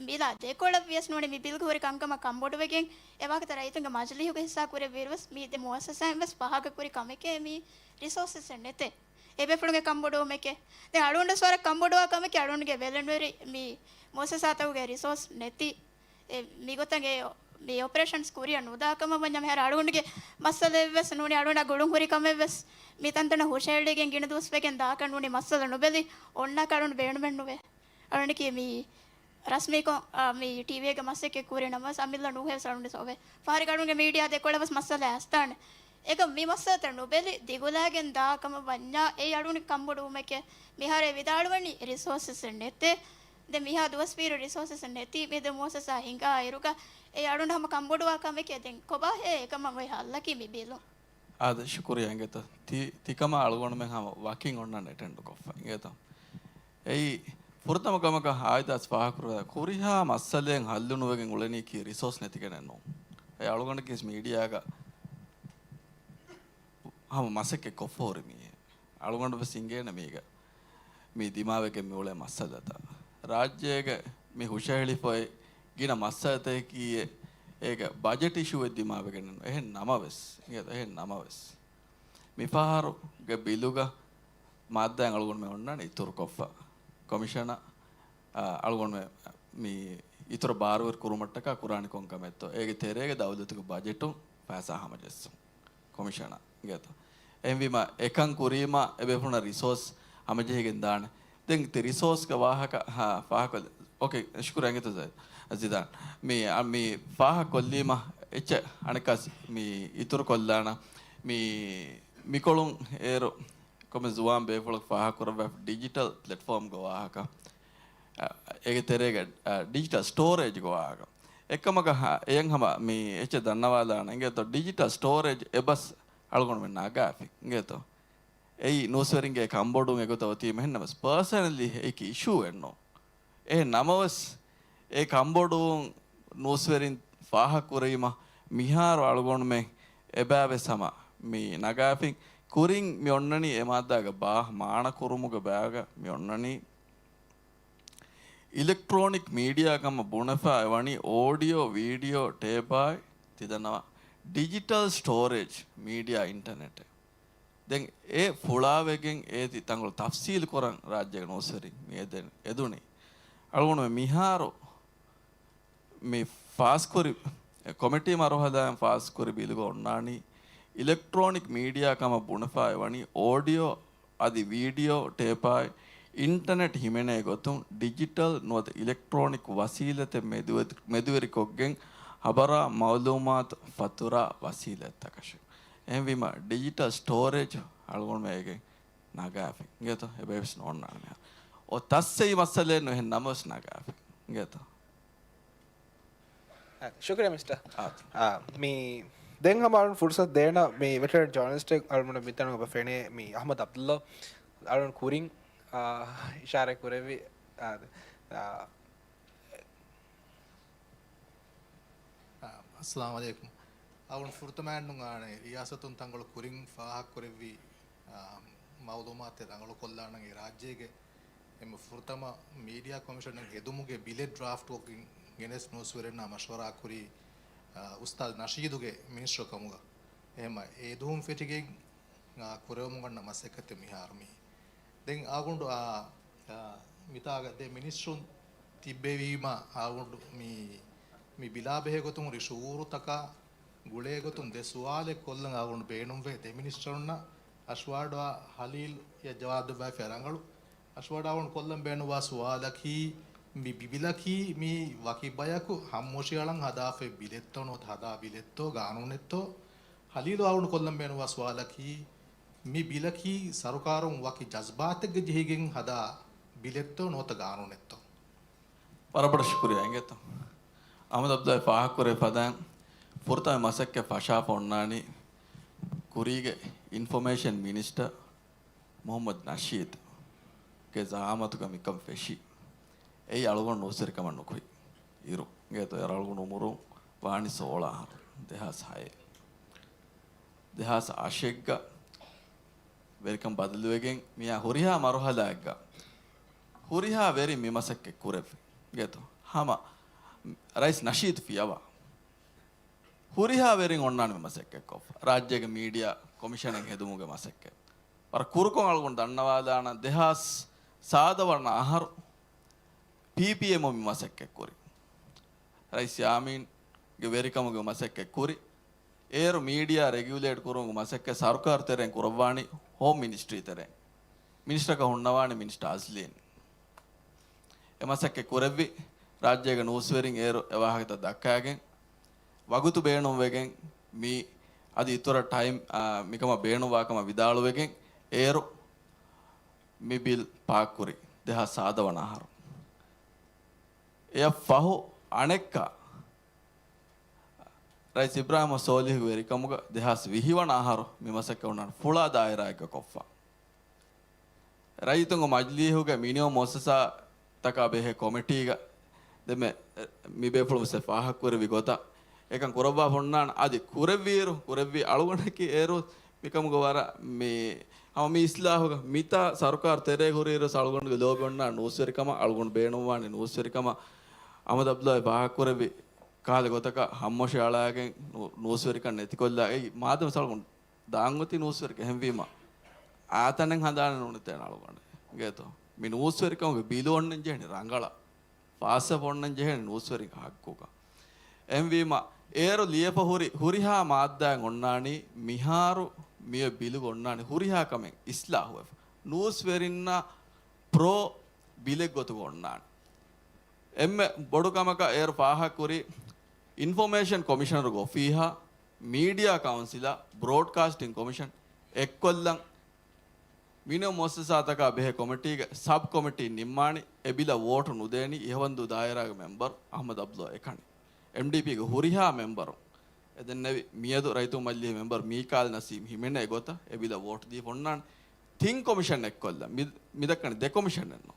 ބިލާ ދެކޮޅަށް ވިޔަސް ނޫނީ މި ބިލްގަ ހުރި ކަންކަމަށް ކަންބޮޑުވެގެން އެ ވާހަކަތައް ރައްޔިތުންގެ މަޖިލީހުގަ ހިއްސާ ކުރެއްވިއިރު ވެސް މި ދެ މުއައްސަސާއިން ވެސް ފާހަގަކުރި ކަމެކޭ މި ރިސޯސަސް ނެތޭ. އެބޭފުޅުންގެ ކަންބޮޑުވުމެކޭ. ދެން އަޅުގަނޑު ވަރަށް ކަންބޮޑުވާ ކަމެކޭ އަޅުގަނޑުގެ ބެލެނިވެރި މި މުއައްސަސާތަކުގެ ރިސޯސް ނެތި އެ، މިގޮތަށް އެ، މި އޮޕަރޭޝަންސް ކުރިއަށް ނުދާ ކަމަށް ވަންޏާ މިހާރު އަޅުގަނޑުގެ މައްސަލައެއް ވެސް ނޫނީ އަޅުގަނޑާ ގުޅުން ހުރި ކަމެއް ވެސް މި ތަންތަނަށް ހުށައެޅިގެން ގިނަ ދުވަސް ވެގެން ދާކަށް ނޫނީ މައްސަލަ ނުބެލި އޮންނާކަށް އަޅުގަނޑު ބޭނުމެއް ނުވޭ. އަޅުގަނޑަކީ މި ރަސްމީކޮށް، އާ، މި ޓީވީގެ މަސައްކަތް ކުރި ނަމަވެސް އަމިއްލަ ނޫހޭ ވެސް އަޅުގަނޑު ސޯވޭ. ފަހަރެއްގަ އަޅުގަނޑުގެ މީޑިއާ ދެކޮޅަށް ވެސް މައްސަލަ އައިސްދާނެ. އެކަމް މި މައްސަލަތައް ނުބެލި ދިގުލާގެން ދާ ކަމަށް ވަންޏާ އެއީ އަޅުގަނޑު ކަންބޮޑުވުމެކޭ. މިހާރު އެ ވިދާޅުވަނީ ރިސޯސަސް ނެތޭ. ދެން މިހާ ދުވަސްވީރު ރިސޯސަސް ނެތީ މި ދެ މުއައްސަސާ ހިނގާ އިރުގަ އެ އަޅުގަނޑު ހަމަ ކަންބޮޑުވާ ކަމެކޭ. ދެން ކޮބާހޭ އެކަމަށް އޮތް ހައްލަކީ މި ބިލުން؟ އާދެ، ޝުކުރިއްޔާ އިނގޭތަ. ތި، ތިކަމާ އަޅުގަނޑުމެން ހަމަ ވަކިން އޮންނަން އެޓެންޑް ކޮށްފަ އިނގޭތަ. އެއީ ފުރަތަމަ ކަމަކަށް އާއިދާސް ފާހަގަކުރެވޭ ކުރިހާ މައްސަލައެއް ހައްލު ނުވެގެން އުޅެނީކީ ރިސޯސް ނެތިގެނެއް ނޫން. އެ އަޅުގަނޑަކީސް މީޑިއާގަ ހަމަ މަސައްކަތް ކޮށްފަ ހުރި މީހެއް. އަޅުގަނޑު ވެސް އިނގޭނެ މީގަ މި ދިމާވެގެން މި އުޅޭ މައްސަލަތައް. ރާއްޖޭގެ މި ހުށަހެޅިފައި ގިނަ މައްސަލަތަކަކީ އޭގެ ބަޖެޓް އިޝޫއެއް ދިމާވެގެން. އެހެން ނަމަވެސް، އެހެން ނަމަވެސް، މިފަހަރުގެ ބިލުގަ މާއްދާއެއް އަޅުގަނޑުމެން އޮންނާނެ އިތުރުކޮށްފަ. ކޮމިޝަނަށް، އާ، އަޅުގަނޑުމެން މި އިތުރަށް ބާރުވެރި ކުރުމަށްޓަކާ ކުރާނީ ކޮން ކަމެއްތޯ؟ އޭގެ ތެރޭގަ ދައުލަތުގެ ބަޖެޓުން ފައިސާ ހަމަޖެއްސުން. ކޮމިޝަނަށް އިނގޭތޯ. އެހެންވީމަ، އެކަން ކުރީމަ އެބޭފުޅުންނަށް ރިސޯސް ހަމަޖެހިގެން ދާނެ. ދެން ތި ރިސޯސްގެ ވާހަކަ، ހާ، ފާހަގަކޮށްލި. އޯކޭ، ޝުކުރިއްޔާ އިނގޭތޯ ޒައިދް، ޒިދާން. މި، އަ، މި ފާހަގަކޮށްލީމަ އެއްޗެއް އަނެއްކާސް މި އިތުރުކޮށްލާނަ. މި، މިކޮޅުން އޭރު ކޮންމެ ޒުވާން ބޭފުޅަކު ފާހަގަކުރައްވާ ޑިޖިޓަލް ޕްލެޓްފޯމްގެ ވާހަކަ. އަ، އޭގެ ތެރޭގަ، އަ، ޑިޖިޓަލް ސްޓޯރޭޖްގެ ވާހަކަ. އެކަމަކަށް ހަ، އެޔަން ހަމަ މި އެއްޗެއް ދަންނަވާލާނަ އިނގޭތޯ، ޑިޖިޓަލް ސްޓޯރޭޖް އެބަސް އަޅުގަނޑުމެން ނަގާފި އިނގޭތޯ. އެއީ ނޫސްވެރިންގެ ކަންބޮޑުވުން އެގޮތަށް އޮތީމަ އެހެންނަމަވެސް، ޕާސަނަލީ އެއީކީ އިޝޫއެއް ނޫން. އެހެން ނަމަވެސް، އެ ކަންބޮޑުވުން ނޫސްވެރިން ފާހަގަކުރީމަ، މިހާރު އަޅުގަނޑުމެން އެބައިވެސް ހަމަ މި ނަގާފިން. ކުރިން މި އޮންނަނީ އެ މާއްދާގެ ބާ މާނަކުރުމުގެ ބައިގަ މި އޮންނަނީ. އިލެކްޓްރޯނިކް މީޑިއާ ކަމަށް ބުނެފަ އެވަނީ އޯޑިއޯ، ވީޑިއޯ، ޓޭޕާއި ތިދަންނަވާ ޑިޖިޓަލް ސްޓޯރޭޖް މީޑިއާ އިންޓަނެޓެއް. ދެން އެ ފުޅާވެގެން އޭތި ތަންކޮޅު ތަފްސީލު ކުރަން ރާއްޖޭގެ ނޫސްވެރިން މި އެދެން، އެދުނީ. އަޅުގަނޑުމެން މިހާރު މި ފާސްކުރި، ކޮމިޓީ މަރުހަލާއިން ފާސްކުރި ބިލުގަ އޮންނާނީ، އިލެކްޓްރޯނިކް މީޑިއާ ކަމަށް ބުނެފަ އެވަނީ އޯޑިއޯ އަދި ވީޑިއޯ ޓޭޕާއި އިންޓަނެޓް ހިމެނޭ ގޮތުން ޑިޖިޓަލް ނުވަތަ އިލެކްޓްރޯނިކް ވަސީލަތެއް މެދުވެ-، މެދުވެރިކޮށްގެން ހަބަރާ މައުލޫމާތު ފަތުރާ ވަސީލަތްތަކަށެވެ. އެހެންވީމަ ޑިޖިޓަލް ސްޓޯރޭޖް އަޅުގަނޑުމެން އޭގެ ނަގާފި އިނގޭތޯ؟ އެބައިވެސް ނޯންނާނެ މިހާރު. އޮ ތައްސެއި މައްސަލައެއް ނު އެހެން ނަމަވެސް ނަގާފި އިނގޭތޯ؟ އާ، ޝުކުރިއްޔާ މިސްޓަރ. އާ. އާ، މި ދެން ހަމަ އަޅުން ފުރުސަތު ދޭނަ މި ވެޓަރން ޖާނަލިސްޓެއް އަޅުމެން މިތަނުގަ ފެނޭ މި އަޙްމަދު ޢަބްދުﷲ އަޅުން ކުރިން، އާ، އިޝާރާތް ކުރެއްވި، އާ، އާ، އައްސަލާމު ޢަލައިކުމް. އަޅުން ފުރަތަމައިން އާނެ ރިޔާސަތުން ތަންކޮޅު ކުރިން ފާހަގަކުރެއްވި، އާ، މައުލޫމާތެއް ރަނގަޅު ކޮށްލާނަން އެ ރާއްޖޭގެ އެންމެ ފުރަތަމަ މީޑިއާ ކޮމިޝަނެއް ހެދުމުގެ ބިލެއް ޑްރާފްޓްކޮށްގެން ގެނެސް ނޫސްވެރިންނާ މަޝްވަރާ ކުރީ، އާ، އުސްތާޛު ނަޝީދުގެ މިނިސްޓަރު ކަމުގަ. އެހެންމަ އެ ދުވަހުން ފެށިގެން، އާ، ކުރެވެމުން އަންނަ މަސައްކަތެއް މިހާރު މީ. ދެން އާގުނޑު، އާ، އާ، މިތާގަ ދެ މިނިސްޓަރުން ތިއްބެވީމަ އާގުނޑު މި، މި ބިލާ ބެހޭ ގޮތުން ހުރި ޝުޢޫރުތަކާ ގުޅޭ ގޮތުން ދެ ސުވާލެއް ކޮށްލަން އާގުނޑު ބޭނުންވޭ ދެ މިނިސްޓަރުންނަށް. އަޝްވާޑާ ހަލީލް އެ ޖަވާބު ދެއްވައިފި ރަނގަޅު. އަޝްވާޑާ އަޅުން ކޮށްލަން ބޭނުންވާ ސުވާލަކީ، މި ބި-، ބިލަކީ މީ ވަކި ބަޔަކު ހައްމުށިއަޅަން ހަދާފައި ބިލެއްތޯ ނުވަތަ ހަދާ ބިލެއްތޯ ގާނޫނެއްތޯ؟ ހަލީލު އަޅުން ކޮށްލަން ބޭނުންވާ ސުވާލަކީ، މި ބިލަކީ ސަރުކާރުން ވަކި ޖަޒްބާތެއްގަ ޖެހިގެން ހަދާ ބިލެއްތޯ ނުވަތަ ގާނޫނެއްތޯ؟ ވަރަށް ބޮޑަށް ޝުކުރިއްޔާ އިނގޭތޯ. އަޙްމަދު ޢަބްދުﷲ ފާހަގަކުރެއްވި ފަދައިން ފުރަތަމަ މަސައްކަތް ފަށާފަ އޮންނާނީ ކުރީގެ އިންފޮމޭޝަން މިނިސްޓަރ މުޙައްމަދު ނަޝީދުގެ ޒަޢާމަތުގަ މިކަން ފެށީ. އެއީ އަޅުގަނޑު ނޫސްވެރިކަމަށް ނުކުތް އިރު އިނގޭތޯ. އޭރު އަޅުގަނޑު އުމުރުން ވާނީ ސޯޅަ އަހަރު، ދެހާސް ހައެއް. ދެހާސް އަށެއްގަ ވެރިކަން ބަދަލުވެގެން މިއާ ހުރިހާ މަރުހަލާއެއްގަ ހުރިހާ ވެރިން މި މަސައްކަތް ކުރެއްވި އިނގޭތޯ. ހަމަ ރައީސް ނަޝީދު ފިޔަވާ ހުރިހާ ވެރިން އޮންނާނެ މި މަސައްކަތް ކޮށްފަ. ރާއްޖޭގެ މީޑިއާ ކޮމިޝަނެއް ހެދުމުގެ މަސައްކަތް. ވަރަށް ކުރުކޮށް އަޅުގަނޑު ދަންނަވާލާނަން ދެހާސް ސާދަ ވަނަ އަހަރު ޕީޕީއެމް މި މަސައްކަތް ކުރި. ރައީސް ޔާމީންގެ ވެރިކަމުގެ މަސައްކަތް ކުރި. އޭރު މީޑިއާ ރެގިއުލޭޓް ކުރުމުގެ މަސައްކަތް ސަރުކާރު ތެރެއިން ކުރައްވާނީ ހޯމް މިނިސްޓްރީ ތެރެއިން. މިނިސްޓަރަކަށް ހުންނަވާނީ މިނިސްޓަރ އަޒްލީން. އެ މަސައްކަތް ކުރެއްވި. ރާއްޖޭގެ ނޫސްވެރިން އޭރު އެ ވާހަކަތައް ދައްކާގެން ވަގުތު ބޭނުންވެގެން މި އަދި އިތުރަށް ޓައިމް، އާ، މިކަމަށް ބޭނުންވާކަމަށް ވިދާޅުވެގެން އޭރު މި ބިލް ޕާސްކުރި ދެހާސް ސާދަ ވަނަ އަހަރު. އެއަށް ފަހު އަނެއްކާ ރައީސް އިބްރާހިމް ސޯލިހުގެ ވެރިކަމުގަ ދެހާސް ވިހި ވަނަ އަހަރު މި މަސައްކަތް އޮންނާނެ ފުޅާ ދާއިރާއެއްގަ ކޮށްފަ. ރައްޔިތުންގެ މަޖިލީހުގެ މިނިވަން މުއައްސަސާތަކާ ބެހޭ ކޮމިޓީގަ ދެންމެ މި ބޭފުޅުން ވެސް ފާހަގަކުރެއްވި ގޮތަށް އެކަން ކުރައްވާފަ އޮންނާނެ. އަދި ކުރެއްވިއިރު، ކުރެއްވި އަޅުގަނޑަކީ އޭރު މިކަމުގެ ވަރަށް މި ހަމަ މި އިސްލާހުގަ މިތާ ސަރުކާރު ތެރޭ ހުރިއިރު އަޅުގަނޑުގެ ލޯބި އޮންނާނެ ނޫސްވެރިކަމަށް، އަޅުގަނޑު ބޭނުންވާނެ ނޫސްވެރިކަމަށް. އަހްމަދު އަބްދުﷲ ފާހަގަކުރެއްވި ކަހަލަ ގޮތަކަށް ހައްމޮށި އަޅާގެން ނޫ-، ނޫސްވެރިކަން ނެތިކޮށްލާ އެއީ މާދަމު ސަޅުގުން ދާން އޮތީ ނޫސްވެރިކަން. އެހެންވީމަ އާ ތަނެއް ހަނދާނެއް ނޫން އެތޭ އަޅުގަނޑަށް. އިނގޭތޯ؟ މި ނޫސްވެރިކަމުގެ ބިލު އޮންނަން ޖެހެނީ ރަނގަޅަށް. ފާސްވެފަ އޮންނަން ޖެހެނީ ނޫސްވެރިންގެ ހައްގުގަ. އެހެންވީމަ އޭރު ލިޔެފަ ހުރި ހުރިހާ މާއްދާއެއް އޮންނާނީ މިހާރު މިއޮތް ބިލުގަ އޮންނާނީ ހުރިހާ ކަމެއް އިސްލާހުވެފަ. ނޫސްވެރިންނަށް ޕްރޯ ބިލެއް ގޮތުގަ އޮންނާނެ. އެންމެ ބޮޑު ކަމަކަށް އޭރު ފާހަގަކުރީ އިންފޮމޭޝަން ކޮމިޝަނަރުގެ އޮފީހާ، މީޑިއާ ކައުންސިލާ، ބްރޯޑްކާސްޓިން ކޮމިޝަން އެއްކޮށްލަން، މިނިވަން މުއައްސަސާތަކާ ބެހޭ ކޮމިޓީގެ ސަބް ކޮމިޓީ ނިންމާނީ އެ ބިލަށް ވޯޓު ނުދޭނީ އިހަވަންދޫ ދާއިރާގެ މެމްބަރު އަހްމަދު އަބްދުﷲ އެކަނި. އެމްޑީޕީގެ ހުރިހާ މެމްބަރު އެދެންނެވި މިއަދު ރައްޔިތުންގެ މަޖިލީހުގެ މެމްބަރު މީކާލް ނަސީމް ހިމެނޭ ގޮތަށް އެ ބިލަށް ވޯޓު ދީފަ އޮންނާނެ. ތިން ކޮމިޝަން އެއްކޮށްލަން. މި، މި ދައްކަނީ ދެ ކޮމިޝަނެއްނު.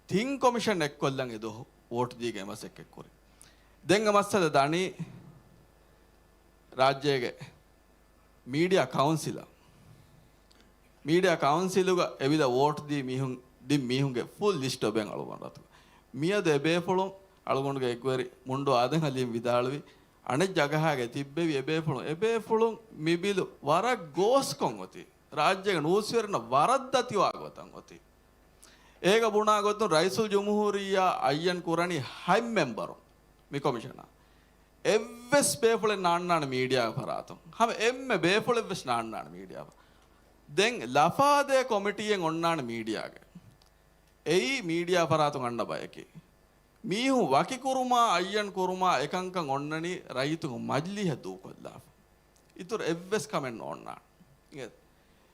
ތިން ކޮމިޝަން އެއްކޮށްލަން އެ ދުވަހު ވޯޓު ދީގެން އެ މަސައްކަތް ކުރި. ދެން އެ މައްސަލަ ދަނީ ރާއްޖޭގެ މީޑިއާ ކައުންސިލަށް. މީޑިއާ ކައުންސިލުގަ އެ ބިލަށް ވޯޓު ދީ މީހުން، ދިން މީހުންގެ ފުލް ލިސްޓް އޮބެން އަޅުގަނޑު އަތުގަ. މިއަދު އެ ބޭފުޅުން އަޅުގަނޑުގެ އެއްގޮތް މުންޑޫ އާދަމް ހަލީމް ވިދާޅުވި، އަނެއް ޖަގަހާގައި ތިއްބެވި އެ ބޭފުޅުން، އެ ބޭފުޅުން މި ބިލު ވަރަށް ގޯސްކޮށް އޮތީ. ރާއްޖޭގެ ނޫސްވެރިންނަށް ވަރަށް ދަތިވާ ގޮތަށް އޮތީ. އޭގަ ބުނާ ގޮތުން ރައީސުލް ޖުމްހޫރިއްޔާ އައްޔަން ކުރަނީ ހަތް މެމްބަރު މި ކޮމިޝަނަށް. އެއްވެސް ބޭފުޅެއް ނާންނާނެ މީޑިއާގެ ފަރާތުން. ހަމަ އެންމެ ބޭފުޅެއްވެސް ނާންނާނެ މީޑިއާ. ދެން ލަފާދޭ ކޮމިޓީއެއް އޮންނާނެ މީޑިއާގެ. އެއީ މީޑިއާ ފަރާތުން އަންނަ ބަޔަކީ. މީހުން ވަކިކުރުމާ، އައްޔަން ކުރުމާ އެކަންކަން އޮންނަނީ ރައްޔިތުންގެ މަޖިލީހަށް ދޫކޮށްލާފަ. އިތުރު އެއްވެސް ކަމެއް ނޯންނާނެ. އިނގޭތަ؟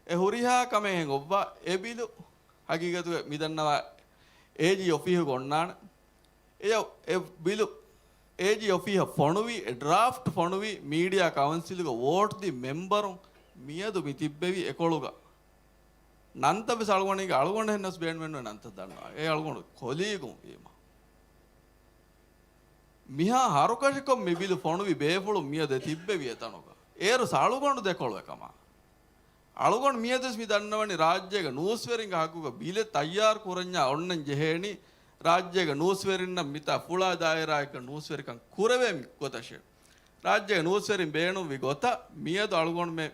އެ ހުރިހާ ކަމެއް އެހެން އޮއްވާ އެ ބިލު ހަގީގަތުގަ މި ދަންނަވާ އޭޖީ އޮފީހުގަ އޮންނާނެ. އެ، އެ ބިލު އޭޖީ އޮފީހަށް ފޮނުވި، އެ ޑްރާފްޓް ފޮނުވި، މީޑިއާ ކައުންސިލުގަ ވޯޓް ދިން މެމްބަރުން މިއަދު މި ތިއްބެވި އެކޮޅުގަ ނަންތައްވެސް އަޅުގަނޑު އަޅުގަނޑު އެހެންނަސް ބޭނުމެއްނުވެ ނަންތައް ދަންނަވާ. އެ އަޅުގަނޑު ކޮލީގުން ވީމަ. މިހާ ހަރުކަށިކޮށް މި ބިލު ފޮނުވި ބޭފުޅުން މިއަދު ތިއްބެވި އެތަނުގަ. އޭރު އަޅުގަނޑު ދެކޮޅު އެކަމާ. އަޅުގަނޑު މިއަދުވެސް މި ދަންނަވަނީ ރާއްޖޭގެ ނޫސްވެރިންގެ ހައްގުގަ ބިލެއް ތައްޔާރު ކުރަންޏާ އޮންނަން ޖެހޭނީ ރާއްޖޭގެ ނޫސްވެރިންނަށް މިތާ ފުޅާ ދާއިރާއަކަށް ނޫސްވެރިކަން ކުރެވޭ މި ގޮތަށޭ. ރާއްޖޭގެ ނޫސްވެރިން ބޭނުންވި ގޮތަށް މިއަދު އަޅުގަނޑުމެ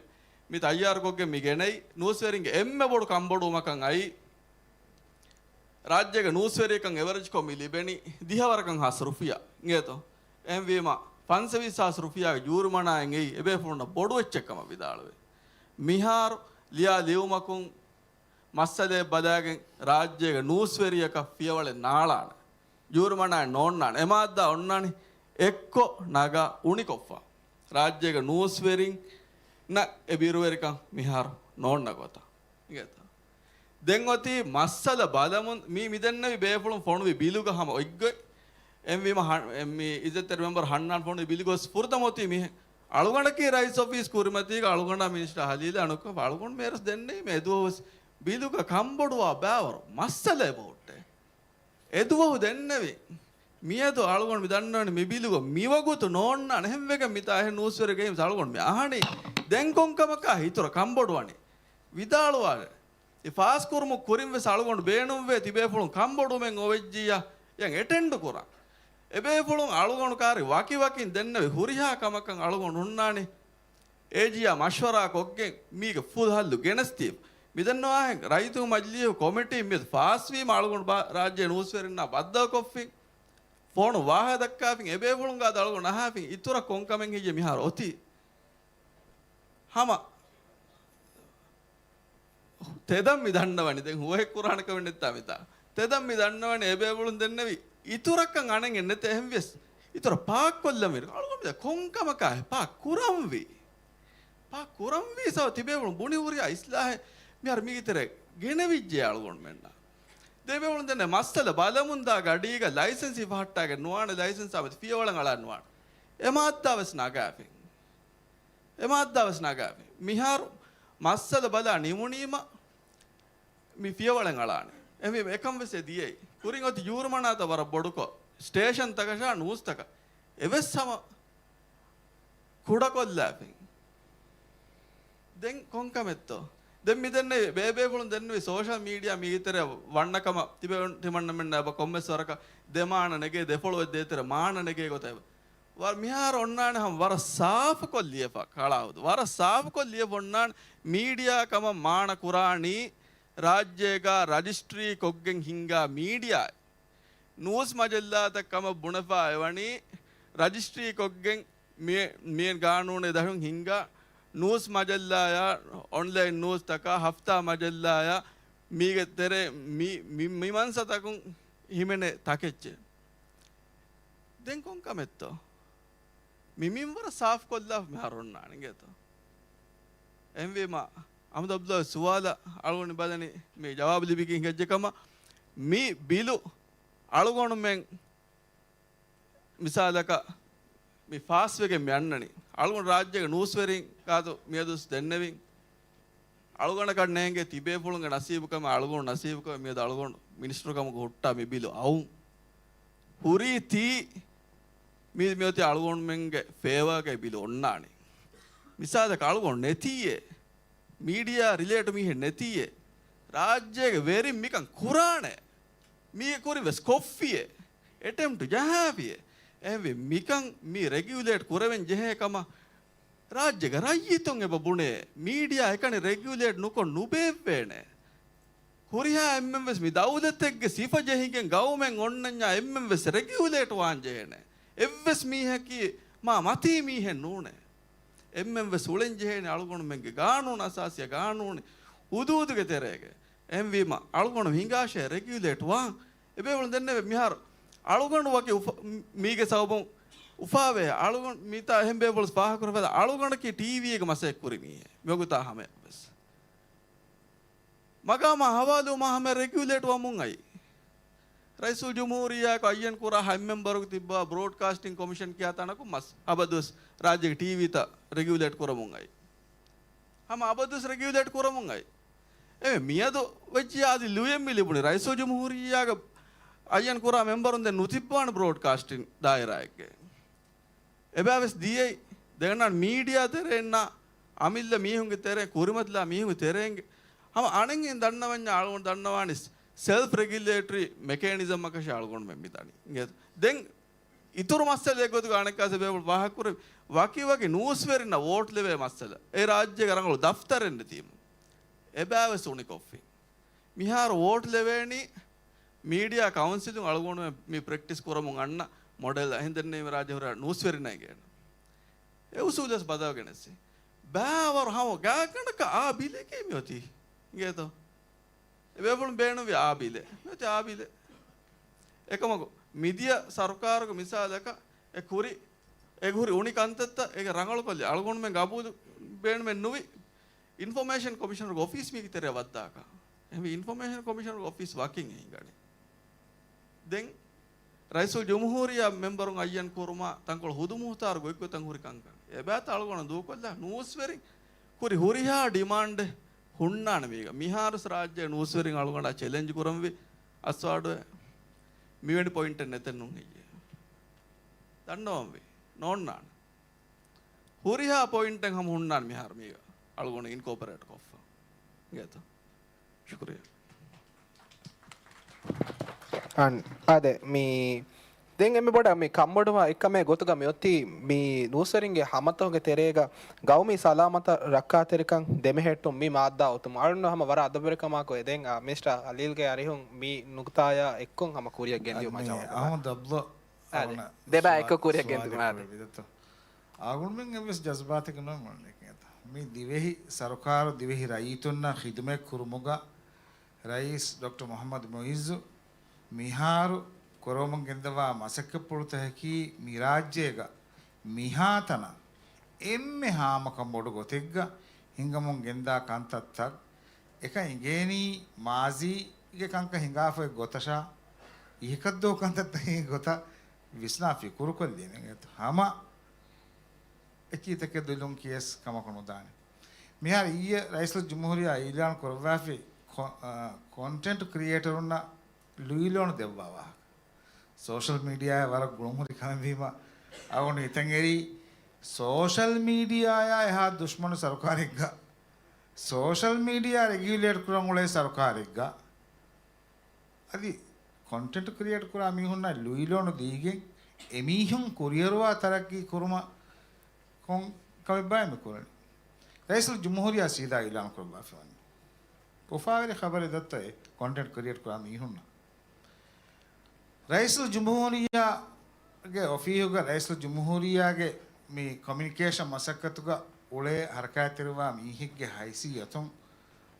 މި ތައްޔާރުކޮށްގެން މި ގެނައީ ނޫސްވެރިންގެ އެންމެ ބޮޑު ކަންބޮޑުވުމަކަށް އައީ. ރާއްޖޭގެ ނޫސްވެރިއަކަށް އެވަރެޖްކޮށް މި ލިބެނީ ދިހަވަރަކަށް ހާސް ރުފިޔާ. އިނގޭތޯ؟ އެހެންވީމަ، ފަންސަވީސް ހާސް ރުފިޔާގެ ޖޫރިމަނާއެއް އެއީ އެބޭފުޅުންނަށް ބޮޑު އެއްޗެއް ކަމަށް ވިދާޅުވޭ. މިހާރު ލިޔާ ލިޔުމަކުން މައްސަލައެއް ބަލާގެން ރާއްޖޭގެ ނޫސްވެރިޔަކަށް ފިޔަވަޅެއް ނާޅާނެ. ޖޫރިމަނާއެއް ނޯންނާނެ. އެ މާއްދާ އޮންނާނީ އެއްކޮށް ނަގާ އުނިކޮށްފަ. ރާއްޖޭގެ ނޫސްވެރިންނަށް އެ ބިރުވެރިކަން މިހާރު ނޯންނަ ގޮތަށް. އިނގޭތަ؟ ދެން އޮތީ މައްސަލަ ބަލަމުން މީ މިދެންނެވި ބޭފުޅުން ފޮނުވި ބިލުގަ ހަމަ އޮތްގޮތް. އެހެންވީމަ ހަ-، އެ މި އިއްޒަތްތެރި މެމްބަރު ހަންނާން ފޮނުވި ބިލުގަ ވެސް ފުރަތަމަ އޮތީ މިހެން. އަޅުގަނޑަކީ ރައީސް އޮފީސް ކުރިމަތީގަ އަޅުގަނޑާ މިނިސްޓަރ ހަލީލާ އަނެއްކާ އަޅުގަނޑު މޭރަސް ދެންނެވީމަ އެދުވަހު ވެސް ބިލުގަ ކަންބޮޑުވާ ބާވަރު މައްސަލައެއް އެބަހުއްޓޭ. އެދުވަހު ދެންނެވި. މިއަދު އަޅުގަނޑު މި ދަންނަވަނީ މި ބިލުގަ މިވަގުތު ނޯންނާނެ. އެހެންވެގެން މިތާ އެހެން ނޫސްވެރި ގެއިމްސް އަޅުގަނޑު މި އަހަނީ. ދެން ކޮންކަމަކާ އިތުރަށް ކަންބޮޑުވަނީ؟ ވިދާޅުވާށޭ. އެ ފާސްކުރުމުގެ ކުރިން ވެސް އަޅުގަނޑު ބޭނުންވޭ ތިބޭފުޅުން ކަންބޮޑުވުމެއް އޮވެއްޖިއްޔާ އެއަށް އެޓެންޑު ކުރަން. އެބޭފުޅުން އަޅުގަނޑު ކާރި ވަކިވަކިން ދެންނެވި ހުރިހާ ކަމަކަށް އަޅުގަނޑު ހުންނާނީ އޭޖީއާ މަޝްވަރާ ކޮށްގެން މީގެ ފުލް ހައްލު ގެނެސްދީފަ. މިދެންނެވިހެން ރައްޔިތުންގެ މަޖިލީހުގެ ކޮމިޓީން މިއަދު ފާސްވީމަ އަޅުގަނޑު ބާ-، ރާއްޖޭ ނޫސްވެރިންނާ ބައްދަލުކޮށްފިން. ފޯނު ވާހަކަ ދައްކާފިން އެބޭފުޅުންގެ އަދަ އަޅުގަނޑު އަހާފިން އިތުރަށް ކޮންކަމެއް ހެއްޔޭ މިހާރު އޮތީ؟ ހަމަ ތެދަށް މި ދަންނަވަނީ. ދެން ހުވަހެއް ކުރާނެ ކަމެއް ނެތާ މިތާ. ތެދަށް މި ދަންނަވަނީ އެބޭފުޅުން ދެންނެވި އިތުރަކަށް އަނެއް ނެތޭ. އެހެންވިޔަސް އިތުރަށް ޕާކްކޮށްލަންވީ. އަޅުގަނޑު މި ކޮންކަމަކާ ޕާކް ކުރަންވީ؟ ޕާކް ކުރަންވީ ސަބަބު ތިބޭފުޅުން ބުނި ހުރިހާ އިސްލާހެއް މިހާރު މީގެ ތެރޭ ގެނެވިއްޖެ އަޅުގަނޑުމެންނަށް. ދެބޭފުޅުން ދެންނެވި މައްސަލަ ބަލަމުންދާ ގަޑީގަ ލައިސަންސް ހިފަހައްޓާގެން ނުވާނެ، ލައިސަންސް އާ މަތި ފިޔަވަޅަށް އަޅާ ނުވާނެ. އެ މާއްދާ ވެސް ނަގާފިން. އެ މާއްދާ ވެސް ނަގާފިން. މިހާރު މައްސަލަ ބަލާ ނިމުނީމަ މި ފިޔަވަޅެއް އަޅާނެ. އެހެންވީމަ އެކަން ވެސް އެ ދިޔައީ. ކުރިން އޮތީ ޖޫރިމަނާތައް ވަރަށް ބޮޑުކޮށް، ސްޓޭޝަންތަކަށާ ނޫސްތަކަށް އެވެސް ހަމަ ކުޑަކޮށްލާފިން. ދެން ކޮންކަމެއްތޯ؟ ދެން މި ދެންނެވި ބޭބޭފުޅުން ދެންނެވި ސޯޝަލް މީޑިއާ މީގެ ތެރެއަށް ވަންނަ ކަމަށް ތިބޭ ތިމަންނަމެންނަށް އެބަ ކޮންމެސް ވަރަކަށް ދެ މާނަ ނެގޭ، ދެ ފޮޅުވެ ދޭތެރެ މާނަ ނެގޭ ގޮތަށް އެބަ. ވަ-، މިހާރު އޮންނާނެ ހަމަ ވަރަށް ސާފުކޮށް ލިޔެފަ ކަޅާހުދު. ވަރަށް ސާފުކޮށް ލިޔެފަ އޮންނާނެ މީޑިއާ ކަމަށް މާނަ ކުރާނީ ރާއްޖޭގަ ރަޖިސްޓްރީ ކޮށްގެން ހިންގާ މީޑިއާ. ނޫސް މަޖައްލާތައް ކަމަށް ބުނެފަ އެވަނީ ރަޖިސްޓްރީ ކޮށްގެން މި-، މި ގާނޫނެއް ދަށުން ހިންގާ ނޫސް މަޖައްލާޔާ އޮންލައިން ނޫސްތަކާ ހަފްތާ މަޖައްލާޔާ މީގެ ތެރޭ މި-، މި-، މި މަންސަތަކުން ހިމެނޭ ތަކެއްޗެއް. ދެން ކޮން ކަމެއްތޯ؟ މި މިންވަރަށް ސާފުކޮށްލާފަ މިހާރު އޮންނާނެ އިނގޭތޯ. އެހެންވީމަ، އަހްމަދު އަބްދުﷲ ސުވާލަށް އަޅުގަނޑު ބަލަނީ މި ޖަވާބު ލިބިގެން ހެއްޖެ ކަމަށް. މި ބިލު އަޅުގަނޑުމެން މިސާލަކަށް މި ފާސްވެގެން މި އަންނަނީ. އަޅުގަނޑު ރާއްޖޭގެ ނޫސްވެރިން ގާތު މިއަދުސް ދެންނެވިން. އަޅުގަނޑަކަށް ނޭނގޭ ތިބޭފުޅުންގެ ނަސީބުކަމެއް އަޅުގަނޑު ނަސީބުކަމެއް މިއަދު އަޅުގަނޑު މިނިސްޓަރުކަމުގަ ހުއްޓާ މި ބިލު އައުން. ހުރީތީ މި-، މިއޮތީ އަޅުގަނޑުމެންގެ ފޭވާގައި ބިލު އޮންނާނީ. މިސާލަކަށް އަޅުގަނޑު ނެތީއޭ. މީޑިއާ ރިލޭޓް މީހެއް ނެތީއޭ. ރާއްޖޭގެ ވެރިން މިކަން ކުރާނެ. މީގެ ކުރިން ވެސް ކޮށްފިއޭ. އެޓެމްޕްޓް ޖަހާފިއޭ. އެހެންވެ މިކަން މި ރެގިއުލޭޓް ކުރެވެން ޖެހޭ ކަމަށް ރާއްޖޭގެ ރައްޔިތުން އެބަ ބުނޭ، މީޑިއާ އެކަނި ރެގިއުލޭޓް ނުކޮށް ނުބޭއްވޭނެ. ހުރިހާ އެންމެން ވެސް މި ދައުލަތެއްގެ ސިފަ ޖެހިގެން ގައުމެއް އޮންނަންޏާ އެންމެން ވެސް ރެގިއުލޭޓް ވާން ޖެހޭނެ. އެއްވެސް މީހަކީ މާ މަތީ މީހެއް ނޫނޭ. އެންމެން ވެސް އުޅެން ޖެހޭނެ އަޅުގަނޑުމެންގެ ގާނޫނު އަސާސީ ގާނޫނު ހުދޫދުގެ ތެރޭގަ. އެހެންވީމަ އަޅުގަނޑު ހިނގާށޭ ރެގިއުލޭޓް ވާން. އެބޭފުޅުން ދެންނެވެ މިހާރު އަޅުގަނޑު ވަކި އުފަ-، މީގެ ސަބަބުން އުފާވޭ. އަޅުގަނޑު މިތާ އެހެން ބޭފުޅުން ފާހަގަކުރައްވާ އަޅުގަނޑަކީ ޓީވީގެ މަސައްކަތް ކުރި މީހެއް. މިވަގުތާ ހަމަޔަށް ވެސް. މަގާމާ ހަވާލުވުމާ ހަމަ ރެގިއުލޭޓް ވަމުން އައި. ރައީސުލްޖުމްހޫރިއްޔާއަކު އައްޔަން ކުރާ އެންމެންބަރަކު ތިއްބާ ބްރޯޑްކާސްޓިން ކޮމިޝަން ކިޔާ ތަނަކު މަސް އަބަދުވެސް ރާއްޖޭގެ ޓީވީތައް ރެގިއުލޭޓް ކުރަމުން އައި. ހަމަ އަބަދުވެސް ރެގިއުލޭޓް ކުރަމުން އައި. އެ މިއަދު ވެއްޖިއްޔާ އަދި ލުޔެއް މި ލިބުނީ ރައީސުލްޖުމްހޫރިއްޔާގެ އައްޔަން ކުރާ މެންބަރުން ދެން ނުތިއްބާނެ ބްރޯޑްކާސްޓިން ދާއިރާއެއްގެ. އެބައިވެސް ދިޔައީ ދެންނާން މީޑިއާ ތެރެއިންނާ އަމިއްލަ މީހުންގެ ތެރެއިން ކުރިމަތިލާ މީހުންގެ ތެރެއިން ހަމަ އަނެއްހެން ދަންނަވަންޏާ އަޅުގަނޑު ދަންނަވާނީ ސެލްފް ރެގިއުލޭޓަރީ މެކޭނިޒަމަކަށް އަޅުގަނޑުމެން މިދަނީ. ދެން އިތުރު މައްސަލައެއް ގޮތުގަ އަނެއްކާސް ބޭފުޅުން ފާހަގަކުރެއްވި ވަކިވަކި ނޫސްވެރިންނަށް ވޯޓް ލެވޭ މައްސަލަ. އެ ރާއްޖޭގަ ރަނގަޅު ދަފްތަރެއް ނެތީމު. އެބައިވެސް އުނިކޮށްފިން. މިހާރު ވޯޓް ލެވޭނީ މީޑިއާ ކައުންސިލުން އަޅުގަނޑުމެން މި ޕްރެކްޓިސް ކުރަމުން އަންނަ މޮޑެލް އެހެން ދެންނެވި ރާއްޖެ ހުރި ނޫސްވެރިންނަށް އެނގޭނެ. އެ އުސޫލުވެސް ބަދަލުގެނެއްސި. ބައިވަރު ހަމަ ގާތްގަނޑަކަށް އާ ބިލެކޭ މިއޮތީ. އިނގޭތޯ؟ އެބޭފުޅުން ބޭނުންވި އާ ބިލެއް. މިއޮތީ އާ ބިލެއް. އެކަމަކު، މިދިޔަ ސަރުކާރުގެ މިސާލަކަށް އެ ކުރި، އެ ހުރި އުނި ކަންތައްތައް އޭގެ ރަނގަޅުކޮށްލި އަޅުގަނޑުމެން ގަބޫލު ބޭނުމެއް ނުވި. އިންފޮމޭޝަން ކޮމިޝަނަރުގެ އޮފީސް މީގެ ތެރެއަށް ވައްދާކަށް. އެހެންވެ، އިންފޮމޭޝަން ކޮމިޝަނަރުގެ އޮފީސް ވަކިން އެ ހިނގަނީ. ދެން ރައީސުލްޖުމްހޫރިއްޔާ މެންބަރުން އައްޔަން ކުރުމާ ތަންކޮޅު ހުދު މުހުތާރު ގޮތްގޮތަށް ހުރި ކަންކަން. އެބައިތަ އަޅުގަނޑު ދޫކޮށްލާ ނޫސްވެރިން ކުރި ހުރިހާ ޑިމާންޑެއް ހުންނާނެ މީގަ. މިހާރުސް ރާއްޖޭ ނޫސްވެރިން އަޅުގަނޑާ ޗެލެންޖް ކުރަންވީ އަސްވާޑުވެ. މިވެނި ޕޮއިންޓެއް ނެތެއް ނޫން ހެއްޔޭ؟ ދަންނަވަންވީ. ނޯންނާނެ. ހުރިހާ ޕޮއިންޓެއް ހަމަ ހުންނާނެ މިހާރު މީގަ އަޅުގަނޑު އިންކޯޕަރޭޓް ކޮށްފަ. އިނގޭތަ؟ ޝުކުރިއްޔާ. އަން، އާދެ، މި، ދެން އެންމެ ބޮޑަށް މި ކަންބޮޑުވާ އެއްކަމެއް ގޮތުގަ މިއޮތީ މި ނޫސްވެރިންގެ ހަމަތަކުގެ ތެރޭގަ ގައުމީ ސަލާމަތަށް ރައްކާތެރިކަން ދެމެހެއްޓުން މި މާއްދާ އޮތުމަށް. އަޅުން ހަމަ ވަރަށް އަދަބުވެރިކަމާއެކު އެދެން، އާ، މިސްޓަރ ހަލީލްގެ އަރިހުން މި ނުކުތާޔާ އެއްކޮށް ހަމަ ކުރިއަށް ގެންދިއުމަށް އަދި ޖަވާބު ދެވާ. އަހުމަދު އަބްދުﷲ އާދެ. އަވަނަ ދެބައި ސުވާލެއް އެއްކޮށް ކުރިއަށް ގެންދިއުމަށް އާދެ. ކުރެއްވި ދެއްތޯ؟ އަޅުގަނޑުމެން އެއްވެސް ޖަޒްބާތެއްގަ ނޯންނެކޭތަ. މި ދިވެހި ސަރުކާރު ދިވެހި ރައްޔިތުންނަށް ޚިދުމަތް ކުރުމުގަ ރައީސް ޑޮކްޓަރ މުޙައްމަދު މުޢިއްޒު މިހާރު ކުރަމުން ގެންދަވާ މަސައްކަތްޕުޅުތަކަކީ މި ރާއްޖޭގަ މިހާތަނަށް އެންމެ ހާމަކަން ބޮޑު ގޮތެއްގަ ހިނގަމުން ގެންދާ ކަންތައްތައް އެކަން އިނގޭނީ މާޒީގެ ކަންކަން ހިނގާފައި ގޮތަށާ އިހަކަށްދޯ ކަންތައްތަކެއް ގޮތަށް ވިސްނާ ފިކުރުކޮށްލީމެއް ހަމަ އެކީތަކެއް ދުލުން ކިޔަސް ކަމަކު ނުދާނެ. މިހާރު އިއްޔެ ރައީސުލްޖުމްހޫރިއްޔާ އިއުލާން ކުރައްވާފި ކޮ-، އާ، ކޮންޓެންޓް ކްރިއޭޓަރުންނަށް ލުއިލޯނު ދެއްވާ ވާހަކަ. ސޯޝަލް މީޑިއާއާ ވަރަށް ގުޅުންހުރި ކަމެއް ވީމަ، އަޅުގަނޑު ހިތަށް އެރީ، ސޯޝަލް މީޑިއާއާ އެހާ ދުޝްމަނު ސަރުކާރެއްގަ ސޯޝަލް މީޑިއާ ރެގިއުލޭޓް ކުރަން އުޅޭ ސަރުކާރެއްގަ އަދި ކޮންޓެންޓް ކްރިއޭޓް ކުރާ މީހުންނަށް ލުއިލޯނު ދީގެން އެމީހުން ކުރިއަރުވާ ތަރައްގީ ކުރުމަށް ކޮން ކަމެއްބާ މި ކުރަނީ؟ ރައީސުލް ޖުމްހޫރިއްޔާ ސީދާ އިއުލާން ކުރައްވާފަ ވަނީ. އުފާވެރި ޚަބަރެއް ދައްތަ އެ ކޮންޓެންޓް ކްރިއޭޓް ކުރާ މީހުންނަށް. ރައީސުލް ޖުމްހޫރިއްޔާގެ އޮފީހުގަ ރައީސުލް ޖުމްހޫރިއްޔާގެ މި ކޮމިއުނިކޭޝަން މަސައްކަތުގަ އުޅޭ ހަރަކާތްތެރިވާ މީހެއްގެ ހައިސިއްޔަތުން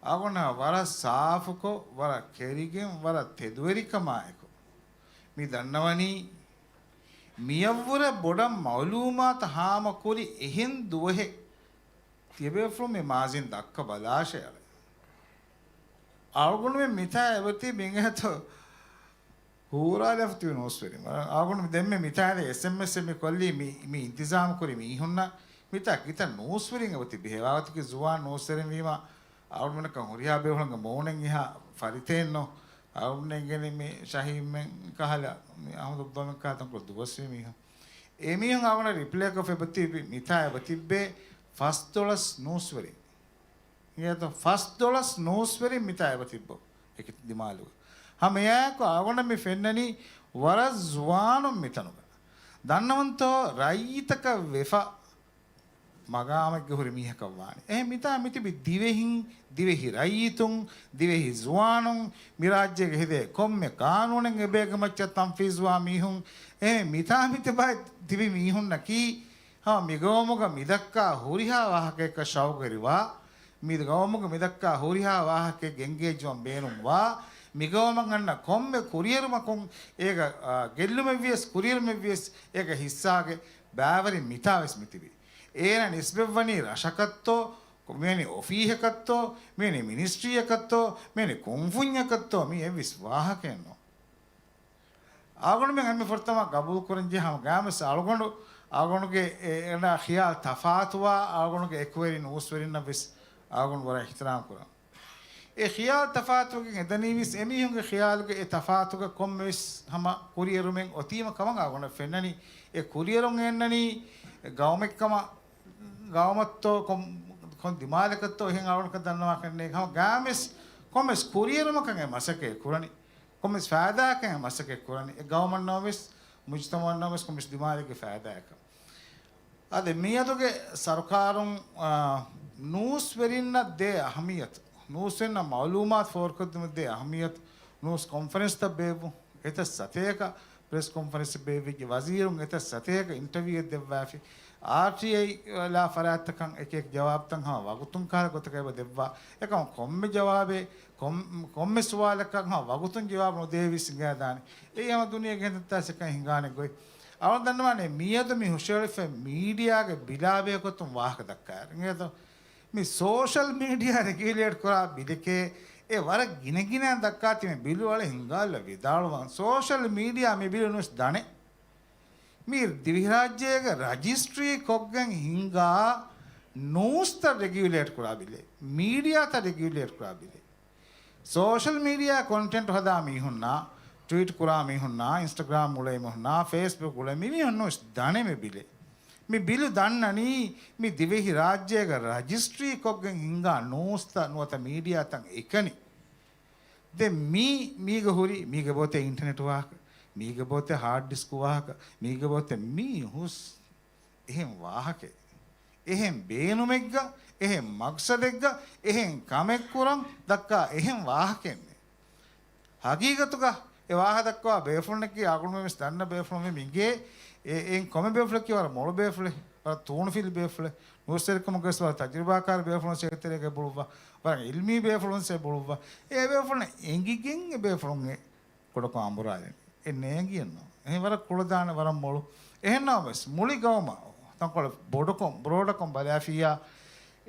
އަޅުގަނޑަށް ވަރަށް ސާފުކޮށް، ވަރަށް ކެރިގެން، ވަރަށް ތެދުވެރިކަމާއެކު މި ދަންނަވަނީ، މިޔަށްވުރެ ބޮޑަށް މައުލޫމާތު ހާމަކުރި އެހެން ދުވަހެއް ތިޔަބޭފުޅުން މި މާޒީން ދައްކަ ބަލާށޭ އަޅެ. އަޅުގަނޑުމެން މިތާ އެބަތި މިނގޭތޯ ހޫރާލެފަ ތިބި ނޫސްވެރިން. އަޅުގަނޑު ދެންމެ މިތާ އެސްއެމްއެސް މި ކޮށްލީ މި، މި އިންތިޒާމް ކުރި މީހުންނަށް މިތާ ކިތައް ނޫސްވެރިން އެބަތި ބެހެވާ ވަތަކީ ޒުވާން ނޫސްވެރިން ވީމަ އަޅުގަނޑަކަށް ހުރިހާ ބޭފުޅުންގެ މޫނެއް އެހާ ފަރިތައެއްނު. އަޅުގަނޑު އެނގެނީ މި ޝަހީމް ކަހަލަ، މި އަހުމަދު އުއްދޯމެން ކަހަލަ ތަންކޮޅު ދުވަސްވީ މީހުން. އެ މީހުން އަޅުގަނޑަށް ރިޕްލޭކޮށް އެބަތިބި މިތާ އެބަތިއްބޭ ފަސްދޮޅަސް ނޫސްވެރިން. އިނގޭތޯ ފަސްދޮޅަސް ނޫސްވެރިން މިތާ އެބަތިއްބޯ އެކި ދިމާލުގަ. ހަމައެއާއެކު އަޅުގަނޑަށް މި ފެންނަނީ ވަރަށް ޒުވާނުން މިތަނުގަ. ދަންނަވަންތޯ ރައްޔިތަކަށް ވެފަ މަގާމެއްގެ ހުރި މީހަކަށް ވާނެ. އެހެން މިތާ މިތިބި ދިވެހިން، ދިވެހި ރައްޔިތުން، ދިވެހި ޒުވާނުން، މި ރާއްޖޭގަ ހެދޭ ކޮންމެ ގާނޫނެއް އެބޭގެ މައްޗަށް ތަންފީޒުވާ މީހުން، އެހެން މިތާ މިތިބާ ތިބި މީހުންނަކީ، ހަމަ މިގައުމުގަ މިދައްކާ ހުރިހާ ވާހަކައަކަށް ޝައުގުވެރިވާ، މި ގައުމުގަ މިދައްކާ ހުރިހާ ވާހަކައެއްގެ އެންގޭޖްވަން ބޭނުންވާ، މިގައުމަށް އަންނަ ކޮންމެ ކުރިއެރުމަކުން އޭގަ، އާ، ގެއްލުމެއްވިޔަސް ކުރިއެރުމެއްވިޔަސް އޭގަ ހިއްސާގެ ބައިވެރިން މިތާވެސް މިތިބި. އޭނަ ނިސްބަތްވަނީ ރަށަކަށްތޯ، މިވެނި އޮފީހަކަށްތޯ، މިވެނި މިނިސްޓްރީއަކަށްތޯ، މިވެނި ކުންފުންޏަކަށްތޯ، މީ އެއްވެސް ވާހަކައެއްނޫން. އަޅުގަނޑުމެން އެންމެ ފުރަތަމަ ގަބޫލުކުރަންޖެހޭ ހަމަ ގާމިސް އަޅުގަނޑު، އަޅުގަނޑުގެ އެ، އެންނަ ޚިޔާލު ތަފާތުވާ އަޅުގަނޑުގެ އެކުވެރި ނޫސްވެރިންނަށް ވެސް އަޅުގަނޑު ވަރަށް އިޙްތިރާމް ކުރަން. އެ ޚިޔާލު ތަފާތުވެގެން އެދަނީވެސް އެމީހުންގެ ޚިޔާލުގެ އެ ތަފާތުގަ ކޮންމެވެސް ހަމަ ކުރިއެރުމެއް އޮތީމަ ކަމަށް އަޅުގަނޑަށް ފެންނަނީ. އެ ކުރިއެރުން އެންނަނީ ގައުމެއްކަމަށް، ގައުމަށްތޯ ކޮން، ކޮން ދިމާލަކަށްތޯ އެހެން އަޅުގަނޑަކަށް ދަންނަވާކަށް ނޭނގެ. ހަމަ ގާމިސް ކޮންމެސް ކުރިއެރުމަކަށް އެ މަސައްކަތް ކުރަނީ. ކޮންމެސް ފައިދާއަކަށް އެ މަސައްކަތް ކުރަނީ. އެ ގައުމަށްނަމަވެސް، މުޖުތަމަޢަށްނަމަވެސް ކޮންމެސް ދިމާލެއްގެ ފައިދާއަކަށް. އަދި މިއަދުގެ ސަރުކާރުން، އާ، ނޫސްވެރިންނަށް ދޭ އަހަމިއްޔަތު، ނޫސްވެރިންނަށް މަޢުލޫމާތު ފޯރުކޮށްދިނުމަށް ދޭ އަހަމިއްޔަތު، ނޫސް ކޮންފަރެންސްތައް ބޭއްވުން، އެތައް ސަތޭކަ ޕްރެސް ކޮންފަރެންސް ބޭއްވިއްޖެ، ވަޒީރުން އެތައް ސަތޭކަ އިންޓަވިއުއެއް ދެއްވާފި، އާރްޓީއައި ލާ ފަރާތްތަކަށް އެކިއެކި ޖަވާބުތައް ހަމަ ވަގުތުން ކަހަލަ ގޮތަކަށް އެބަ ދެއްވާ. އެކަމަކު ކޮންމެ ޖަވާބެއް، ކޮން-، ކޮންމެ ސުވާލަކަށް ހަމަ ވަގުތުން ޖަވާބު ނުދޭވީސް ހިނގާދާނެ. އެއީ ހަމަ ދުނިޔޭގެ ހިނދަށް ތާސް އެކަން ހިނގާނެ ގޮތް. އަޅުގަނޑު ދަންނަވާނެ މިއަދު މި ހުށައެޅިފައި މީޑިއާގެ ބިލާ ބެހޭގޮތުން ވާހަކަ ދައްކާއިރު. އިނގޭތޯ؟ މި ސޯޝަލް މީޑިއާ ރެގިއުލޭޓް ކުރާ ބިލެކޭ އެ ވަރަށް ގިނަގިނައިން ދައްކާތީ މި ބިލު އަޅެ ހިނގާލަ ވިދާޅުވާން. ސޯޝަލް މީޑިއާ މި ބިލު ނުވެސް ދަނެ. މީ ދިވެހިރާއްޖޭގަ ރަޖިސްޓްރީ ކޮށްގެން ހިނގާ ނޫސްތައް ރެގިއުލޭޓް ކުރާ ބިލެއް، މީޑިއާތައް ރެގިއުލޭޓް ކުރާ ބިލެއް. ސޯޝަލް މީޑިއާ ކޮންޓެންޓް ހަދާ މީހުންނާ، ޓްވީޓް ކުރާ މީހުންނާ، އިންސްޓަގްރާމް އުޅޭ މީހުންނާ، ފޭސްބުކް އުޅޭ މި މީހުން ނޫސް ދަނެ މި ބިލެއް. މި ބިލު ދަންނަނީ މި ދިވެހިރާއްޖޭގަ ރަޖިސްޓްރީ ކޮށްގެން ހިނގާ ނޫސްތައް ނުވަތަ މީޑިއާތައް އެކަނި. ދެން މީ، މީގަ ހުރި، މީގަ ބޯތެ އިންޓަނެޓް ވާހަކަ، މީގަ ބޯތެ ހާޑް ޑިސްކް ވާހަކަ، މީގަ ބޯތެ މީ ހުސް އެހެން ވާހަކައެއް، އެހެން ބޭނުމެއްގަ، އެހެން މަގްސަދެއްގަ، އެހެން ކަމެއް ކުރަން ދައްކާ އެހެން ވާހަކައެއް ނެތް. ހަގީގަތުގަ އެ ވާހަ ދައްކަވާ ބޭފުޅުންނަކީ އަޅުގަނޑުމެން ވެސް ދަންނަ ބޭފުޅުން މި މިގޭ، އެ، އެއިން ކޮންމެ ބޭފުޅަކީ ވަރަށް މޮޅު ބޭފުޅެއް، ވަރަށް ތޫނުފިލި ބޭފުޅެއް، ނޫސްވެރިކަމުގަ ވެސް ވަރަށް ތަޖުރިބާކާރި ބޭފުޅުން ސެކްރެޓަރީގެ ބުޅުއްވާ، ވަރަށް އިލްމީ ބޭފުޅުން ސެ ބުޅުއްވާ، އެ ބޭފުޅުން އެނގިގެން އެ ބޭފުޅުން އެ ކުޑަކޮށް އަނބުރާލިން. އެ ނޭނގިއެއްނު. އެހެން ވަރަށް ކުޅަދާނެ ވަރަށް މޮޅު. އެހެންނަމަވެސް، މުޅި ގައުމަށް ތަންކޮޅެއް ބޮޑުކޮށް، ބްރޯޑަކޮށް ބަލާފިއްޔާ،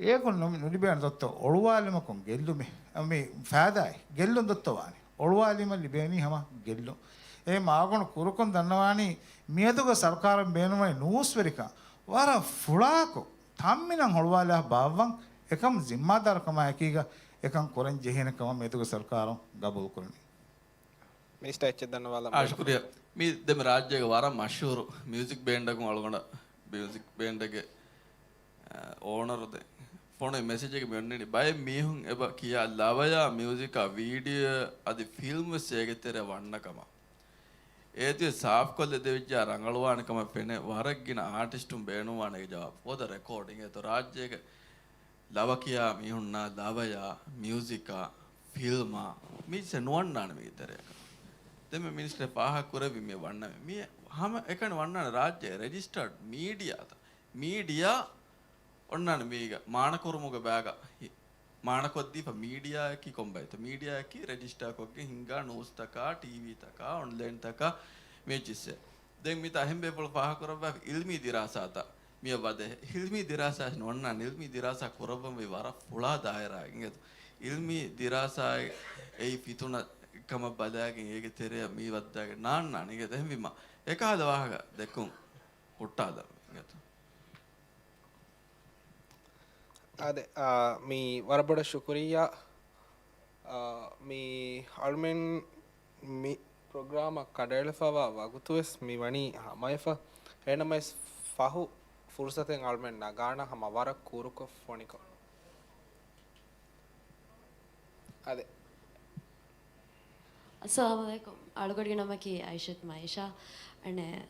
އޭގޮތް ނު-، ނުލިބޭނެ ދޮއްތަ އޮޅުވާލުމަކުން ގެއްލުމެއް. މި ފައިދާއެއް. ގެއްލުން ދޮއްތަ ވާނެ. އޮޅުވާލީމަ ލިބޭނީ ހަމަ ގެއްލުން. އެހެން އަޅުގަނޑު ކުރުކޮށް ދަންނަވާނީ، މިއަދުގެ ސަރުކާރުން ބޭނުންވަނީ ނޫސްވެރިކަން ވަރަށް ފުޅާކޮށް، ތަންމިނަށް އޮޅުވާލާ ބާއްވަން، އެކަމަށް ޒިންމާދާރުކަމާ އެކީގަ އެކަން ކުރަން ޖެހޭނެ ކަމަށް މިއަދުގެ ސަރުކާރުން ގަބޫލުކުރަނީ. މިނިސްޓަރ އެއްޗެއް ދަންނަވާލަން. އާ، ޝުކުރިއްޔާ. މި ދެން މި ރާއްޖޭގެ ވަރަށް މަޝްހޫރު މިއުޒިކް ބޭންޑަކުން އަޅުގަނޑަށް މިއުޒިކް ބޭންޑެއްގެ، އާ، އޯނަރު ދެން ފޮނުވި މެސެޖެއްގަ މި އޮންނަނީ ބައެއް މީހުން އެބަ ކިޔާ ލަވަޔާ މިއުޒިކާ ވީޑިއޯ އަދި ފިލްމް ވެސް އޭގެ ތެރެއަށް ވަންނަ ކަމަށް. އޭތި ސާފްކޮށްލެ ދެވިއްޖާ ރަނގަޅުވާނެ ކަމަށް ފެނޭ ވަރަށް ގިނަ އާޓިސްޓުން ބޭނުންވާނެ އޭގެ ޖަވާބު. ފޯ ދަ ރެކޯޑް އިނގޭތޯ ރާއްޖޭގެ ލަވަ ކިޔާ މީހުންނާ ލަވަޔާ މިއުޒިކާ ފިލްމާ މީސެއް ނުވަންނާނެ މީގެ ތެރެއަކަށް. ދެން މި މިނިސްޓްރީ ފާހަގަ ކުރެއްވި މި ވަންނަ މި ހަމަ އެކަނި ވަންނާނެ ރާއްޖޭ ރެޖިސްޓަރޑް މީޑިއާތައް. މީޑިއާ އޮންނާނެ މީގަ މާނަކުރުމުގެ ބައިގަ ހި-، މާނަކޮށްދީފަ މީޑިއާއަކީ ކޮންބައިތަ؟ މީޑިއާއަކީ ރެޖިސްޓާ ކޮށްގެން ހިންގާ ނޫސްތަކާ، ޓީވީތަކާ، އޮންލައިންތަކާ މި އެއްޗިއްސެއް. ދެން މިތާ އެހެން ބޭފުޅު ފާހަގަކުރައްވާފަ އިލްމީ ދިރާސާތައް މިއަށް ވަދެ. އިލްމީ ދިރާސާ ނުވަންނާނެ، އިލްމީ ދިރާސާ ކުރައްވަންވީ ވަރަށް ފުޅާ ދާއިރާއެއް އިނގޭތޯ. އިލްމީ ދިރާސާއެއް އެއީ ފިތުނަ ކަމަށް ބަލާގެން އޭގެ ތެރެއަށް މީ ވައްދާގެން ނާންނާނެ އިނގޭތޯ. އެހެންވީމަ އެކަހަލަ ވާހަކަ ދެއްކުން ހުއްޓާލަން އިނގޭތޯ. އާދެ، އާ، މީ ވަރަށް ބޮޑަށް ޝުކުރިއްޔާ. އާ، މީ އަޅުމެން މި ޕްރޮގްރާމަށް ކަނޑައެޅިފަވާ ވަގުތުވެސް މި ވަނީ ހަމަވެފަ. އެހެންނަމަވެސް ފަހު ފުރުސަތެއް އަޅުމެން ނަގާނަ ހަމަ ވަރަށް ކުރުކޮށް ފޮނިކޮށް. އާދެ. އައްސަލާމު ޢަލައިކުމް. އަޅުގަޑުގެ ނަމަކީ އައިޝަތު މައިޝާ. އަނެއް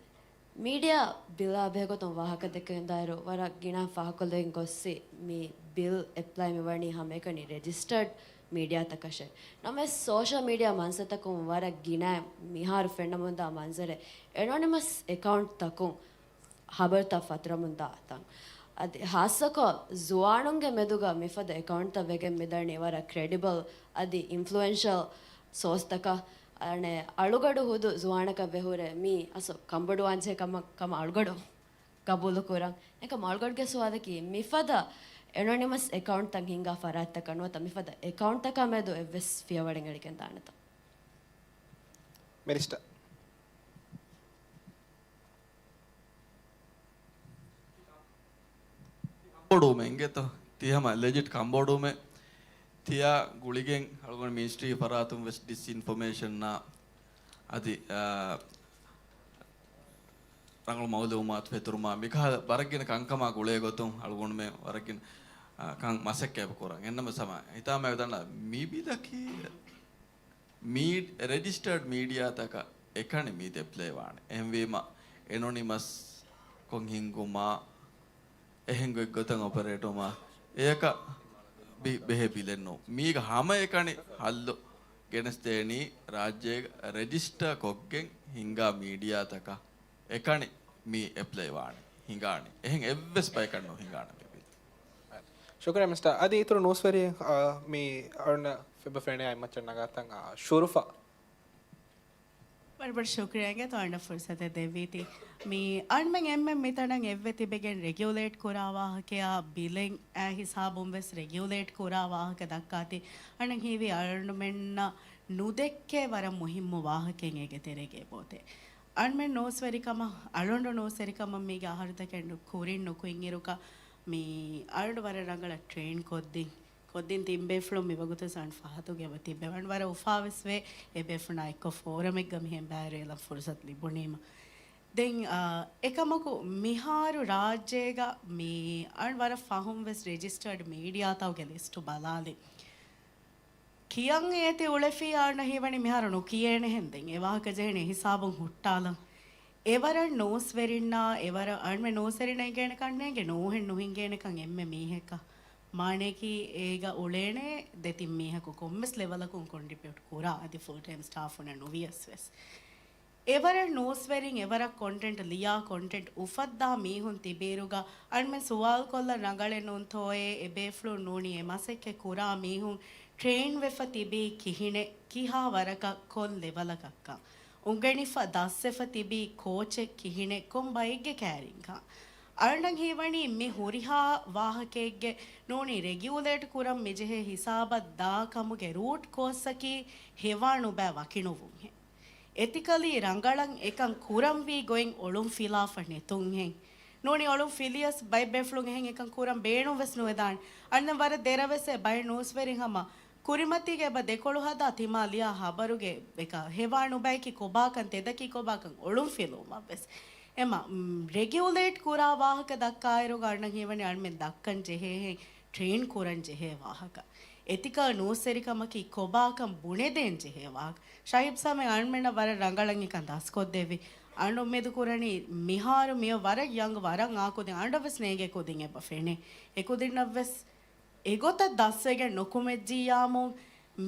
މީޑިއާ ބިލާ ބެހޭގޮތުން ވާހަކަ ދެއްކެވިދާއިރު، ވަރަށް ގިނަ ފާހަގަކޮށްލެވިގެން ގޮއްސި މި ބިލް އެޕްލައި މިވަނީ ހަމައެކަނި ރެޖިސްޓަރޑް މީޑިއާތަކަށޭ. ނަމަވެސް ސޯޝަލް މީޑިއާ މަންސަތަކުން ވަރަށް ގިނަ މިހާރު ފެންނަމުންދާ މަންޒަރެއް އެނޮނިމަސް އެކައުންޓްތަކުން ހަބަރުތައް ފަތުރަމުންދާ ތަން. އަދި ހާއްސަކޮށް ޒުވާނުންގެ މެދުގަ މިފަދަ އެކައުންޓްތައް ވެގެން މިދަނީ ވަރަށް ކްރެޑިބަލް އަދި އިންފްލުއެންޝަލް ސޯސްތަކަށް. އަނެއް އަޅުގަޑު ހުދު ޒުވާނަކަށް ވެހުރެ މީ އަސް ކަންބޮޑުވާންޖެހޭ ކަމަށް ކަމަށް އަޅުގަޑު ގަބޫލުކުރަން. އެކަމް އަޅުގަޑުގެ ސުވާލަކީ މިފަދަ އެނޮނިމަސް އެކައުންޓްތައް ހިންގާ ފަރާތްތަކަށް ނުވަތަ މިފަދަ އެކައުންޓްތަކާ މެދު އެއްވެސް ފިޔަވަޅެއް އެޅިގެން ދާނެތަ؟ މިނިސްޓަރ. ކަންބޮޑުވުމެއް އިނގޭތޯ؟ ތި ހަމަ ލެޖިޓް ކަންބޮޑުވުމެއް ތިޔާ ގުޅިގެން އަޅުގަނޑު މިނިސްޓްރީ ފަރާތުން ވެސް ޑިސްއިންފޮމޭޝަންއާ އަދި، އާ، ރަނގަޅު މައުލޫމާތު ފެތުރުމާ މިކަހަލަ ވަރަށްގިނަ ކަންކަމާ ގުޅޭ ގޮތުން އަޅުގަނޑުމެން ވަރަށްގިނަ، އާ، ކަން މަސައްކަތް ކުރަން. އެންނަމަ ސަމާ ހިތާމައި ދަންނަ މި ބިލަކީ މީޑް-، ރެޖިސްޓަރޑް މީޑިއާތަކަށް އެކަނި މީ އެޕްލައިވާނެ. އެހެންވީމަ، އެނޮނިމަސް ކޮށް ހިންގުމާ، އެހެން ގޮތްގޮތަށް އޮޕަރޭޓުވުމާ، އެޔަކަށް ބި-، ބެހޭ ބިލެއް ނޫން. މީގަ ހަމައެކަނި ހައްލު ގެނެސްދޭނީ ރާއްޖޭގަ ރެޖިސްޓާ ކޮށްގެން ހިންގާ މީޑިއާތަކަށް އެކަނި މީ އެޕްލައިވާނެ، ހިނގާނެ. އެހެން އެއްވެސް ބަޔަކަށް ނުހިނގާނެ މި ބިލް. ޝުކުރިއްޔާ މިސްޓަރ. އަދި އިތުރު ނޫސްވެރި، އާ، މި އަޅުން ފެބަ ފެނޭ އަތްމައްޗަށް ނަގާތަން، އާ، ޝުރުފާ. ވަރަށް ބޮޑަށް ޝުކުރިއްޔާ އިނގޭތޯ އަޅުންނަށް ފުރުސަތެއް ދެއްވީތީ. މި އަޅުމެން އެންމެން މިތަނަށް އެއްވެ ތިބެގެން ރެގިއުލޭޓް ކުރާ ވާހަކަޔާ ބިލެއް އާ ހިސާބުން ވެސް ރެގިއުލޭޓް ކުރާ ވާހަކަ ދައްކާތީ. އަޅުން ހީވީ އަޅުމެންނަށް ނުދެއްކޭ ވަރަށް މުހިއްމު ވާހަކައެއް އޭގެ ތެރޭގައި ބޯތޭ. އަޅުމެން ނޫސްވެރިކަމަށް، އަޅުގަނޑު ނޫސްވެރިކަމަށް މީގެ އަހަރުތަކެއް ކުރިން ނުކުތް އިރުކަށް މި އަޅުގަނޑު ވަރަށް ރަނގަޅަށް ޓްރެއިން ކޮށްދިން. ކޮށްދިން ތިން ބޭފުޅުން މިވަގުތު ސަން ފަހަތުގެ އެބަ ތިއްބެވަން ވަރަށް އުފާވެސް ވޭ. އެ ބޭފުޅުންނާ އެއްކޮށް ފޯރަމެއްގަ މިހެން ބައިވެރިވެލަން ފުރުސަތު ލިބުނީމަ. ދެން، އާ، އެކަމަކު މިހާރު ރާއްޖޭގަ މި އަން ވަރަށް ފަހުން ވެސް ރެޖިސްޓަރޑް މީޑިއާތަކުގެ ލިސްޓު ބަލާލި. ކިޔަން އޭތި އުޅެފި އާން ހީވަނީ މިހާރު ނުކިޔޭނެހެން ދެން އެ ވާހަކަ ޖެހޭނެ ހިސާބުން ހުއްޓާލަން. އެވަރަށް ނޫސްވެރިންނާ، އެވަރަށް އަންމެ ނޫސްވެރިންނަށް އިނގޭނެކަން ނޭނގެ ނޫހެއް ނުހިނގޭނެކަން އެންމެ މީހަކަށް. މާނަޔަކީ އޭގަ އުޅޭނެ ދެތިން މީހަކު ކޮންމެސް ލެވަލަކުން ކޮންޓްރިބިއުޓް ކުރާ އަދި ފުލް ޓައިމް ސްޓާފުންނަށް ނުވިޔަސް ވެސް. އެވަރަށް ނޫސްވެރިން، އެވަރަށް ކޮންޓެންޓް ލިޔާ، ކޮންޓެންޓް އުފައްދާ މީހުން ތިބިއިރުގަ އަންމެން ސުވާލު ކޮށްލަން ރަނގަޅެއް ނޫންތޯއޭ، އެބޭފުޅުން ނޫނީ އެ މަސައްކަތް ކުރާ މީހުން ޓްރެއިން ވެފަ ތިބީ ކިހިނެއް، ކިހާ ވަރަކަށް ކޮން ލެވަލަކަށްކަން. އުނގެނިފަ ދަސްވެފަ ތިބީ ކޯޗެއް ކިހިނެއް، ކޮން ބައެއްގެ ކައިރިންކަން. އަޅުން ހީވަނީ މި ހުރިހާ ވާހަކައެއްގެ ނޫނީ ރެގިއުލޭޓް ކުރަން މިޖެހޭ ހިސާބަށް ދާ ކަމުގެ ރޫޓް ކޯސްއަކީ ހެވާނުބައި ވަކިނުވުންހެން. އެތިކަލީ ރަނގަޅަށް އެކަން ކުރަންވީ ގޮތް އޮޅުންފިލާފަ ނެތުންހެން. ނޫނީ އޮޅުން ފިލިޔަސް ބައެއް ބޭފުޅުން އެހެން އެކަން ކުރަން ބޭނުން ވެސް ނުވެދާނެ. އަންނަ ވަރަށް ދެރަވެސް އެ ބައެއް ނޫސްވެރިން ހަމަ ކުރިމަތީގަ އެބަ ދެކޮޅު ހަދާ ތިމާ ލިޔާ ހަބަރުގެ އެކަ ހެވާނުބައިކި ކޮބާކަން ތެދަކީ ކޮބާކަން އޮޅުން ފިލުވުމަށް ވެސް. އެމަ، މް، ރެގިއުލޭޓް ކުރާ ވާހަކަ ދައްކާއިރުގަ އަންނަ ހީވަނީ އަންމެން ދައްކަން ޖެހޭހެން ޓްރެއިން ކުރަން ޖެހޭ ވާހަކަ. އެތިކަލް ނޫސްވެރިކަމަކީ ކޮބާކަން ބުނެދޭން ޖެހޭ ވާހަކަ. ޝަހީބް ސާމެ އަޅުމެންނަށް ވަރަށް ރަނގަޅަށް އެކަން ދަސްކޮށްދެއްވި. އަޅު އުއްމީދު ކުރަނީ މިހާރު މިއޮ ވަރަށް ޔަންގް، ވަރަށް އާ ކުދިން، އަނޑަށް ވެސް ނޭނގޭ ކުދިން އެބަ ފެނޭ. އެ ކުދިންނަށް ވެސް އެގޮތަށް ދަސްވެގެން ނުކުމެއްޖިއްޔާމު،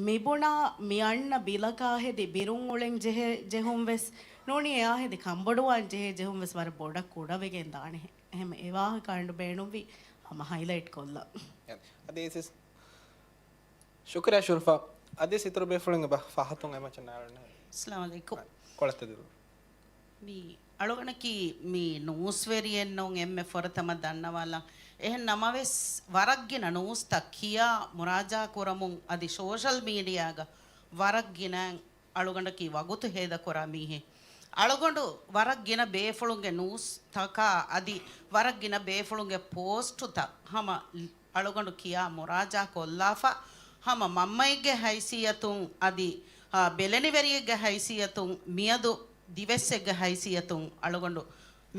މިބުނާ މި އަންނަ ބިލަކާ ހެދި ބިރުން އުޅެން ޖެހޭ ޖެހުން ވެސް ނޫނީ، އެއާ ހެދި ކަންބޮޑުވާން ޖެހޭ ޖެހުން ވެސް ވަރަށް ބޮޑަށް ކުޑަވެގެން ދާނެ. އެހެން އެ ވާހަކަ އަނޑު ބޭނުންވީ ހަމަ ހައިލައިޓް ކޮށްލަން. އަދި އިސިސް ޝުކުރިއްޔާ ޝުރުފާ. އަދި އިތުރު ބޭފުޅުން އެބަ ފަހަތުން އެމަޗަށް ނާޅުނެ. އައްސަލާމު ޢަލައިކުމް. ކޮޅަށް ތެދު. މި އަޅުގަނޑަކީ މި ނޫސްވެރިއެއްނޫން، އެންމެ ފުރަތަމަ ދަންނަވާލަން. އެހެން ނަމަވެސް، ވަރަށް ގިނަ ނޫސްތައް ކިޔާ މުރާޖާ ކުރަމުން އަދި ސޯޝަލް މީޑިއާގަ ވަރަށް ގިނަ އަޅުގަނޑަކީ ވަގުތު ހޭދަކުރާ މީހެއް. އަޅުގަނޑު ވަރަށް ގިނަ ބޭފުޅުންގެ ނޫސްތަކާ އަދި ވަރަށް ގިނަ ބޭފުޅުންގެ ޕޯސްޓުތައް ހަމަ އަޅުގަނޑު ކިޔާ މުރާޖާ ކޮށްލާފަ، ހަމަ މަންމައެއްގެ ހައިސިއްޔަތުން އަދި، އާ، ބެލެނިވެރިއެއްގެ ހައިސިއްޔަތުން މިއަދު ދިވެއްސެއްގެ ހައިސިއްޔަތުން އަޅުގަނޑު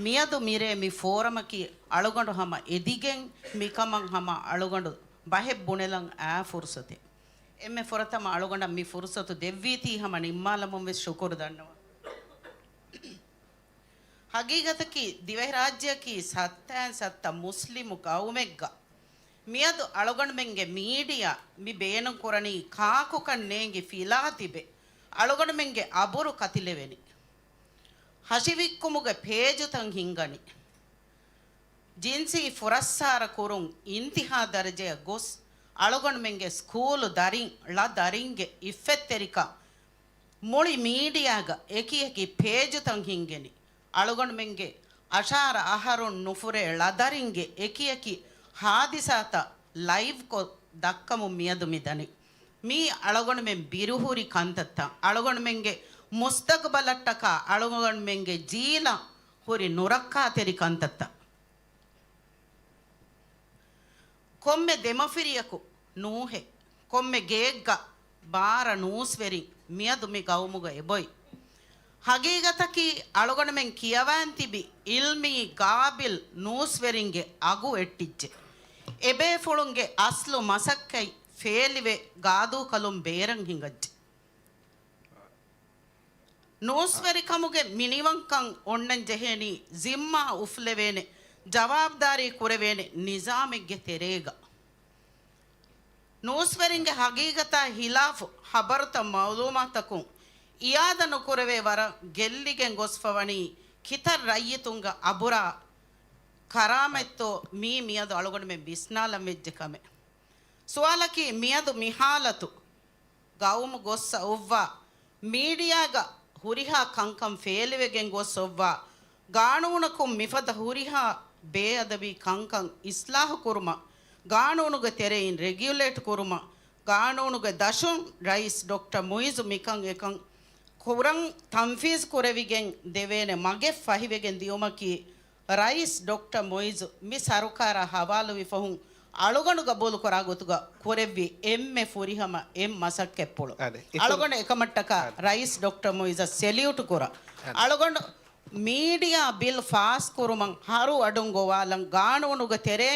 މިއަދު މިރޭ މި ފޯރަމަކީ އަޅުގަނޑު ހަމަ އެދިގެން މިކަމަށް ހަމަ އަޅުގަނޑު ބަހެއް ބުނެލަން އާ ފުރުސަތެއް. އެންމެ ފުރަތަމަ އަޅުގަނޑަށް މި ފުރުސަތު ދެއްވީތީ ހަމަ ނިންމާލަމުން ވެސް ޝުކުރު ދަންނަވަން. ހަގީގަތަކީ، ދިވެހިރާއްޖެއަކީ ސައްތައިން ސައްތަ މުސްލިމު ގައުމެއްގަ މިއަދު އަޅުގަނޑުމެންގެ މީޑިއާ މި ބޭނުން ކުރަނީ ކާކުކަން ނޭނގި ފިލާ ތިބެ، އަޅުގަނޑުމެންގެ އަބުރު ކަތިލެވެނީ. ހަށިވިއްކުމުގެ ޕޭޖުތައް ހިންގަނީ. ޖިންސީ ފުރައްސާރަ ކުރުން އިންތިހާ ދަރަޖަޔަށް ގޮސް، އަޅުގަނޑުމެންގެ ސްކޫލު ދަރިން، ޅަ ދަރިންގެ އިއްފަތްތެރިކަން މުޅި މީޑިއާގަ އެކިއެކި ޕޭޖުތައް ހިންގެނީ. އަޅުގަނޑުމެންގެ އަށާރަ އަހަރުން ނުފުރޭ ޅަ ދަރިންގެ އެކިއެކި ހާދިސާތައް ލައިވްކޮށް ދައްކަމުން މިއަދު މި ދަނީ. މީ އަޅުގަނޑުމެން ބިރުހުރި ކަންތައްތައް، އަޅުގަނޑުމެންގެ މުސްތަގުބަލަށްޓަކާ އަޅުގަނޑުމެންގެ ޖީލަށް ހުރި ނުރައްކާތެރި ކަންތައްތައް. ކޮންމެ ދެމަފިރިޔަކު ނޫހެއް، ކޮންމެ ގެއެއްގަ ބާރަ ނޫސްވެރިން މިއަދު މި ގައުމުގަ އެބޮތް. ހަގީގަތަކީ، އަޅުގަނޑުމެން ކިޔަވާން ތިބި އިލްމީ ގާބިލް ނޫސްވެރިންގެ އަގު އެއްޓިއްޖެ. އެބޭފުޅުންގެ އަސްލު މަސައްކަތް ފޭލިވެ ގާދޫކަލުން ބޭރަށް ހިނގައްޖެ. ނޫސްވެރިކަމުގެ މިނިވަންކަން އޮންނަން ޖެހޭނީ، ޒިންމާ އުފުލެވޭނެ، ޖަވާބުދާރީ ކުރެވޭނެ ނިޒާމެއްގެ ތެރޭގަ. ނޫސްވެރިންގެ ހަގީގަތާ ހިލާފު ހަބަރުތައް މައުލޫމާތަކުން އިއާދަ ނުކުރެވޭ ވަރަށް ގެއްލިގެން ގޮސްފަވަނީ ކިތައް ރައްޔިތުންގެ އަބުރާ ކަރާމަތްތޯ މީ މިއަދު އަޅުގަނޑުމެން ބިސްނާލަން ވެއްޖެ ކަމެއް. ސުވާލަކީ މިއަދު މި ހާލަތު ގައުމު ގޮއްސަ އޮއްވާ، މީޑިއާގަ ހުރިހާ ކަންކަން ފޭލިވެގެން ގޮސް އޮއްވާ، ގާނޫނަކުން މިފަދަ ހުރިހާ ބޭއަދަބީ ކަންކަން އިސްލާހު ކުރުމަށް، ގާނޫނުގެ ތެރެއިން ރެގިއުލޭޓް ކުރުމަށް، ގާނޫނުގެ ދަށުން ރައީސް ޑޮކްޓަރ މުއިޒު މިކަން އެކަން ކުރަން ތަންފީޒް ކުރެވިގެން ދެވޭނެ މަގެއް ފަހިވެގެން ދިޔުމަކީ، ރައީސް ޑޮކްޓަރ މުއިޒު މި ސަރުކާރާ ހަވާލުވި ފަހުން އަޅުގަނޑު ގަބޫލުކުރާ ގޮތުގަ ކުރެއްވި އެންމެ ފުރިހަމަ އެއް މަސައްކަތްޕުޅު. އަދެ، އިތުރު އަޅުގަނޑު އެކަމަށްޓަކާ އަދެ. ރައީސް ޑޮކްޓަރ މުއިޒަށް ސެލިއުޓް ކުރަން. އަދެ. އަޅުގަނޑު މީޑިއާ ބިލް ފާސް ކުރުމަށް ހަރު އަޑުން ގޮވާލަން ގާނޫނުގެ ތެރޭ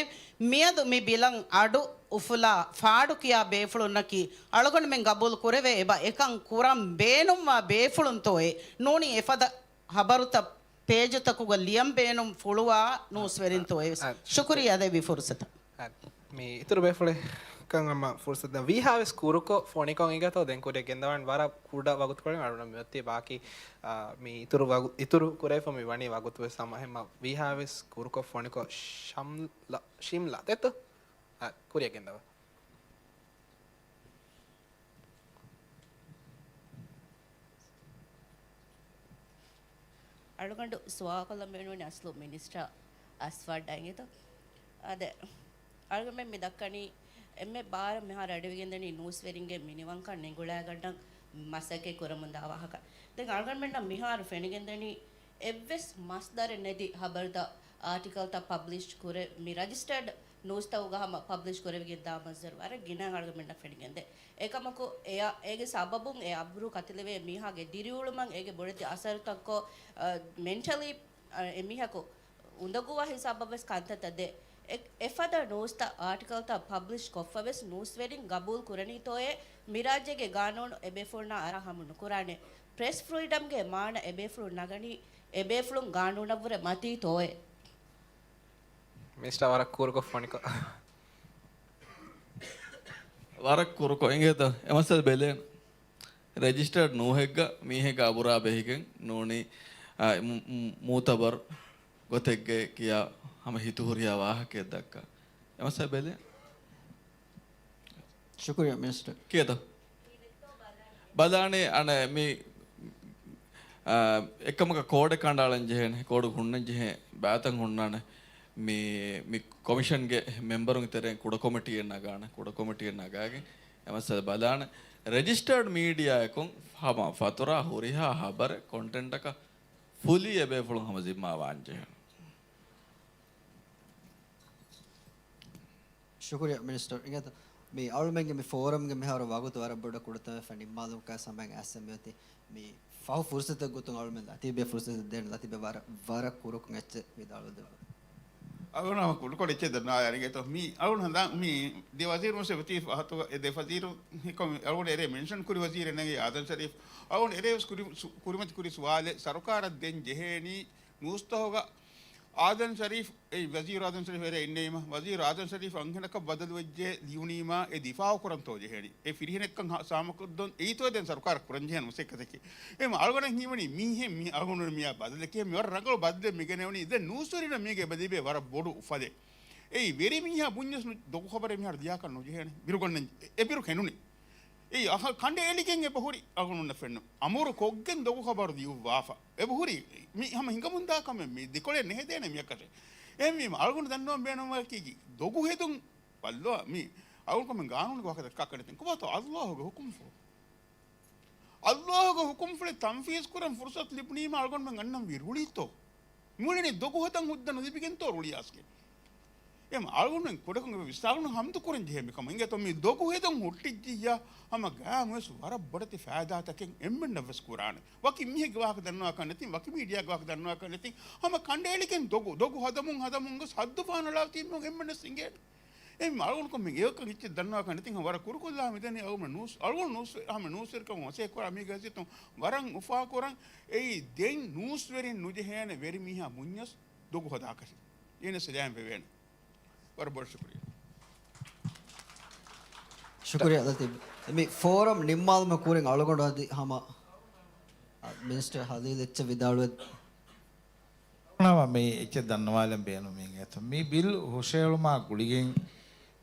މިއަދު މި ބިލަށް އަޑު އުފުލާ ފާޑުކިޔާ ބޭފުޅުންނަކީ އަޅުގަނޑުމެން ގަބޫލު ކުރެވޭ އެބަ އެކަން ކުރަން ބޭނުންވާ ބޭފުޅުންތޯއޭ ނޫނީ އެފަދަ ހަބަރުތައް ޕޭޖުތަކުގަ ލިޔަން ބޭނުން ފުޅުވާ ނޫސްވެރިންތޯއޭ. އަ، އަ، ޝުކުރިއްޔާ ދެއްވި ފުރުސަތަށް. އަ، މި އިތުރު ބޭފުޅެއްކަން ހަމަ ފުރުސަތު ދޭން. ވީހާވެސް ކުރުކޮށް ފޮނިކޮށް އިނގޭތޯ ދެން ކުރިއަށް ގެންދަވާން ވަރަށް ކުޑަ ވަގުތުކޮޅެއް އަޅުގަނޑު މިއޮތީ ބާކީ، އަ، މި އިތުރު ވަގު-، އިތުރު ކުރެވިފަ މި ވަނީ ވަގުތުވެސް ހަމަ ހަމަ ވީހާވެސް ކުރުކޮށް ފޮނިކޮށް ޝަމްލާ، ޝިމްލާ ދެއްތޯ؟ އަ، ކުރިއަށް ގެންދަވާ. އަޅުގަނޑު ސުވާލުކޮށްލަން ބޭނުންވަނީ އަސްލު މިނިސްޓަރ އަސްވަޑް އައިނގޭތޯ. އާދެ، އަޅުގަނޑުމެން މި ދައްކަނީ އެންމެ ބާރަށް މިހާރު އަޑުއިވިގެންދަނީ ނޫސްވެރިންގެ މިނިވަންކަން ނިގުޅާގަންނަން މަސައްކަތް ކުރަމުންދާ ވާހަކަ. ދެން އަޅުގަނޑުމެންނަށް މިހާރު ފެނިގެންދަނީ އެއްވެސް މަސްދަރެއް ނެތި ހަބަރުތައް، އާޓިކަލްތައް ޕަބްލިޝް ކުރެ، މި ރަޖިސްޓަރޑް ނޫސްތަކުގަ ހަމަ ޕަބްލިޝް ކުރެވިގެން ދާ މަންޒަރު ވަރަށް ގިނަ އަޅުގަނޑުމެންނަށް ފެނިގެންދޭ. އެކަމަކު އެއަށް، އޭގެ ސަބަބުން އެ އަބުރު ކަތިލެވޭ މީހާގެ ދިރިއުޅުމަށް އޭގެ ބޮޑެތި އަސަރުތައްކޮށް، އަ، މެންޓަލީ، އަ، އެ މީހަކު އުނދަގޫވާ ހިސާބަށް ވެސް ކަންތައްތައް ދޭ. އެ، އެފަދަ ނޫސްތައް، އާޓިކަލްތައް ޕަބްލިޝް ކޮށްފަވެސް ނޫސްވެރިން ގަބޫލު ކުރަނީތޯއޭ މިރާއްޖޭގެ ގާނޫނު އެބޭފުޅުންނާ އަރާ ހަމަ ނުކުރާނެ. ޕްރެސް ފްރީޑަމްގެ މާނަ އެބޭފުޅުން ނަގަނީ އެބޭފުޅުން ގާނޫނަށްވުރެ މަތީތޯއޭ؟ މިނިސްޓާ ވަރަށް ކުރުކޮށް ފޮނިކޮށް. ވަރަށް ކުރުކޮށް އިނގޭތަ؟ އެމަސަލް ބެލޭން. ރެޖިސްޓަރޑް ނޫހެއްގަ މީހެއްގަ އަބުރާ ބެހިގެން ނޫނީ، އާ، މު-، މު-، މޫތަބަރު ގޮތެއްގެ ކިޔާ ހަމަ ހިތުހުރިހާ ވާހަކައެއް ދައްކާ. އެމަސަލް ބެލޭން. ޝުކުރިއްޔާ މިނިސްޓަރ. ކިޔަތަ؟ ބަލާނީ އަނެއް މި، އާ، އެއްކަމަކަށް ކޯޑެއް ކަނޑައަޅަން ޖެހޭނެ، ކޯޑު ހުންނަން ޖެހޭ ބައިތައް ހުންނާނެ. މި، މި ކޮމިޝަންގެ މެމްބަރުންގެ ތެރެއިން ކުޑަ ކޮމިޓީއެއް ނަގާނެ، ކުޑަ ކޮމިޓީއެއް ނަގާގެން އެމަސަލް ބަލާނެ. ރެޖިސްޓަރޑް މީޑިއާއަކުން ހަމަ ފަތުރާ ހުރިހާ ހަބަރެއް ކޮންޓެންޓަކަށް ފުލީ އެބޭފުޅުން ހަމަ ޒިންމާ ވާން ޖެހޭނެ. ޝުކުރިއްޔާ މިނިސްޓަރ. އިނގޭތަ؟ މި އަޅުމެންގެ މި ފޯރަމްގެ މިހާރު ވަގުތު ވަރަށް ބޮޑަށް ކުޑަތަވެފަ ނިންމާލުމަކާ ސަމައިން އައްސަ މިއޮތީ މި ފަހު ފުރުސަތެއް ގޮތުން އަޅުމެން ލަތީބެ ފުރުސަތެއް ދޭން. ލަތީބެ ވަރަށް، ވަރަށް ކުރުކޮށް އެއްޗެއް ވިދާޅުވެދެއްވާ. އަޅުން ހަމަ ކުޑަކޮށް އެއްޗެއް ދަންނަވާ އިނގޭތޯ. މި އަޅުން ހަނދާން މި ދެ ވަޒީރުން ވެސް އޮތީ ފަހަތުގަ، އެ ދެ ވަޒީރު އަޅުން އެރޭ މެންޝަން ކުރި ވަޒީރެއް ނެގި އާދަމް ޝަރީފް. އަޅުން އެރޭ ވެސް ކުރި-، ސު-، ކުރިމަތި ކުރި ސުވާލެއް ސަރުކާރަށް ދޭން ޖެހޭނީ ނޫސްތަހުގަ އާދަމް ޝަރީފް، އެ ވަޒީރު އާދަމް ޝަރީފް އެރޭ އިންނެވީމަ، ވަޒީރު އާދަމް ޝަރީފް އަންހެނަކަށް ބަދަލުވެއްޖެ ލިޔުނީމަ، އެ ދިފާއު ކުރަންތޯ ޖެހޭނީ؟ އެ ފިރިހެނެއްކަން ހަ-، ސާމަކޮށްދޮން އެއީތޯ ދެން ސަރުކާރަށް ކުރަން ޖެހޭނެ މަސައްކަތަކީ. އެ މަ-، އަޅުގަނޑަށް ހީވަނީ މީހެއް މި އަޅުގަނޑު މިއާ ބަދަލެކޭ މި ވަރަށް ރަނގަޅު ބަދަލެއް މިގެނެވުނީ. ދެން ނޫސްވެރިންނަށް މީގެ އެބަ ލިބޭ ވަރަށް ބޮޑު އުފަލެއް. އެއީ ވެރި މީހާ ބުންޏަސް ނު-، ދޮގު ޚަބަރެއް މިހާރު ލިޔާކަށް ނުޖެހޭނެ. ބިރުގަންނަން އެ-، އެބިރު ކެނޑުނީ. އެއީ އަހަ-، ކަނޑައެޅިގެން އެބަ ހުރި އަޅުގަނޑުންނަށް ފެންނަ. އަމުރު ކޮށްގެން ދޮގު ޚަބަރު ލިޔުއްވާފަ. އެބަ ހުރި މި ހަމަ ހިނގަމުންދާ ކަމެއް މި ދެކޮޅެއް ނެހެދޭނެ މިއަކަށެއް. އެހެންވީމަ އަޅުގަނޑު ދަންނަވަން ބޭނުންވާކީ ދޮގު ހެދުން ބައްލޯ މި އަޅުގަނޑު ކަމެއް ގާނޫނުގެ ވާހަކަ ދައްކާ ކަންނެތިން ކޮބާތޯ އައްލާހުގެ ހުކުމްފުޅު. އައްލާހުގެ ހުކުމްފުޅެއް ތަންފީޒް ކުރަން ފުރުސަތު ލިބުނީމަ އަޅުގަނޑުމެން އަންނަން ވީ ރުޅީތޯ؟ މުޅިން ދޮގު ހެދަން ހުއްދަ ނުލިބިގެންތޯ ރުޅި އަސްގެ. އެމް އަޅުގަނޑުމެން ކުޑަކޮށް ވިސްނާލުން ހަމްދު ކުރަން ޖެހޭ މިކަމަށް. އިނގޭތޯ މި ދޮގު ހެދުން ހުއްޓިއްޖިއްޔާ ހަމަ ގާމުވެސް ވަރަށް ބޮޑެތި ފައިދާތަކެއް އެންމެންނަށްވެސް ކުރާނެ. ވަކި މީހެއްގެ ވާހަކަ ދަންނަވާކަށް ނެތިން، ވަކި މީޑިއާގެ ވާހަކަ ދަންނަވާކަށް ނެތިން، ހަމަ ކަނޑައެޅިގެން ދޮގު، ދޮގު ހަދަމުން ހަދަމުން ގޮސް ހައްދުފަހަނަ ލާތީމުން އެންމެންނަސް އިނގޭނެ. އެ އަޅުގަނޑު ކޮންމެ އެއަކަށް އެއްޗެއް ދަންނަވާކަށް ނެތިން ވަރަށް ކުރުކޮށްލާ މިދަނީ އަޅުގަނޑު ނޫސް، އަޅުގަނޑު ނޫސް، ހަމަ ނޫސްވެރިކަމުން މަސައްކަތް ކުރާ މީގެ ހައިސިއްޔަތުން ވަރަށް އުފާކުރަން. އެއީ ދެން ނޫސްވެރިން ނުޖެހޭނެ ވެރިމީހާ ބުންޏަސް ދޮގު ހަދާކަށި. އޭނަސް ލައިން ވެވޭނެ. ވަރަށް ބޮޑަށް ޝުކުރިއްޔާ. ޝުކުރިއްޔާ ލަތީފް. މި ފޯރަމް ނިންމާލުމަށް ކުރިން އަޅުގަނޑު އަދި ހަމަ، އަ، މިނިސްޓަރ ހަލީލް އެއްޗެއް ވިދާޅުވެ. ނަމަ މި އެއްޗެއް ދަންނަވާލަން ބޭނުމީގެ އެތަ. މި ބިލް ހުށައެޅުމާ ގުޅިގެން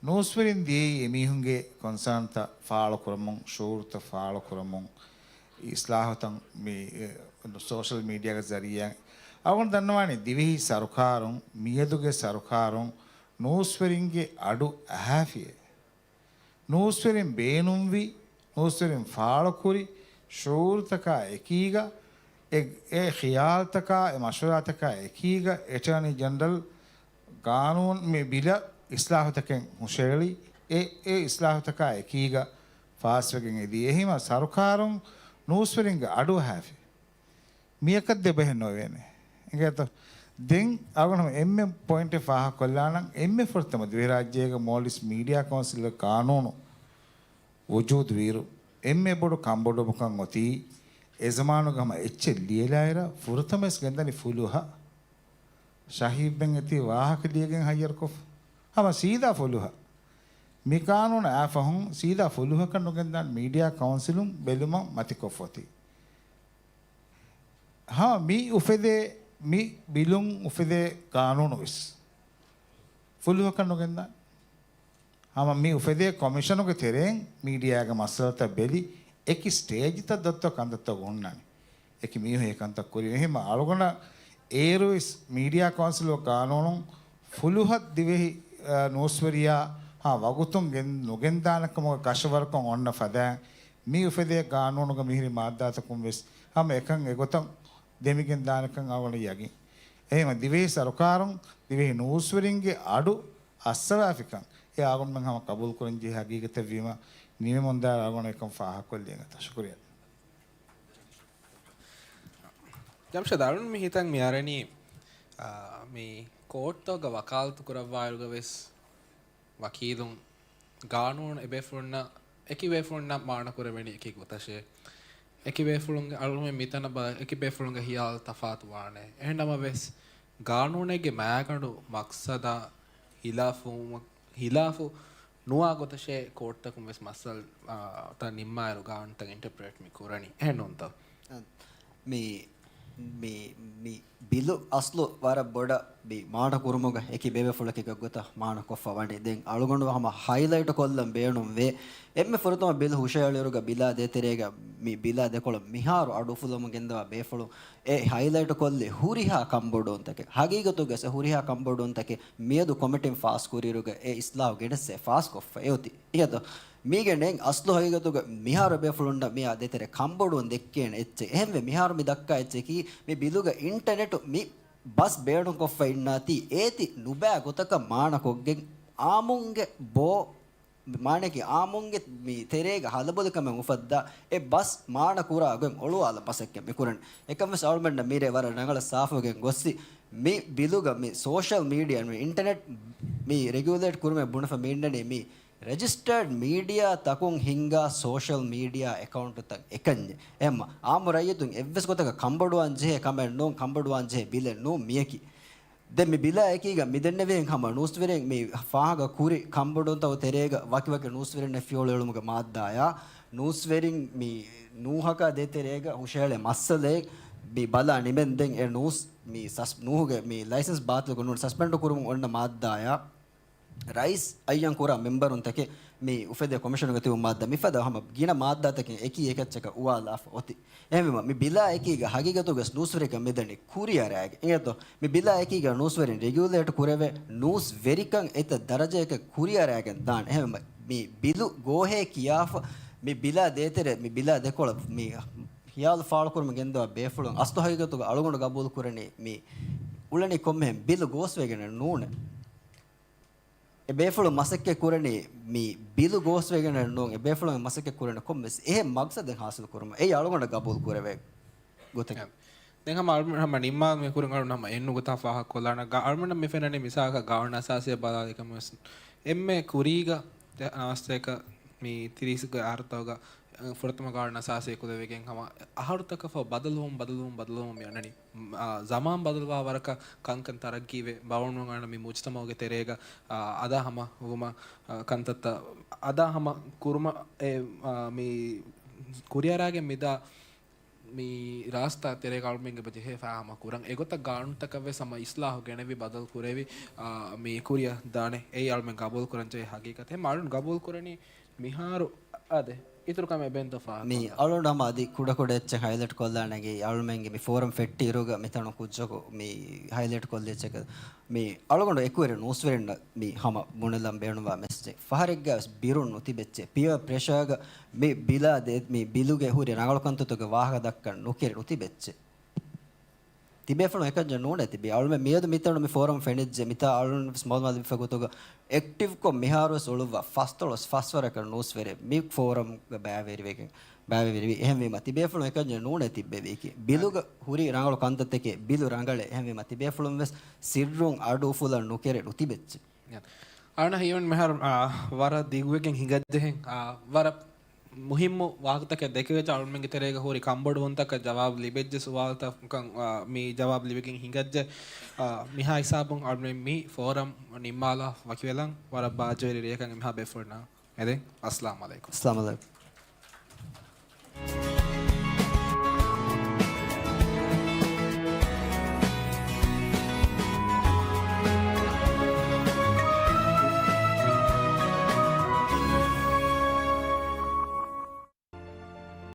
ނޫސްވެރިން ދިޔައީ އެމީހުންގެ ކޮންސާންތައް ފާޅުކުރަމުން، ޝުޢޫރުތައް ފާޅުކުރަމުން، އިސްލާހުތައް މި، އެ، ސޯޝަލް މީޑިއާގެ ޒަރީއާ. އަޅުގަނޑު ދަންނަވާނީ ދިވެހި ސަރުކާރުން، މިއަދުގެ ސަރުކާރުން ނޫސްވެރިންގެ އަޑު އަހާފިއޭ. ނޫސްވެރިން ބޭނުންވި، ނޫސްވެރިން ފާޅުކުރި، ޝުޢޫރުތަކާ އެކީގަ، އެ، އެ ޚިޔާލްތަކާ، އެ މަޝްވަރާތަކާ އެކީގަ، އެޓާނީ ޖެނެރަލް ގާނޫނު މި ބިލަށް އިސްލާހުތަކެއް ހުށައެޅި، އެ، އެ އިސްލާހުތަކާ އެކީގަ ފާސްވެގެން އެދި. އެހީމަ ސަރުކާރުން ނޫސްވެރިންގެ އަޑު އަހާފި. މިއަކަށް ދެބަހެއް ނޯވޭނެ. އިނގޭތޯ؟ ދެން އަޅުގަނޑު އެންމެ ޕޮއިންޓެއް ފާހަގަކޮށްލާނަން، އެންމެ ފުރަތަމަ ދިވެހިރާއްޖޭގެ މޯލްޑިވްސް މީޑިއާ ކައުންސިލްގެ ގާނޫނު ވުޖޫދުވިއިރު، އެންމެ ބޮޑު ކަންބޮޑުވުމަކަށް އޮތީ، އެ ޒަމާނުގަ ހަމަ އެއްޗެއް ލިޔެލާއިރަށް ފުރަތަމަވެސް ގެންދަނީ ފުލުހަ. ޝަހީދުބެން އެތި ވާހަކަ ލިޔެގެން ހައްޔަރުކޮށްފަ. ހަމަ ސީދާ ފުލުހަ. މި ގާނޫނަށް އާފަހުން ސީދާ ފުލުހަކަށް ނުގެންދާން މީޑިއާ ކައުންސިލުން ބެލުމަށް މަތިކޮށްފޮތީ. ހަމަ މި އުފެދޭ، މި ބިލުން އުފެދޭ ގާނޫނުވެސް ފުލުހަކަށް ނުގެންދާން. ހަމަ މި އުފެދޭ ކޮމިޝަނުގެ ތެރެއިން މީޑިއާގެ މައްސަލަތައް ބެލި، އެކި ސްޓޭޖްތައް ދޮއްތޯ ކަންތައްތައް ހުންނާނެ. އެކި މީހުން އެ ކަންތައް ކުރި. އެހެންމަ އަޅުގަނޑަށް އޭރުވެސް މީޑިއާ ކައުންސިލު ގާނޫނުން ފުލުހަ ދިވެހި، އަ، ނޫސްވެރިޔާ ހާ ވަގުތުން ގެން-، ނުގެންދާނެ ކަމުގެ ކަށަވަރުކަން އޮންނަ ފަދައިން މި އުފެދޭ ގާނޫނުގެ މިހިރި މާއްދާތަކުން ވެސް ހަމަ އެކަން އެގޮތަށް ދެމިގެން ދާނެކަން އަޅުގަނޑަށް ޔަގީން. އެހެންމަ ދިވެހި ސަރުކާރުން ދިވެހި ނޫސްވެރިންގެ އަޑު އައްސަވާފިކަން އެ އަޅުގަނޑުމެން ހަމަ ޤަބޫލުކުރަން ޖެހޭ ހަގީގަތެއްވީމަ ނިމެމުންދާ އަޅުގަނޑު އެކަން ފާހަގަކޮށްލި އެނގޭތަ. ޝުކުރިއްޔާ. ޖަމްޝަދް އަޅުން މި ހިތަށް މި އަރަނީ، އާ، މި ކޯޓްތަކުގަ ވަކާލަތު ކުރައްވާއިރުގަ ވެސް ވަކީލުން ގާނޫނު އެބޭފުޅުންނަށް، އެކި ބޭފުޅުންނަށް މާނަ ކުރެވެނީ އެކި ގޮތަށޭ. އެކި ބޭފުޅުންގެ އަޅުމެން މިތަނަށް ބަ-، އެކި ބޭފުޅުންގެ ހިޔާލު ތަފާތު ވާނެ. އެހެން ނަމަވެސް، ގާނޫނެއްގެ މައިގަނޑު މަޤްޞަދާ ހިލާފު، ހިލާފު ނުވާ ގޮތަށޭ ކޯޓްތަކުން ވެސް މައްސަލަ، އާ، ތައް ނިންމާއިރު ގާނޫނުތައް އިންޓަޕްރެޓް މި ކުރަނީ. އެހެން ނޫންތޯ؟ މި، މި، މި ބިލު އަސްލު ވަރަށް ބޮޑަށް މި މާނަ ކުރުމުގަ އެކި ބޭބޭފުޅަކީ ގޮތަށް މާނަ ކޮށްފަ ވަނީ. ދެން އަޅުގަނޑު ހަމަ ހައިލައިޓް ކޮށްލަން ބޭނުންވޭ. އެންމެ ފުރަތަމަ ބިލް ހުށައެޅިއިރުގަ ބިލާ ދޭތެރޭގަ މި ބިލާ ދެކޮޅަށް މިހާރު އަޑު އުފުލަމުން ގެންދަވާ ބޭފުޅުން އެ ހައިލައިޓް ކޮށްލި ހުރިހާ ކަންބޮޑުވުންތަކެއް، ހަގީގަތުގަ އެ ހުރިހާ ކަންބޮޑުވުންތަކެއް މިއަދު ކޮމިޓީން ފާސް ކުރިއިރުގަ އެ އިސްލާހު ގެނެއްސޭ ފާސް ކޮށްފަ އެއޮތީ. އިހަތޯ؟ މީގެ ނެތް އަސްލު ހަގީގަތުގަ މިހާރު ބޭފުޅުންނަށް މިއާ ދޭތެރޭ ކަންބޮޑުވުން ދެއްކޭނެ އެއްޗެއް. އެހެންވެ މިހާރު މި ދައްކާ އެއްޗަކީ މި ބިލުގަ އިންޓަނެޓު މި ބަސް ބޭނުންކޮށްފަ އިންނާތީ އޭތި ނުބައި ގޮތަކަށް މާނަކޮށްގެން އާއްމުންގެ ބޯ މާނައަކީ އާއްމުންގެ މި ތެރޭގަ ހަލަބޮލިކަމެއް އުފައްދާ އެ ބަސް މާނަ ކުރާ ގޮތް އޮޅުވާލަން މަސައްކަތް މި ކުރަން. އެކަން ވެސް އަޅުމެންނަށް މިރޭ ވަރަށް ރަނގަޅަށް ސާފުވެގެން ގޮއްސި މި ބިލުގަ މި ސޯޝަލް މީޑިއާ މި އިންޓަނެޓް މި ރެގިއުލޭޓް ކުރުމެއް ބުނެފަ މި އިންނަނީ މި ރެޖިސްޓަރޑް މީޑިއާ ތަކުން ހިންގާ ސޯޝަލް މީޑިއާ އެކައުންޓުތައް އެކަންޏެއް. އެހެންމަ އާއްމު ރައްޔިތުން އެއްވެސް ގޮތަކަށް ކަންބޮޑުވާން ޖެހޭ ކަމެއް ނޫން، ކަންބޮޑުވާން ޖެހޭ ބިލެއް ނޫން މިޔަކީ. ދެން މި ބިލާ އެކީގަ މި ދެންނެވިހެން ހަމަ ނޫސްވެރިން މި ފާހަގަ ކުރި ކަންބޮޑުވުންތަކުގެ ތެރޭގަ ވަކިވަކި ނޫސްވެރިންނަށް ފިޔަވަޅު އެޅުމުގެ މާއްދާޔާ، ނޫސްވެރިން މި ނޫހަކާ ދޭތެރޭގަ ހުށަހެޅޭ މައްސަލައެއް މި ބަލާ ނިމެންދެން އެ ނޫސް މި ސަސް-، ނޫހުގެ މި ލައިސަންސް ބާތިލްކޮށް ނޫން ސަސްޕެންޑް ކުރުމުން އޮންނަ މާއްދާޔާ، ރައީސް އައްޔަން ކުރާ މެމްބަރުންތަކެއް މި އުފެދޭ ކޮމިޝަނުގަ ތިބު މާއްދާ މިފަދަ ހަމަ ގިނަ މާއްދާތަކެއް އެކީ އެކައްޗަކަށް އުވާލާފަ އޮތީ. އެހެންވީމަ، މި ބިލާ އެކީގަ ހަގީގަތުގަ ނޫސްވެރިކަން މިދަނީ ކުރިއަރާގެން. އިނގޭތޯ؟ މި ބިލާ އެކީގަ ނޫސްވެރިން ރެގިއުލޭޓް ކުރެވޭ ނޫސްވެރިކަން އެތައް ދަރަޖައަކަށް ކުރިއަރާގެން ދާނެ. އެހެންވީމަ، މި ބިލު ގޯހޭ ކިޔާފަ، މި ބިލާ ދޭތެރޭ، މި ބިލާ ދެކޮޅަށް މި ހިޔާލު ފާޅުކުރުމަށް ގެންދަވާ ބޭފުޅުން އަސްލު ހަގީގަތުގަ އަޅުގަނޑު ގަބޫލު ކުރަނީ މި އުޅެނީ ކޮންމެހެން ބިލު ގޯސްވެގެނެއް ނޫނޭ. އެ ބޭފުޅުން މަސައްކަތް ކުރަނީ މި ބިލު ގޯސްވެގެނެއް ނޫން. އެ ބޭފުޅުން މަސައްކަތް ކުރަނީ ކޮންމެސް އެހެން މަގްސަދެއް ހާސިލް ކުރުމަށް. އެއީ އަޅުގަނޑަށް ގަބޫލު ކުރެވޭ ގޮތެއް. އެ. ދެން ހަމަ އަޅު-، ހަމަ ނިންމާލުމެއް ކުރިން އަޅު ހަމަ އެއްނު ގޮތާ ފާހަގަ ކޮށްލާނަ. ގާ-، އަޅުމެންނަށް މި ފެންނަނީ މިސާލަކަށް ގާނޫނު އަސާސީ ބަލާލި ކަމަށް ވެސް. އެންމެ ކުރީގަ ދެ-، ނަވާސްތޭކަ މި ތިރީސްގެ އަހަރުތަކުގަ ފުރަތަމަ ގާނޫނު އަސާސީ ކުލެވިގެން ހަމަ އަހަރުތަކަށްފަހު ބަދަލުވުން، ބަދަލުވުން، ބަދަލުވުން މި އަންނަނީ. އާ، ޒަމާން ބަދަލުވާ ވަރަކަށް ކަންކަން ތަރައްގީވެ، ބައުނުވަން އަންނަ މި މުޖްތަމައުގެ ތެރޭގަ، އާ، އަދާ ހަމަ ވުމަށް، އާ، ކަންތައްތައް އަދާ ހަމަ ކުރުމަށް އެ، އާ، މި ކުރިއަރާގެން މިދާ މި ރާސްތާ ތެރޭގަ އަޅުމެންގެ ޖެހޭ ފަހަ ހަމަ ކުރަން. އެގޮތަށް ގާނޫނުތަކަށް ވެސް ހަމަ އިސްލާހު ގެނެވި، ބަދަލު ކުރެވި، އާ، މި ކުރިއަށް ދާނެ. އެއީ އަޅުމެން ގަބޫލު ކުރަން ޖެހޭ ހަގީގަތެއް. އަޅުން ގަބޫލު ކުރަނީ މިހާރު އާދެ، އިތުރު ކަމެއް ބެންތޯ ފާހަގަ މި ކޮށްލާ. އަޅުން ހަމަ އަދި ކުޑަކުޑަ އެއްޗެއް ހައިލައިޓް ކޮށްލާނަން. އަޅުމެންގެ މި ފޯރަމް ފެއްޓިއިރުގަ މިތަނުން ކުއްޖަކު މި ހައިލައިޓް ކޮށްލި އެއްޗަކަށް މި އަޅުގަނޑު އެކުވެރި ނޫސްވެރިންނަށް މި ހަމަ ބުނެލަން ބޭނުންވާ މެސެޖެއް. ފަހަރެއްގަ ވެސް ބިރުން ނުތިބެއްޗެއް. ޕިއާ ޕްރެޝާގަ މި ބިލާ ދޭ-، މި ބިލުގެ ހުރި ރަނގަޅު ކަންތައްތަކުގެ ވާހަކަ ދައްކަން ނުކެރި ނުތިބެއްޗެއް. ތިބޭފުޅުން އެކަންޏެއް ނޫނޭ ތިބީ. އަޅުމެން މިއަދު މިތަނު މި ފޯރަމް ފެނިއްޖެ. މިތާ އަޅުން ވެސް މައުލޫމާތު ލިބިފަ ގޮތުގަ އެކްޓިވްކޮށް މިހާރުވެސް އުޅުއްވާ ފަސްދޮޅަސް ފަސް ވަރަކަށް ނޫސްވެރި މި ފޯރަމްގަ ބައިވެރިވެގެން، ބައިވެރިވި. އެހެންވީމަ ތިބޭފުޅުން އެކަންޏެއް ނޫނޭ ތިއްބެވީކީ. ބިލުގަ ހުރި ރަނގަޅު ކަންތައްތަކެއް ބިލު ރަނގަޅޭ. އެހެންވީމަ ތިބޭފުޅުން ވެސް ސިއްރުން އަޑު އުފުލަން ނުކެރި ނުތިބެއްޗެއް. އަޅުން ހީވަން މިހާރު، އާ، ވަރަށް ދިގުވެގެން ހިނގައްޖެހެން، އާ، ވަރަށް މުހިއްމު ވާހަކަތަކެއް ދެކެވެއްޖެ. އަޅުމެންގެ ތެރޭގަ ހުރި ކަންބޮޑުވުންތަކަށް ޖަވާބު ލިބެއްޖެ، ސުވާލުތަކަށް، އާ، މި ޖަވާބު ލިބިގެން ހިނގައްޖެ. އާ، މިހާ ހިސާބުން އަޅުމެން މި ފޯރަމް ނިންމާލާ ވަކިވެލަން. ވަރަށް ބާއްޖަވެރި ރެއަކަށް އެމީހާ ބޭފުޅުންނަށް އެދެން. އައްސަލާމު ޢަލައިކުމް. އައްސަލާމު ޢަލައިކުމް.